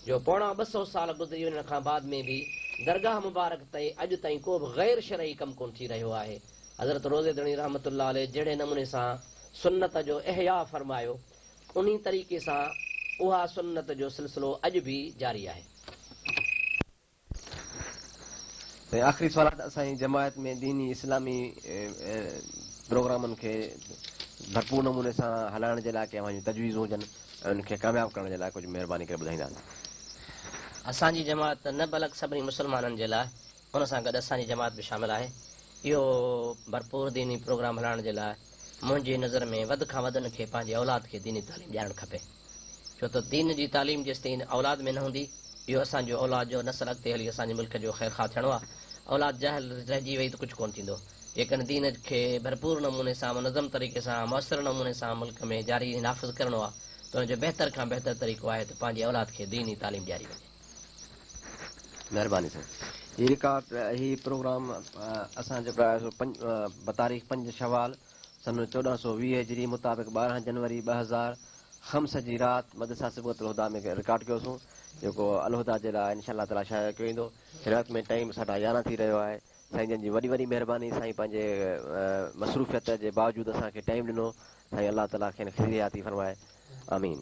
جو پوڻا 200 سال گذري وڃڻ کان بعد ۾ به درگاهه مبارڪ تي اڄ تائين ڪو به غير شرعي ڪم ڪونه ٿي رهيو آهي. حضرت روضي ڌڻي رحمة الله عليه جهڙي نموني سان سنت جو احياء فرمايو انهي طريقي سان اها سنت جو سلسلو اڄ به جاري آهي. سائين آخري سوال آهي ته اسان جي جماعت ۾ ديني اسلامي پروگرامن کي ڀرپور نموني سان هلائڻ جي لاء ڪي اوهان جون تجويزون هجن ۽ ان کي ڪامياب ڪرڻ جي لاء ڪجهه مهرباني ڪري ٻڌائيندا. اسان جي جماعت نه بلڪ سڀني مسلمانن جي لاء ان سان گڏ اسان جي جماعت به شامل آهي اهو ڀرپور ديني پروگرام هلائڻ جي لاء منهنجي نظر ۾ وڌ کان وڌ ان کي پنهنجي اولاد کي ديني تعليم ڏيارڻ کپي. ڇو ته دين جي تعليم جيستائين اولاد ۾ نه هوندي، اهو اسان جو اولاد جو نسل اڳتي هلي اسان جي ملڪ جو خيرخواه ٿيڻو آهي. اولاد جاهل رهجي وئي ته ڪجهه ڪونه ٿيندو. جيڪڏهن دين کي ڀرپور نموني سان منظم طريقي سان موثر نموني سان ملڪ ۾ جاري ۽ نافذ ڪرڻو آهي ته ان جو بهتر کان بهتر طريقو آهي ته پنهنجي اولاد کي ديني تعليم ڏياري وڃي. مهرباني سائين. هي رڪارڊ هي پروگرام اسان جيڪو آهي سو بتاريخ پنج شوال سن 1420 هجري مطابق 12 جنوري 2005 جي رات مدرسه صبغت الهديٰ ۾ رڪارڊ ڪيوسون جيڪو الهديٰ جي لاء انشاء الله تعاليٰ شايع ڪيو ويندو. هن وقت ۾ ٽائيم 11:30 ٿي رهيو آهي. سائين جن جي وڏي وڏي مهرباني سائين پنهنجي مصروفيت جي باوجود اسان کي ٽائيم ڏنو. سائين الله تعاليٰ کين خضر حياتي فرمائي. آمين.